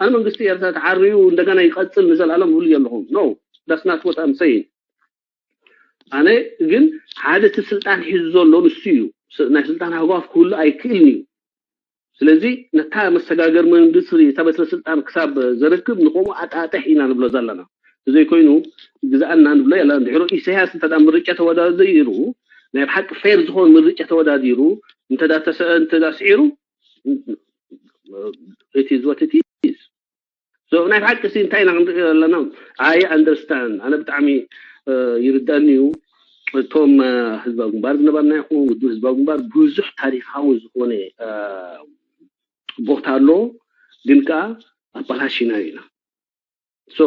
ኣነ መንግስቲ ኤርትራ ተዓርዩ እንደገና ይቐፅል ንዘለኣለም ይብሉ ኣለኹም no that's not what I'm saying። ኣነ ግን ሓደ እቲ ስልጣን ሒዙ ዘሎ ንሱ እዩ። ናይ ስልጣን ሃጓፍ ክህሉ ኣይክእልን እዩ። ስለዚ ነታ መሰጋገር መንግስቲ እታ በትረ ስልጣን ክሳብ ዘረክብ ንከምኡ ኣጣጥሕ ኢና ንብሎ ዘለና። ተዘይኮይኑ ግዛኣና ንብሎ የለን። ድሕሩ ኢሳያስ እንተ ምርጫ ተወዳዲሩ ናይ ብሓቂ ፌር ዝኾን ምርጫ ተወዳዲሩ እንተ ተሰ እንተ ስዒሩ እቲ ዝወትት so ናይ ብሓቂ ሲ እንታይ ኢና ክንርኢ ኣለና? I understand ኣነ ብጣዕሚ ይርዳኒ እዩ። እቶም ህዝባዊ ግንባር ዝነበርና ይኹን ውድብ ህዝባዊ ግንባር ብዙሕ ታሪካዊ ዝኾነ ቦታ ኣሎ ግን ከዓ ኣበላሽና ኢና። So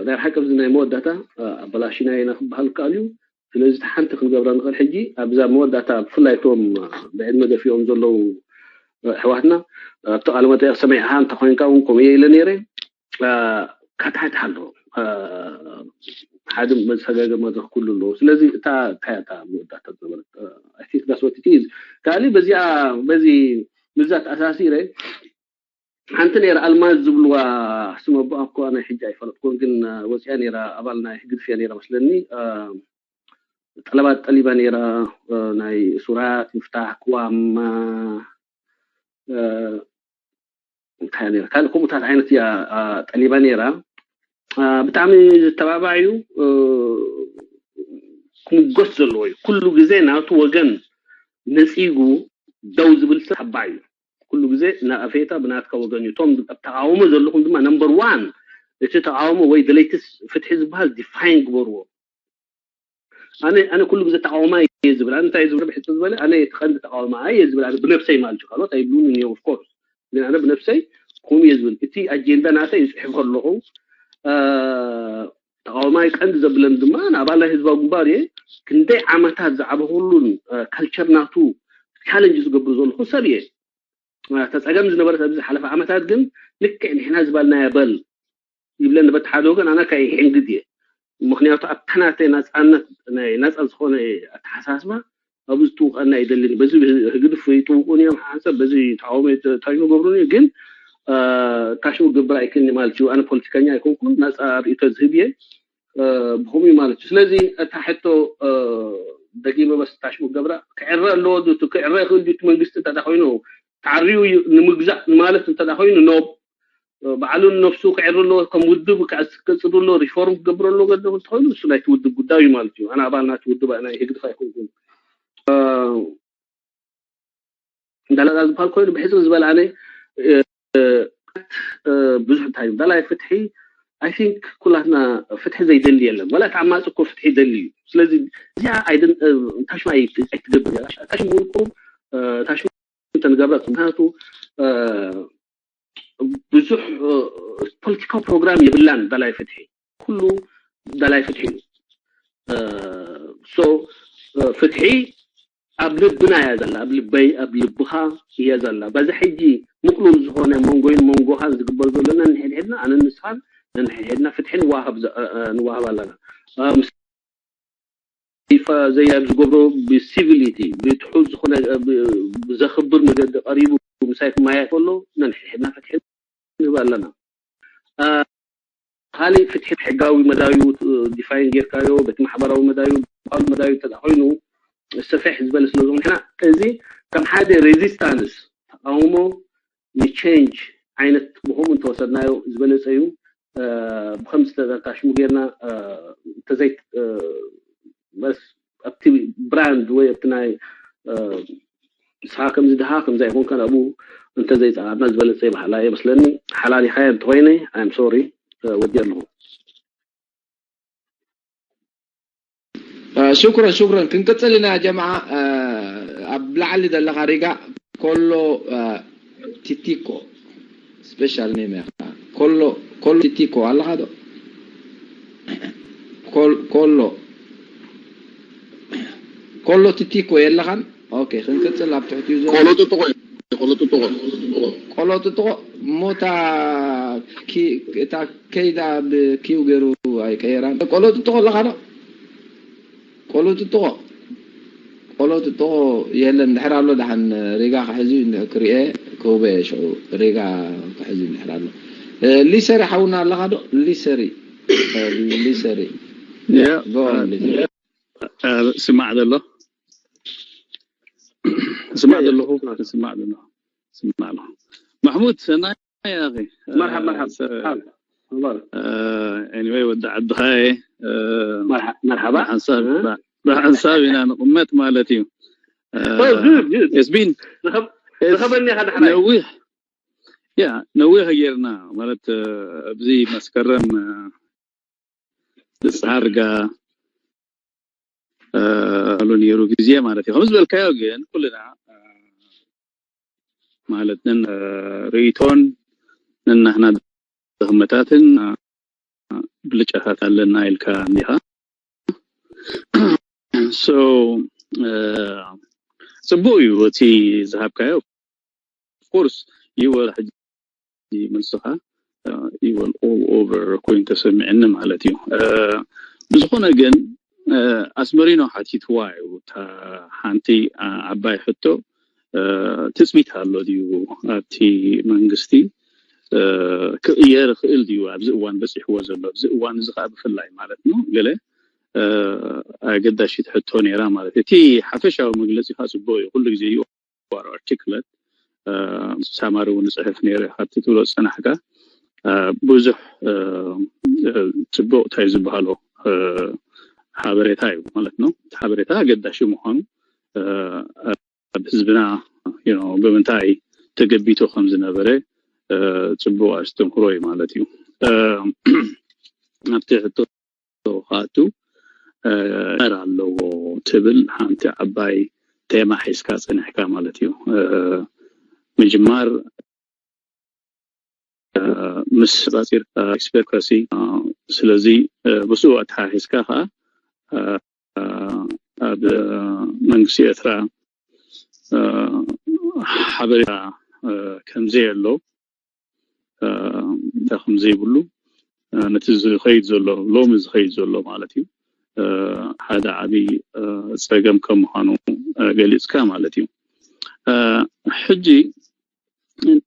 ናይ ብሓቂ ኣብዚ ናይ መወዳእታ ኣበላሽና ኢና ክበሃል ከኣል እዩ። ስለዚ እቲ ሓንቲ ክንገብራ ንኽእል ሕጂ ኣብዛ መወዳእታ ብፍላይ እቶም ብዕድመ ገፊኦም ዘለዉ ኣሕዋትና ኣብቲ ቃለ መጠየቕ ሰሚዕኻ እንተኮይንካ እውን ከምኡ እየ ኢለ ነይረ። ካታሕት ኣሎ ሓደ መሰጋገሪ መድረኽ ኩሉ ኣለዎ። ስለዚ እታ እንታይ እታ መወዳእታ ዝነበረት I think that's what it is። ካልእ በዚኣ በዚ ምዛ ተኣሳሲረ ሓንቲ ነይራ ኣልማዝ ዝብልዋ ስም ኣቦኣ እኮ ናይ ሕጂ ኣይፈለጥኩን ግን ወፂኣ ነይራ ኣባል ናይ ህግድፍ እያ ነይራ መስለኒ። ጠለባት ጠሊባ ነይራ። ናይ እሱራት ምፍታሕ፣ ቅዋም፣ እንታይ ነይራ ካልእ ከምኡታት ዓይነት እያ ጠሊባ ነይራ። ብጣዕሚ ዝተባባዕ እዩ። ክምጎስ ዘለዎ እዩ። ኩሉ ግዜ ናቱ ወገን ነፂጉ ደው ዝብል ሰብ ሓባይ እዩ። ኩሉ ግዜ ናቐፌታ ብናትካ ወገን እዩ። እቶም ኣብ ተቃውሞ ዘለኹም ድማ ነምበር ዋን እቲ ተቃውሞ ወይ ደለይትስ ፍትሒ ዝበሃል ዲፋይን ግበርዎ። ኣነ ኣነ ኩሉ ግዜ ተቃውማ እየ ዝብል። ኣነ እንታይ ዝብል ብሕጽር ዝበለ ኣነ እቲ ቀንዲ ተቃውማ እየ ዝብል። ኣነ ብነብሰይ ማለት እዩ። ካልኦት ኣይብሉን እዮም ኦፍ ኮርስ፣ ግን ኣነ ብነብሰይ ከምኡ እየ ዝብል። እቲ ኣጀንዳ ናተይ ይጽሕፍ ከለኹ ተቃውማይ ቀንዲ ዘብለን ድማ ንኣባል ናይ ህዝባዊ ግንባር እየ። ክንደይ ዓመታት ዝዓበኹሉን ካልቸር ናቱ ቻለንጅ ዝገብሩ ዘለኹ ሰብ እየ። ተፀገም ዝነበረት ኣብዚ ዝሓለፈ ዓመታት ግን ልክዕ ንሕና ዝባልናያ በል ይብለኒ በቲ ሓደ ወገን ኣነ ከኣ ይሕንግድ እየ። ምክንያቱ ኣብታ ናተይ ናፃነት ናይ ናፃ ዝኾነ ኣተሓሳስባ ኣብ ዝጥውቀና ይደልን። በዚ ህግድፍ ይጥውቁን እዮም ሓንሰብ በዚ ተቃውሞ ታሽሙ ገብሩን እዩ ግን ታሽሙ ገብር ኣይክልኒ ማለት እዩ። ኣነ ፖለቲከኛ ኣይኮንኩን ናፃ ርእቶ ዝህብ እየ። ብኸምኡ ማለት እዩ። ስለዚ እታ ሕቶ ደጊመ በስ ታሽሙ ገብራ ክዕረ ኣለዎ ዱ ክዕረ ይኽእል ድዩ መንግስቲ እንተ ኮይኑ ተዓርዩ እዩ ንምግዛእ ማለት እንተ ኮይኑ ኖብ ባዕሉ ነፍሱ ክዕር ኣለዎ ከም ውድብ ከጽዱ ኣለዎ ሪፎርም ክገብር ኣለዎ ገለ እንተኮይኑ እሱ ናይቲ ውድብ ጉዳይ እዩ ማለት እዩ። ኣነ ኣባል ናቲ ውድብ ናይ ህግድፍ ኣይኮንኩን። እንዳላዛ ዝበሃል ኮይኑ ብሕፅር ዝበለ ኣነ ብዙሕ እንታይ እዩ ዳላይ ፍትሒ ኣይ ቲንክ ኩላትና ፍትሒ ዘይደሊ የለን። ወላ ተዓማፂ እኮ ፍትሒ ይደሊ እዩ። ስለዚ እዚኣ ታሽማ ኣይትገብር ታሽም ውልቁ ታሽም እንተንገብራ ምክንያቱ ብዙሕ ፖለቲካዊ ፕሮግራም የብላን። ዳላይ ፍትሒ ኩሉ ዳላይ ፍትሒ እዩ። ሶ ፍትሒ ኣብ ልብና እያ ዘላ፣ ኣብ ልበይ ኣብ ልብኻ እያ ዘላ። በዚ ሕጂ ምቕሉል ዝኾነ መንጎይን መንጎኻን ዝግበር ዘሎ ነንሕድሕድና ኣነ ንስኻን ነንሕድሕድና ፍትሒ ንዋሃብ ንዋሃብ ኣለና። ይፋ ዘይ ኣብ ዝገብሮ ብሲቪሊቲ ብትሑት ዝኾነ ብዘኽብር መገዲ ቀሪቡ ምሳይ ክመያየጥ ከሎ ነንሕድሕድና ፍትሒ ንህብ ኣለና። ካሊእ ፍትሒ ሕጋዊ መዳዩ ዲፋይን ጌርካዮ በቲ ማሕበራዊ መዳዩ ብካሉ መዳዩ እንተ ኮይኑ ሰፊሕ ዝበለ ስለ ዝኾነ ሕና እዚ ከም ሓደ ሬዚስታንስ ተቃውሞ ንቼንጅ ዓይነት ብኸምኡ እንተወሰድናዮ ዝበለፀ እዩ። ብከምዚ ተታሽሙ ጌርና እንተዘይ በስ ኣብቲ ብራንድ ወይ ኣብቲ ናይ ንስኻ ከምዚ ድሃ ከምዚ ኣይኮንካን ኣብኡ እንተዘይፀዓርና ዝበለፀ ይበሃላ እየ መስለኒ። ሓላሊኻዮ እንተኮይነ ኣም ሶሪ ወዲ ኣለኹ። ሽኩረን ሽኩረን ክንቅፅል ኢና ጀምዓ። ኣብ ላዕሊ ዘለካ ሪጋ ኮሎ ቲቲኮ ስፔሻል ኔም ኢኻ። ኮሎ ኮሎ ቲቲኮ ኣለኻ ዶ? ኮሎ ኮሎ ቲቲኮ የለኻን? ኦኬ ክንቅፅል ኣብ ትሕቲኡ ዘሎ ቆሎ ጥጥቆ ቆሎ ጥጥቆ ቆሎ ጥጥቆ እሞ እታ ኪ- እታ ከይዳ ብኪው ገይሩ ኣይቀየራን። ቆሎ ጥጥቆ ኣለኻ ዶ? ቆሎ ጥጥቆ ቆሎ ጥጥቆ የለን። ድሕር ኣሎ ደሓን ሪጋ ክሕዙ ክሪኤ ክህቦ እየ ሽዑ ሪጋ ክሕዙ ድሕር ኣሎ። ሊሰሪ ሓውና ኣለኻ ዶ? ሊሰሪ ሊሰሪ ስማዕ ዘሎ ስማዕ ዘለኹ ስማዕ ዘለኹ ስማዕ ኣለኹ። ማሕሙድ ሰናይ ያኺ መርሓባ መርሓባ። ኤኒወይ ወዲ ዓድኻ እየ። መርሓባ ብሓንሳብ ኢና ንቕመጥ ማለት እዩ። ዝኸበኒ ኢኻ ዳሕራይ ነዊሕ ያ ነዊሕ ጌርና ማለት ኣብዚ መስከረም ዝፀርጋ ኣሉ ነይሩ ግዜ ማለት እዩ። ከም ዝበልካዮ ግን ኩልና ማለት ነን ርእይቶን ነናህና ድኽመታትን ብልጫታት ኣለና ኢልካ እንዲኻ። So ፅቡቅ እዩ እቲ ዝሃብካዮ። Of course ይወል ሕጂ መልስኻ ይወል all over ኮይኑ ተሰሚዕኒ ማለት እዩ። ብዝኾነ ግን ኣስመሪኖ ሓቲትዋ እዩ እታ ሓንቲ ዓባይ ሕቶ ትፅቢት ኣሎ ድዩ ኣብቲ መንግስቲ ክቕየር ይኽእል ድዩ ኣብዚ እዋን በፂሕዎ ዘሎ ኣብዚ እዋን እዚ ከዓ ብፍላይ ማለት ነው ገለ ኣገዳሺት ሕቶ ነይራ ማለት እዩ። እቲ ሓፈሻዊ መግለፂ ከዓ ፅቡቅ እዩ። ኩሉ ግዜ you are articulate፣ ሳማሪ እውን ዝፅሕፍ ነይረ። ካብቲ ትብሎ ዝፀናሕካ ብዙሕ ፅቡቅ እንታይ ዝበሃሎ ሓበሬታ እዩ ማለት ነው። እቲ ሓበሬታ ኣገዳሺ ምኳኑ ኣብ ህዝብና ብምንታይ ተገቢቱ ከም ዝነበረ ፅቡቅ ኣስተምህሮ እዩ ማለት እዩ። ኣብቲ ሕቶ ክኣቱ ር ኣለዎ ትብል ሓንቲ ዓባይ ቴማ ሒዝካ ፀኒሕካ ማለት እዩ። ምጅማር ምስ ፃፂር ኤክስፐርት ስለዚ ምስኡ ኣተሓሒዝካ ከዓ ኣብ መንግስቲ ኤርትራ ሓበሬታ ከምዘየሎ እንታይ ከም ዘይብሉ ነቲ ዝኸይድ ዘሎ ሎሚ ዝኸይድ ዘሎ ማለት እዩ ሓደ ዓብዪ ፀገም ከም ምዃኑ ገሊፅካ ማለት እዩ። ሕጂ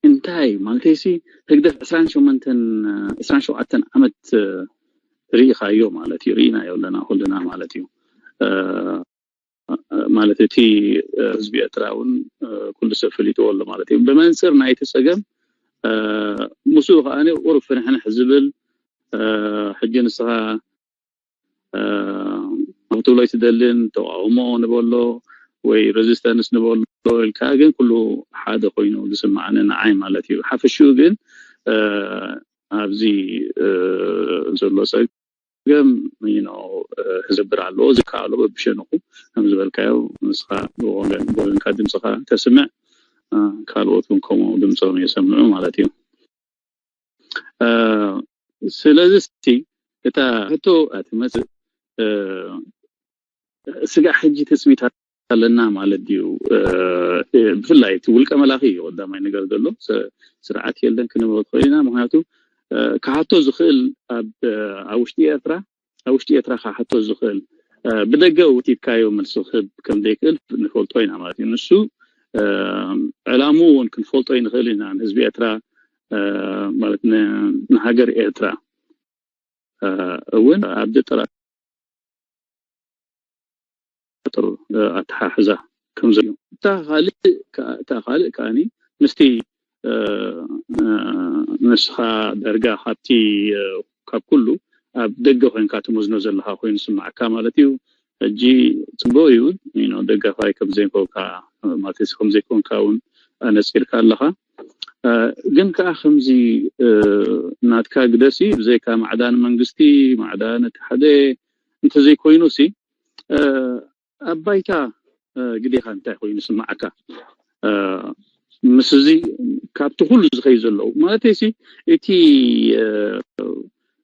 እንታይ ማለት ሲ ህግደፍ ዕስራን ሸሞንተን ዕስራን ሸውዓተን ዓመት ርኢኻዮ ማለት እዩ፣ ርኢናዮ ኣለና ኩልና ማለት እዩ። ማለት እቲ ህዝቢ ኤርትራ እውን ኩሉ ሰብ ፈሊጥዎ ኣሎ ማለት እዩ። ብመንፅር ናይቲ ፀገም ምስኡ ከዓ ቁሩብ ፍንሕንሕ ዝብል ሕጂ ንስኻ ክትብሎ ኣይትደልን፣ ተቃውሞ ንበሎ ወይ ሬዚስተንስ ንበሎ ኢልካ ግን ኩሉ ሓደ ኮይኑ ዝስማዓኒ ንዓይ ማለት እዩ። ሓፈሽኡ ግን ኣብዚ ዘሎ ፀገም ዝብር ኣለዎ ዝከኣሎ በብሸነኹ ከም ዝበልካዮ ንስኻ ብወገንካ ድምፅኻ ተስምዕ ካልኦት እውን ከምኡ ድምፆም የሰምዑ ማለት እዩ። ስለዚ እቲ እታ ሕቶ ትመፅእ ስጋዕ ሕጂ ትፅቢት ኣለና ማለት ድዩ? ብፍላይ እቲ ውልቀ መላኺ እዩ ቀዳማይ ነገር ዘሎ። ስርዓት የለን ክንብል ትኽእል ኢና። ምክንያቱ ክሓቶ ዝኽእል ኣብ ውሽጢ ኤርትራ ኣብ ውሽጢ ኤርትራ ክሓቶ ዝኽእል ብደገ ወቲትካዮ መልሲ ክህብ ከም ዘይክእል ንፈልጦ ኢና ማለት እዩ። ንሱ ዕላምኡ እውን ክንፈልጦ ይንኽእል ኢና። ንህዝቢ ኤርትራ ማለት ንሃገር ኤርትራ እውን ኣብ ጥራ ጥሩ ኣተሓሕዛ ከም ዘሎ እታ ካልእ እታ ካልእ ከኣኒ ምስቲ ንስኻ ዳርጋ ካብቲ ካብ ኩሉ ኣብ ደገ ኮይንካ ትመዝኖ ዘለካ ኮይኑ ስማዕካ ማለት እዩ። ሕጂ ፅቡቅ እዩ ደጋፋይ ከም ዘይኮንካ ማለት ከም ዘይኮንካ እውን ኣነፂርካ ኣለካ። ግን ከዓ ከምዚ ናትካ ግደሲ ብዘይካ ማዕዳን መንግስቲ ማዕዳን እቲ ሓደ እንተዘይኮይኑ ሲ ኣብ ባይታ ግዴኻ እንታይ ኮይኑ ስማዓካ ምስ እዚ ካብቲ ኩሉ ዝኸይ ዘለዉ ማለት ሲ እቲ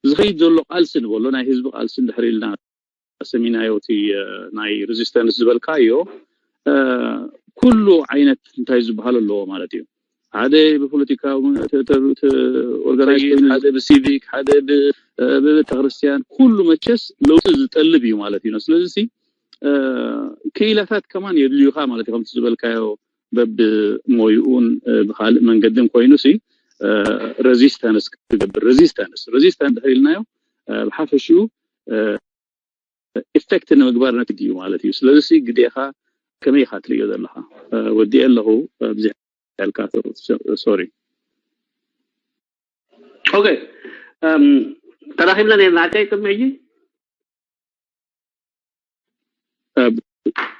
ዝኸይድ ዘሎ ቃልሲ ንበሎ ናይ ህዝቢ ቃልሲ እንድሕር ኢልና ሰሚናዮ እቲ ናይ ሬዚስተንስ ዝበልካዮ ኩሉ ዓይነት እንታይ ዝበሃል ኣለዎ ማለት እዩ። ሓደ ብፖለቲካዊ ኦርጋናይዝ ሓደ ብሲቪክ ሓደ ብቤተክርስትያን ኩሉ መቸስ ለውጢ ዝጠልብ እዩ ማለት እዩ። ስለዚ ክኢላታት ከማን የድልዩካ ማለት እዩ። ከምቲ ዝበልካዮ በብሞይኡን ብካልእ መንገድን ኮይኑ ሲ ሬዚስተንስ ክገብር ሬዚስተንስ ሬዚስተንስ ድሕር ኢልናዮ ብሓፈሽኡ ኢፌክት ንምግባር ነቲ ድዩ ማለት እዩ። ስለዚ ግዴኻ ከመይ ኢኻ ትርእዮ ዘለኻ? ወዲኤ ኣለኹ ኣብዚ ያልካ ሶሪ። ኦኬ ተራኺብና ነርና ዓርከይ ቅድሚ ሕጂ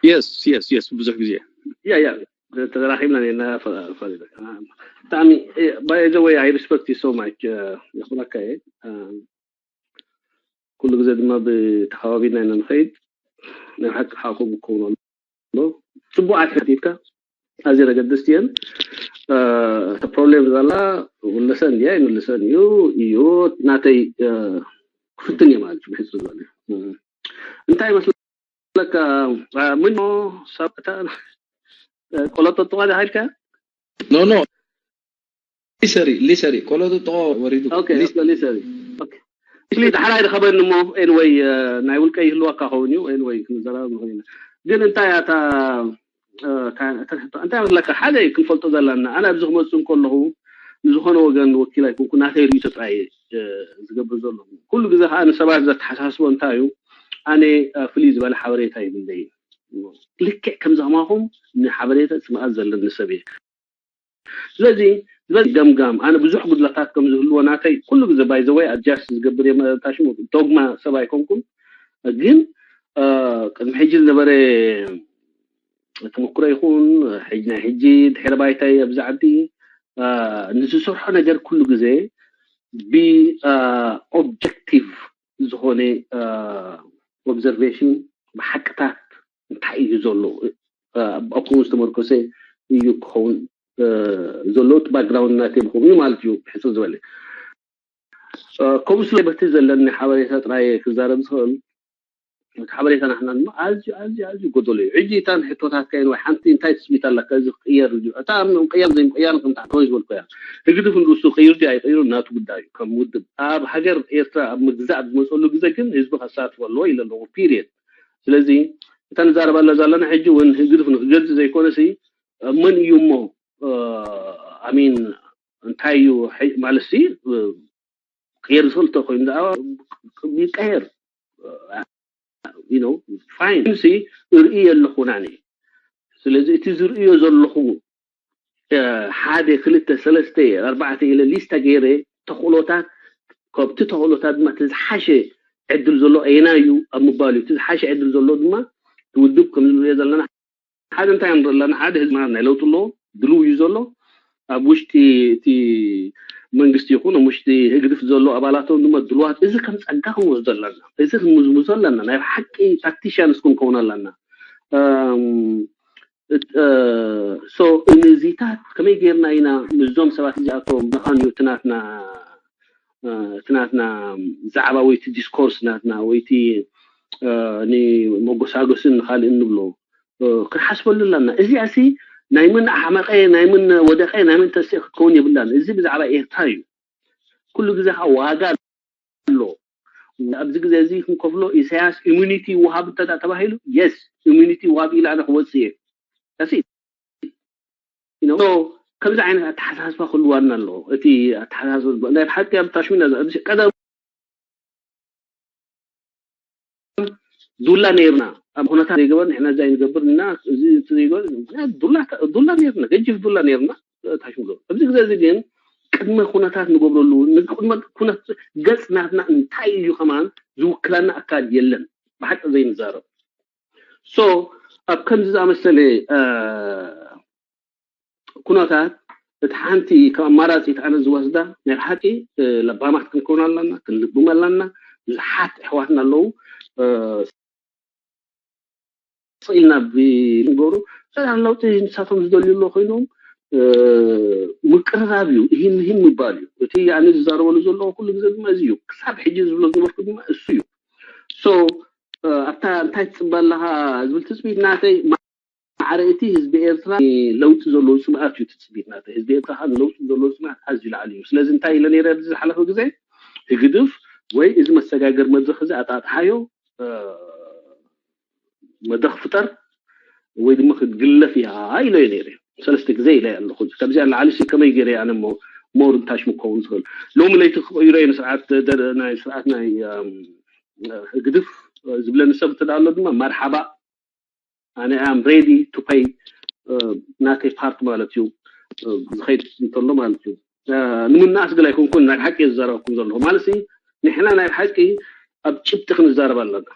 የስ የስ የስ ብዙሕ ግዜ ያ ያ ተራኺብና ነርና ፈሪደ ብጣዕሚ by the way I respect you so much የኽብረካ እየ ኩሉ ግዜ ድማ ብተሓባቢርና ኢና ንኸይድ ናይ ብሓቂ ሓኹም ክኸውን ኣሎ ፅቡቅ ኣትሕት ኢልካ ኣዝየን ኣገደስቲ እየን እቲ ፕሮብሌም ዘላ ውለሰን እንድያ ይምልሰን እዩ እዩ ናተይ ክፍትን እየ ማለት እዩ ብሕፅር ዝበለ እንታይ መስለካ ምኖ ሰብ ቆለጦ ጥቃ ዲካ ኢልካ no no ሊሰሪ ሊሰሪ ቆሎ ጥጥቆ ወሪዱ ሊሰሪ ዳሕራይ ርኸበኒ እሞ ኤንወይ ናይ ውልቀ ይህልወካ ከውን እዩ ኤንወይ ክንዘራረብ ንኽእል ኢና ግን እንታይ ኣታ እንታይ መስለካ ሓደ ክንፈልጦ ዘለና ኣነ ኣብዚ ክመፅእ እንከለኹ ንዝኾነ ወገን ወኪል ኣይኮንኩ ናተይ ርእይቶ ጥራይ ዝገብር ዘለኹ ኩሉ ግዜ ከዓ ንሰባት ዘተሓሳስቦ እንታይ እዩ ኣነ ፍልይ ዝበለ ሓበሬታ ይብለይ። ልክዕ ከምዚ ከማኹም ንሓበሬታ ፅምኣት ዘለኒ ሰብ እየ። ስለዚ ዝበል ገምጋም ኣነ ብዙሕ ጉድለታት ከም ዝህልዎ ናተይ ኩሉ ግዜ ባይዘወይ ኣጃስ ዝገብር የመታሽሙ ዶግማ ሰብ ኣይኮንኩም። ግን ቅድሚ ሕጂ ዝነበረ ተመክሮ ይኹን ሕጂ ናይ ሕጂ ድሕረ ባይታይ ኣብዚ ዓዲ ንዝሰርሖ ነገር ኩሉ ግዜ ብኦብጀክቲቭ ዝኾነ ኦብዘርቬሽን ብሓቅታት እንታይ እዩ ዘሎ ኣብኡ ዝተመርኮሰ እዩ ክኸውን ዘሎ። እቲ ባክግራውንድ ናተይ ብኸምኡ እዩ ማለት እዩ። ሕፅር ዝበለ ከምኡ ስለ በቲ ዘለኒ ሓበሬታ ጥራይ ክዛረብ ዝኽእል። እቲ ሓበሬታ ናሕና ድማ ኣዝዩ ኣዝዩ ኣዝዩ ጎደሎ እዩ። ሕጂ እታን ሕቶታት ከይን ወይ ሓንቲ እንታይ ትፅቢት ኣለካ እዚ ክቅየር እዩ። እታ ምቅያር ዘይምቅያር ከምታ ከመይ ዝበልኩ እያ። ህግድፍ ንርእሱ ቀይሩ ድዩ ኣይቀይሩ ናቱ ጉዳይ እዩ። ከም ውድብ ኣብ ሃገር ኤርትራ ኣብ ምግዛእ ኣብ ዝመፀሉ ግዜ ግን ህዝቢ ከሳትፎ ኣለዎ ኢለ ኣለኹ። ፒሪየድ። ስለዚ እታ ንዛረባላ ዘለና ሕጂ እውን ህግድፍ ንክገልፅ ዘይኮነሲ መን እዩ እሞ ኣሚን እንታይ እዩ ማለት ሲ ክየር ዝኽእል ተኮይኑ ደኣ ይቀየር ፋይን ሲ እርኢ ኣለኹ ናኒ። ስለዚ እቲ ዝርእዮ ዘለኹ ሓደ ክልተ ሰለስተ ኣርባዕተ ኢለ ሊስታ ገይረ ተኽእሎታት ካብቲ ተኽእሎታት ድማ እቲ ዝሓሸ ዕድል ዘሎ ኣየናይ እዩ ኣብ ምባል እዩ። እቲ ዝሓሸ ዕድል ዘሎ ድማ እቲ ውድብ ከም ዝብልዮ ዘለና ሓደ እንታይ ንርኢ ኣለና? ሓደ ህዝቢ ናይ ለውጢ ኣለዎ፣ ድልው እዩ ዘሎ። ኣብ ውሽጢ እቲ መንግስቲ ይኹን ኣብ ውሽጢ ህግድፍ ዘሎ ኣባላቶም ድማ ድልዋት። እዚ ከም ጸጋ ክንወስዶ ኣለና። እዚ ክንምዝምዞ ኣለና። ናይ ብሓቂ ታክቲሽያንስ ክንከውን ኣለና። ሶ እነዚታት ከመይ ጌርና ኢና ምስዞም ሰባት እዚኣቶም ንኻን እዩ እቲ ናትና እቲ ናትና ዛዕባ ወይ እቲ ዲስኮርስ ናትና ወይ እቲ ንመጎሳጎስን ንካልእ እንብሎ ክንሓስበሉ ኣለና። እዚኣ ሲ ናይ ምን ኣሕመቐ ናይ ምን ወደቐ ናይ ምን ተስእ ክትከውን የብላን። እዚ ብዛዕባ ኤርትራ እዩ። ኩሉ ግዜ ከዓ ዋጋ ኣሎ። ኣብዚ ግዜ እዚ ክንከፍሎ ኢሳያስ ኢሚኒቲ ይወሃብ እንተ ተባሂሉ የስ ኢሚኒቲ ይወሃብ ኢለ ኣነ ክወፅእ እየ። ከምዚ ዓይነት ኣተሓሳስባ ክህልዋና ኣለዎ። እቲ ኣተሓሳስባ ናይ ብሓቂ ኣብ ታሽሚና ቀደም ዱላ ነይርና ኣብ ኩነታት ዘይገበር ንሕና እዛ ንገብር እና እዚ ዘይገበር ዱላ ዱላ ነይርና ገጅፍ ዱላ ነይርና ታሽምሎ ኣብዚ ግዜ እዚ ግን ቅድመ ኩነታት ንገብረሉ ንቅድመ ኩነት ገጽ ናትና እንታይ እዩ ከማን ዝውክላና ኣካል የለን ብሓቂ ዘይንዛረብ ሶ ኣብ ከምዚ ዝኣመሰለ ኩነታት እቲ ሓንቲ ከም ኣማራፂ እቲ ኣነ ዝወስዳ ናይ ብሓቂ ለባማት ክንከውን ኣለና ክንልብም ኣለና ብዙሓት ኣሕዋትና ኣለዉ ስኢልና ብንገብሩ ለውጢ ንሳቶም ዝደልዩ ኣሎ ኮይኖም ምቅርራብ እዩ ይህን ይህን ምባል እዩ እቲ ኣነ ዝዛረበሉ ዘለኹ ኩሉ ግዜ ድማ እዚ እዩ ክሳብ ሕጂ ዝብሎ ዝነበርኩ ድማ እሱ እዩ ሶ ኣብታ እንታይ ትፅበ ኣለካ ዝብል ትፅቢት ናተይ ማዕረ እቲ ህዝቢ ኤርትራ ለውጢ ዘለዎ ፅምኣት እዩ ትፅቢት ናተይ ህዝቢ ኤርትራ ከዓ ንለውጢ ዘለዎ ፅምኣት ኣዝዩ ላዕሊ እዩ ስለዚ እንታይ ኢለ ነይረ ኣብዚ ዝሓለፈ ግዜ ህግድፍ ወይ እዚ መሰጋገር መድረክ እዚ ኣጣጥሓዮ መድረክ ፍጠር ወይ ድማ ክትግለፍ እያ ኢለዮ ነይረ ሰለስተ ግዜ ኢለ ኣለኹ ካብዚኣ ላዕሊ ከመይ ገይረ ኣነ ሞ ሞር እንታይ ምከውን ዝኽእል ሎሚ ለይቲ ክቕይሮ እየ ንስርዓት ናይ ስርዓት ናይ ህግድፍ ዝብለኒ ሰብ እንተ ኣሎ ድማ መርሓባ ኣነ ኣም ሬዲ ቱ ፔይ ናተይ ፓርት ማለት እዩ ዝኸይድ እንተሎ ማለት እዩ ንምናኣስ ግላ ኣይኮንኩን ናይ ሓቂ ዝዛረበኩም ዘለኹ ማለት ንሕና ናይ ሓቂ ኣብ ጭብጢ ክንዛረብ ኣለና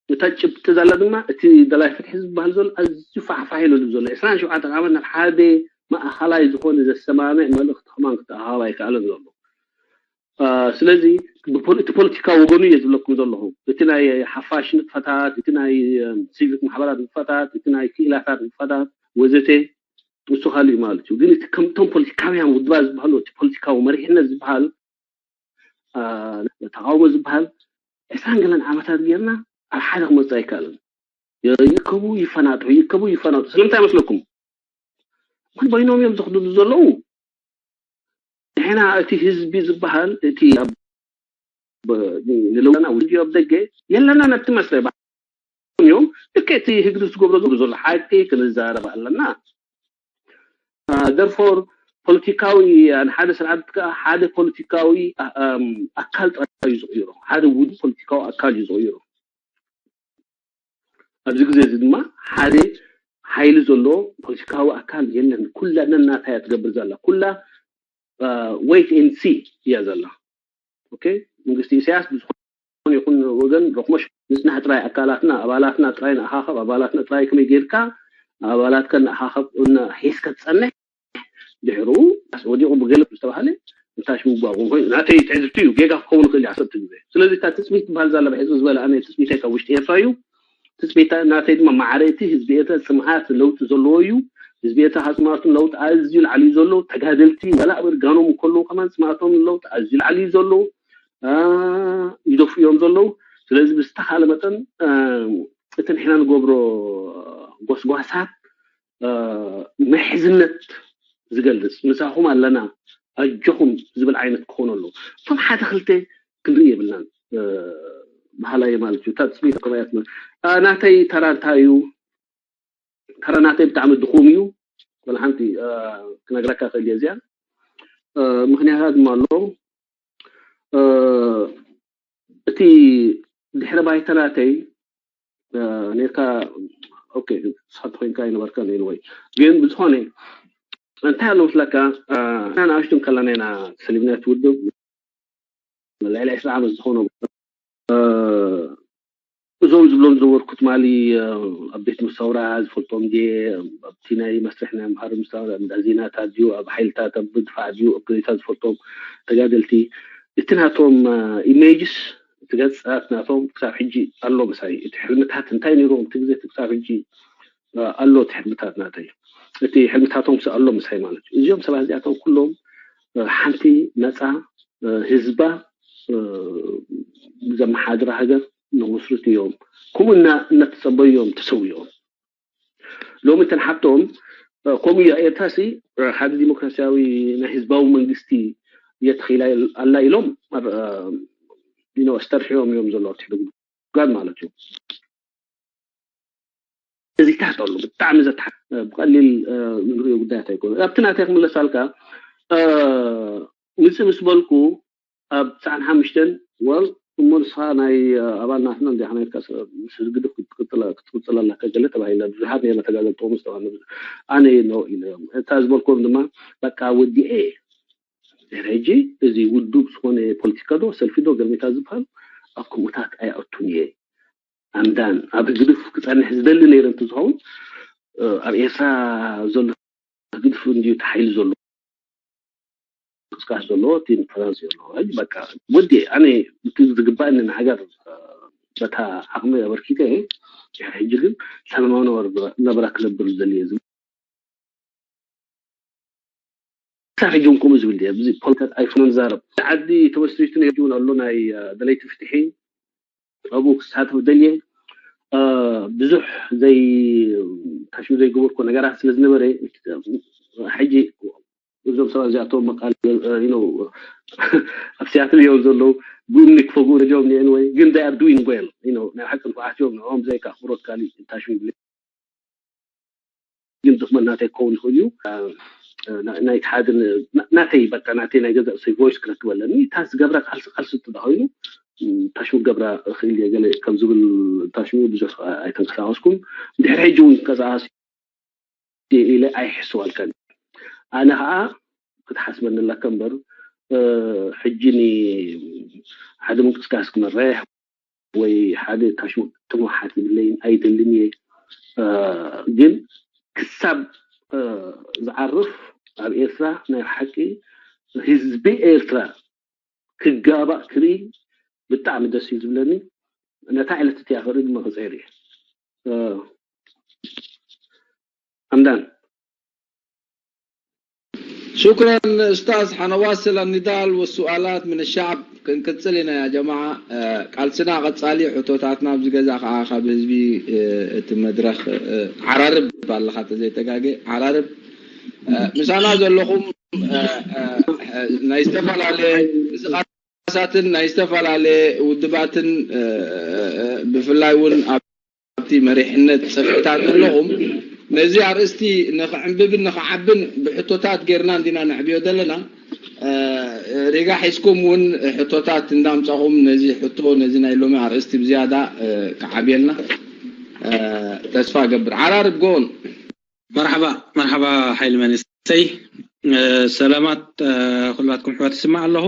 እታ ጭብጢ ዘላ ድማ እቲ ደላይ ፍትሒ ዝበሃል ዘሎ ኣዝዩ ፋሕፋሕ ኢሉ ዘሎ ዕስራን ሸውዓተን ዓመት ናብ ሓደ ማእኸላይ ዝኾነ ዘሰማምዕ መልእኽቲ ከማን ክተኣኻኸብ ኣይከኣለን ዘሎ ስለዚ እቲ ፖለቲካ ወገኑ እየ ዝብለኩም ዘለኹ እቲ ናይ ሓፋሽ ንጥፈታት እቲ ናይ ሲቪክ ማሕበራት ንጥፈታት እቲ ናይ ክኢላታት ንጥፈታት ወዘተ ንሱ ካልእ ማለት እዩ ግን እቲ ከምቶም ፖለቲካውያን ውድባት ዝበሃሉ እቲ ፖለቲካዊ መሪሕነት ዝበሃል ተቃውሞ ዝበሃል ዕስራን ገለን ዓመታት ጌርና ኣብ ሓደ ክመፅእ ኣይከኣልን ይእከቡ ይፈናጥሑ ይእከቡ ይፈናጥሑ ስለምንታይ መስለኩም ምን በይኖም እዮም ዝኽድዱ ዘለዉ ንሕና እቲ ህዝቢ ዝበሃል እቲ ንለውና ውድዮ ኣብ ደገ የለና ነቲ መስለ እዮም ልክዕ እቲ ህግዲ ዝገብሮ ዝብሉ ዘሎ ሓቂ ክንዛረብ ኣለና ደርፎር ፖለቲካዊ ንሓደ ስርዓት ከዓ ሓደ ፖለቲካዊ ኣካል ጥራይ እዩ ዝቕይሮ ሓደ ውድ ፖለቲካዊ ኣካል እዩ ዝቕይሮ ኣብዚ ግዜ እዚ ድማ ሓደ ሓይሊ ዘሎ ፖለቲካዊ ኣካል የለን። ኩላ ነናታ እያ ትገብር ዘላ። ኩላ wait and see እያ ዘላ። ኦኬ፣ መንግስቲ ኢሳያስ ብዝኾነ ይኹን ወገን ረኽሞሽ ንጽናሕ ጥራይ፣ ኣካላትና ኣባላትና ጥራይ ንኣኻኸብ፣ ኣባላትና ጥራይ ከመይ ጌርካ ኣባላትካ ንኣኻኸብ እና ሒዝካ ትጸንሕ፣ ድሕሩ ወዲቑ ብገለ ዝተባህለ እንታሽ ምጓጉም ኮይኑ ናተይ ትዕዝብቲ እዩ። ጌጋ ክኸውን ይኽእል እዩ ዓሰርተ ግዜ። ስለዚ እታ ትጽቢት ትበሃል ዘላ ብሕጽ ዝበለ ኣነ ትጽቢተይ ካብ ውሽጢ ኤርትራ እዩ። ትጽቢት ናተይ ድማ ማዕረ እቲ ህዝቢ ኤርትራ ጽምኣት ለውጢ ዘለዎ እዩ። ህዝቢ ኤርትራ ካብ ጽምኣቱ ለውጢ ኣዝዩ ላዕሊ እዩ ዘሎ። ተጋደልቲ ዋላ ኣብ እርጋኖም እንከለዉ ከማን ጽምኣቶም ለውጢ ኣዝዩ ላዕሊ እዩ ዘሎ። አ፣ ይደፍኡ እዮም ዘለዉ። ስለዚ ብዝተኻለ መጠን አ፣ እቲ ንሕና ንገብሮ ጎስጓሳት አ፣ ምሕዝነት ዝገልጽ፣ ምሳኹም ኣለና ኣጆኹም ዝብል ዓይነት ክኾኑ ኣለዎ። እቶም ሓደ ክልተ ክንርኢ የብልናን እ፣ በሃላይ ማለት እዩ። እታ ትጽቢት ከማያት እ፣ ናተይ ተራ እንታይ እዩ? ተራ ናተይ ብጣዕሚ ድኹም እዩ። ወላ ሓንቲ እ፣ ክነግረካ ክእል እየ እዚኣ እ፣ ምኽንያታት ድማ ኣሎ። እ፣ እቲ ድሕረ ባይታ ናተይ እ፣ ኔርካ ኦኬ፣ ንስኻ እንተኾይንካ ኣይነበርካን። Anyway ግን ብዝኾነ እንታይ ኣሎ መስለካ እ፣ ንኣሽቱ ከለና ኢና ተሰሊምና እቲ ውድብ ልዕሊ ዕስራ ዓመት ዝኾኖ እ፣ እዞም ዝብሎም ዝነበርኩ ትማሊ እ፣ ኣብ ቤት መሳውራ ዝፈልጦም ድየ ኣብቲ ናይ መስርሕ ናይ ኣምሃሩ ምሳውራ እንዳ ዜናታት ድዩ ኣብ ሓይልታት ኣብ ድፋዕ ድዩ ኣብ ገዜታት ዝፈልጦም ተጋደልቲ እቲ ናቶም እ፣ ኢሜጅስ እቲ ገጻት ናቶም ክሳብ ሕጂ ኣሎ ምሳይ። እቲ ሕልምታት እንታይ ነይርዎም እቲ ግዜ እቲ ክሳብ ሕጂ እ፣ ኣሎ እቲ ሕልምታት ናተይ። እቲ ሕልምታቶም ክሳብ ኣሎ ምሳይ ማለት እዩ። እዚኦም ሰባት እዚኣቶም ኩሎም እ፣ ሓንቲ ነጻ እ፣ ህዝባ እ፣ ዘመሓድራ ሃገር ንመስርቱ እዮም። ከምኡ እና እናተጸበዩ እዮም ተሰዊኦም። ሎሚ እተን ሓቶም እ፣ ከምኡ እያ ኤርትራ ሲ እ፣ ሓደ ዲሞክራሲያዊ ናይ ህዝባዊ መንግስቲ እየ ተኺላ ኣላ ኢሎም ኣብ እ፣ you know፣ ኣስተርሒቦም እዮም ዘለዉ ኣብቲ ሕደ ጉድጓድ ማለት እዩ። እዚታት ኣሎ ብጣዕሚ ዘትሓ ብቀሊል እ፣ ንሪኦ ጉዳያት ኣይኮነ። ኣብቲ ናተይ ክምለሳልካ እ፣ ምጽእ ምስ በልኩ ኣብ ትስዓን ሓሙሽተን ወል እሞ ንስኻ ናይ እ፣ ኣባል ናትና እንዲኻ ናይካ ስ- ምስ ህዝቢ ግድፍ ክትቅጽል ክትቅጽል ኣለካ ገለ ተባሂልና ብዙሓት ነርና ተጋደልቲ ምስ ተባህልና ብዙ- ኣነ ኖ ኢለ እታ ዝበልኩም ድማ በቃ ወዲኤ ድሕሪ ሕጂ እዚ ውዱብ ዝኾነ ፖለቲካ ዶ ሰልፊ ዶ ገርሜታ ዝበሃል ኣብ ከምኡታት ኣይኣቱን እየ ኣምዳን ኣብ ህግድፍ ክጸንሕ ዝደሊ ነይረ እንተዝኸውን እ፣ ኣብ ኤርትራ ዘሎ ህግድፍ እንድዩ ተሓይሉ ዘሎ ቅስቃስ ዘለዎ እቲ ንፈረንስ ዘሎ ሕጂ በቃ ወዲ ኣነ እቲ ዝግባእኒ ንሃገር እ፣ በታ ዓቕሚ ኣበርኪተ እየ ድሕሪ ሕጂ ግን ሰላማዊ ነበረ ክነብር ዝደሊ እየ ዝብል ክሳብ ሕጂ እውን ከምኡ ዝብል ድየ ኣብዚ ፖለቲካት ኣይፍኖን ዛረብ ዓዲ ተመስሪቱ ነጅውን ኣሎ ናይ እ፣ ደለይቲ ፍትሒ ኣብኡ ክሳተፍ ደልየ እ፣ ብዙሕ ዘይ ታሽሙ ዘይገበርኮ ነገራት ስለ ዝነበረ ሕጂ እዞም ሰባት እዚኣቶም መቃል you know ኣብ ሲያትል እዮም ዘለዉ ብእምኒ ክፈግኡ ደጆም ኒአን ወይ ግን they are doing well you know ናይ ሓቂ ንፉዓት እዮም ንዕኦም ብዘይካ ኣኽብሮት ካሊእ ታሽሙ ይብለ ግን ድኽመት ናተይ ክኸውን ይኽእል እዩ ናይቲ ሓደ ናተይ በቃ ናተይ ናይ ገዛእ ሰይ voice ክረክብ ኣለኒ እታ ዝገብራ ቃልሲ ቃልሲ ትዳ ኮይኑ ታሽሙ ገብራ እኽእል እየ ገለ ከም ዝብል ታሽሙ ብዙሕ ኣይተንቀሳቀስኩም ድሕሪ ሕጂ እውን ቀሳቀስ ኢለ ኣይሕስዋልካን ኣነ ከዓ ክትሓስበኒ ኣለካ እምበር ሕጂ ሓደ ምንቅስቃስ ክመርሕ ወይ ሓደ ታሽሙ ጥሙሓት ይብለይን ኣይደልን እየ ግን ክሳብ ዝዓርፍ ኣብ ኤርትራ ናይ ሓቂ ህዝቢ ኤርትራ ክጋባእ ክርኢ ብጣዕሚ ደስ እዩ ዝብለኒ ነታ ዕለት እቲኣ ክርኢ ድማ ክፅዕር እየ ኣምዳን شكرا أستاذ حنواس النضال والسؤالات من الشعب ክንቅጽል ኢና ያ ጀማዓ ቃልስና ቀጻሊ ሕቶታትና ኣብዚ ገዛ ከዓ ካብ ህዝቢ እቲ መድረኽ ዓራርብ ኣለኻ ተዘይተጋገ ዓራርብ ምሳና ዘለኹም ናይ ዝተፈላለየ ቃሳትን ናይ ዝተፈላለየ ውድባትን ብፍላይ እውን ኣብቲ መሪሕነት ጽፍሕታት ዘለኹም ነዚ ኣርእስቲ ንኽዕንብብን ንኽዓብን ብሕቶታት ጌርና እንዲና ነዕብዮ ዘለና ሪጋ ሒዝኩም እውን ሕቶታት እንዳምጻኹም ነዚ ሕቶ ነዚ ናይ ሎሚ ኣርእስቲ ብዝያዳ ክዓብየልና ተስፋ ገብር ዓራርብ ጎል። መርሓባ መርሓባ ሓይሊ መንስተይ። ሰላማት ኩላትኩም ኣሕዋት፣ ይስማዕ ኣለኹ።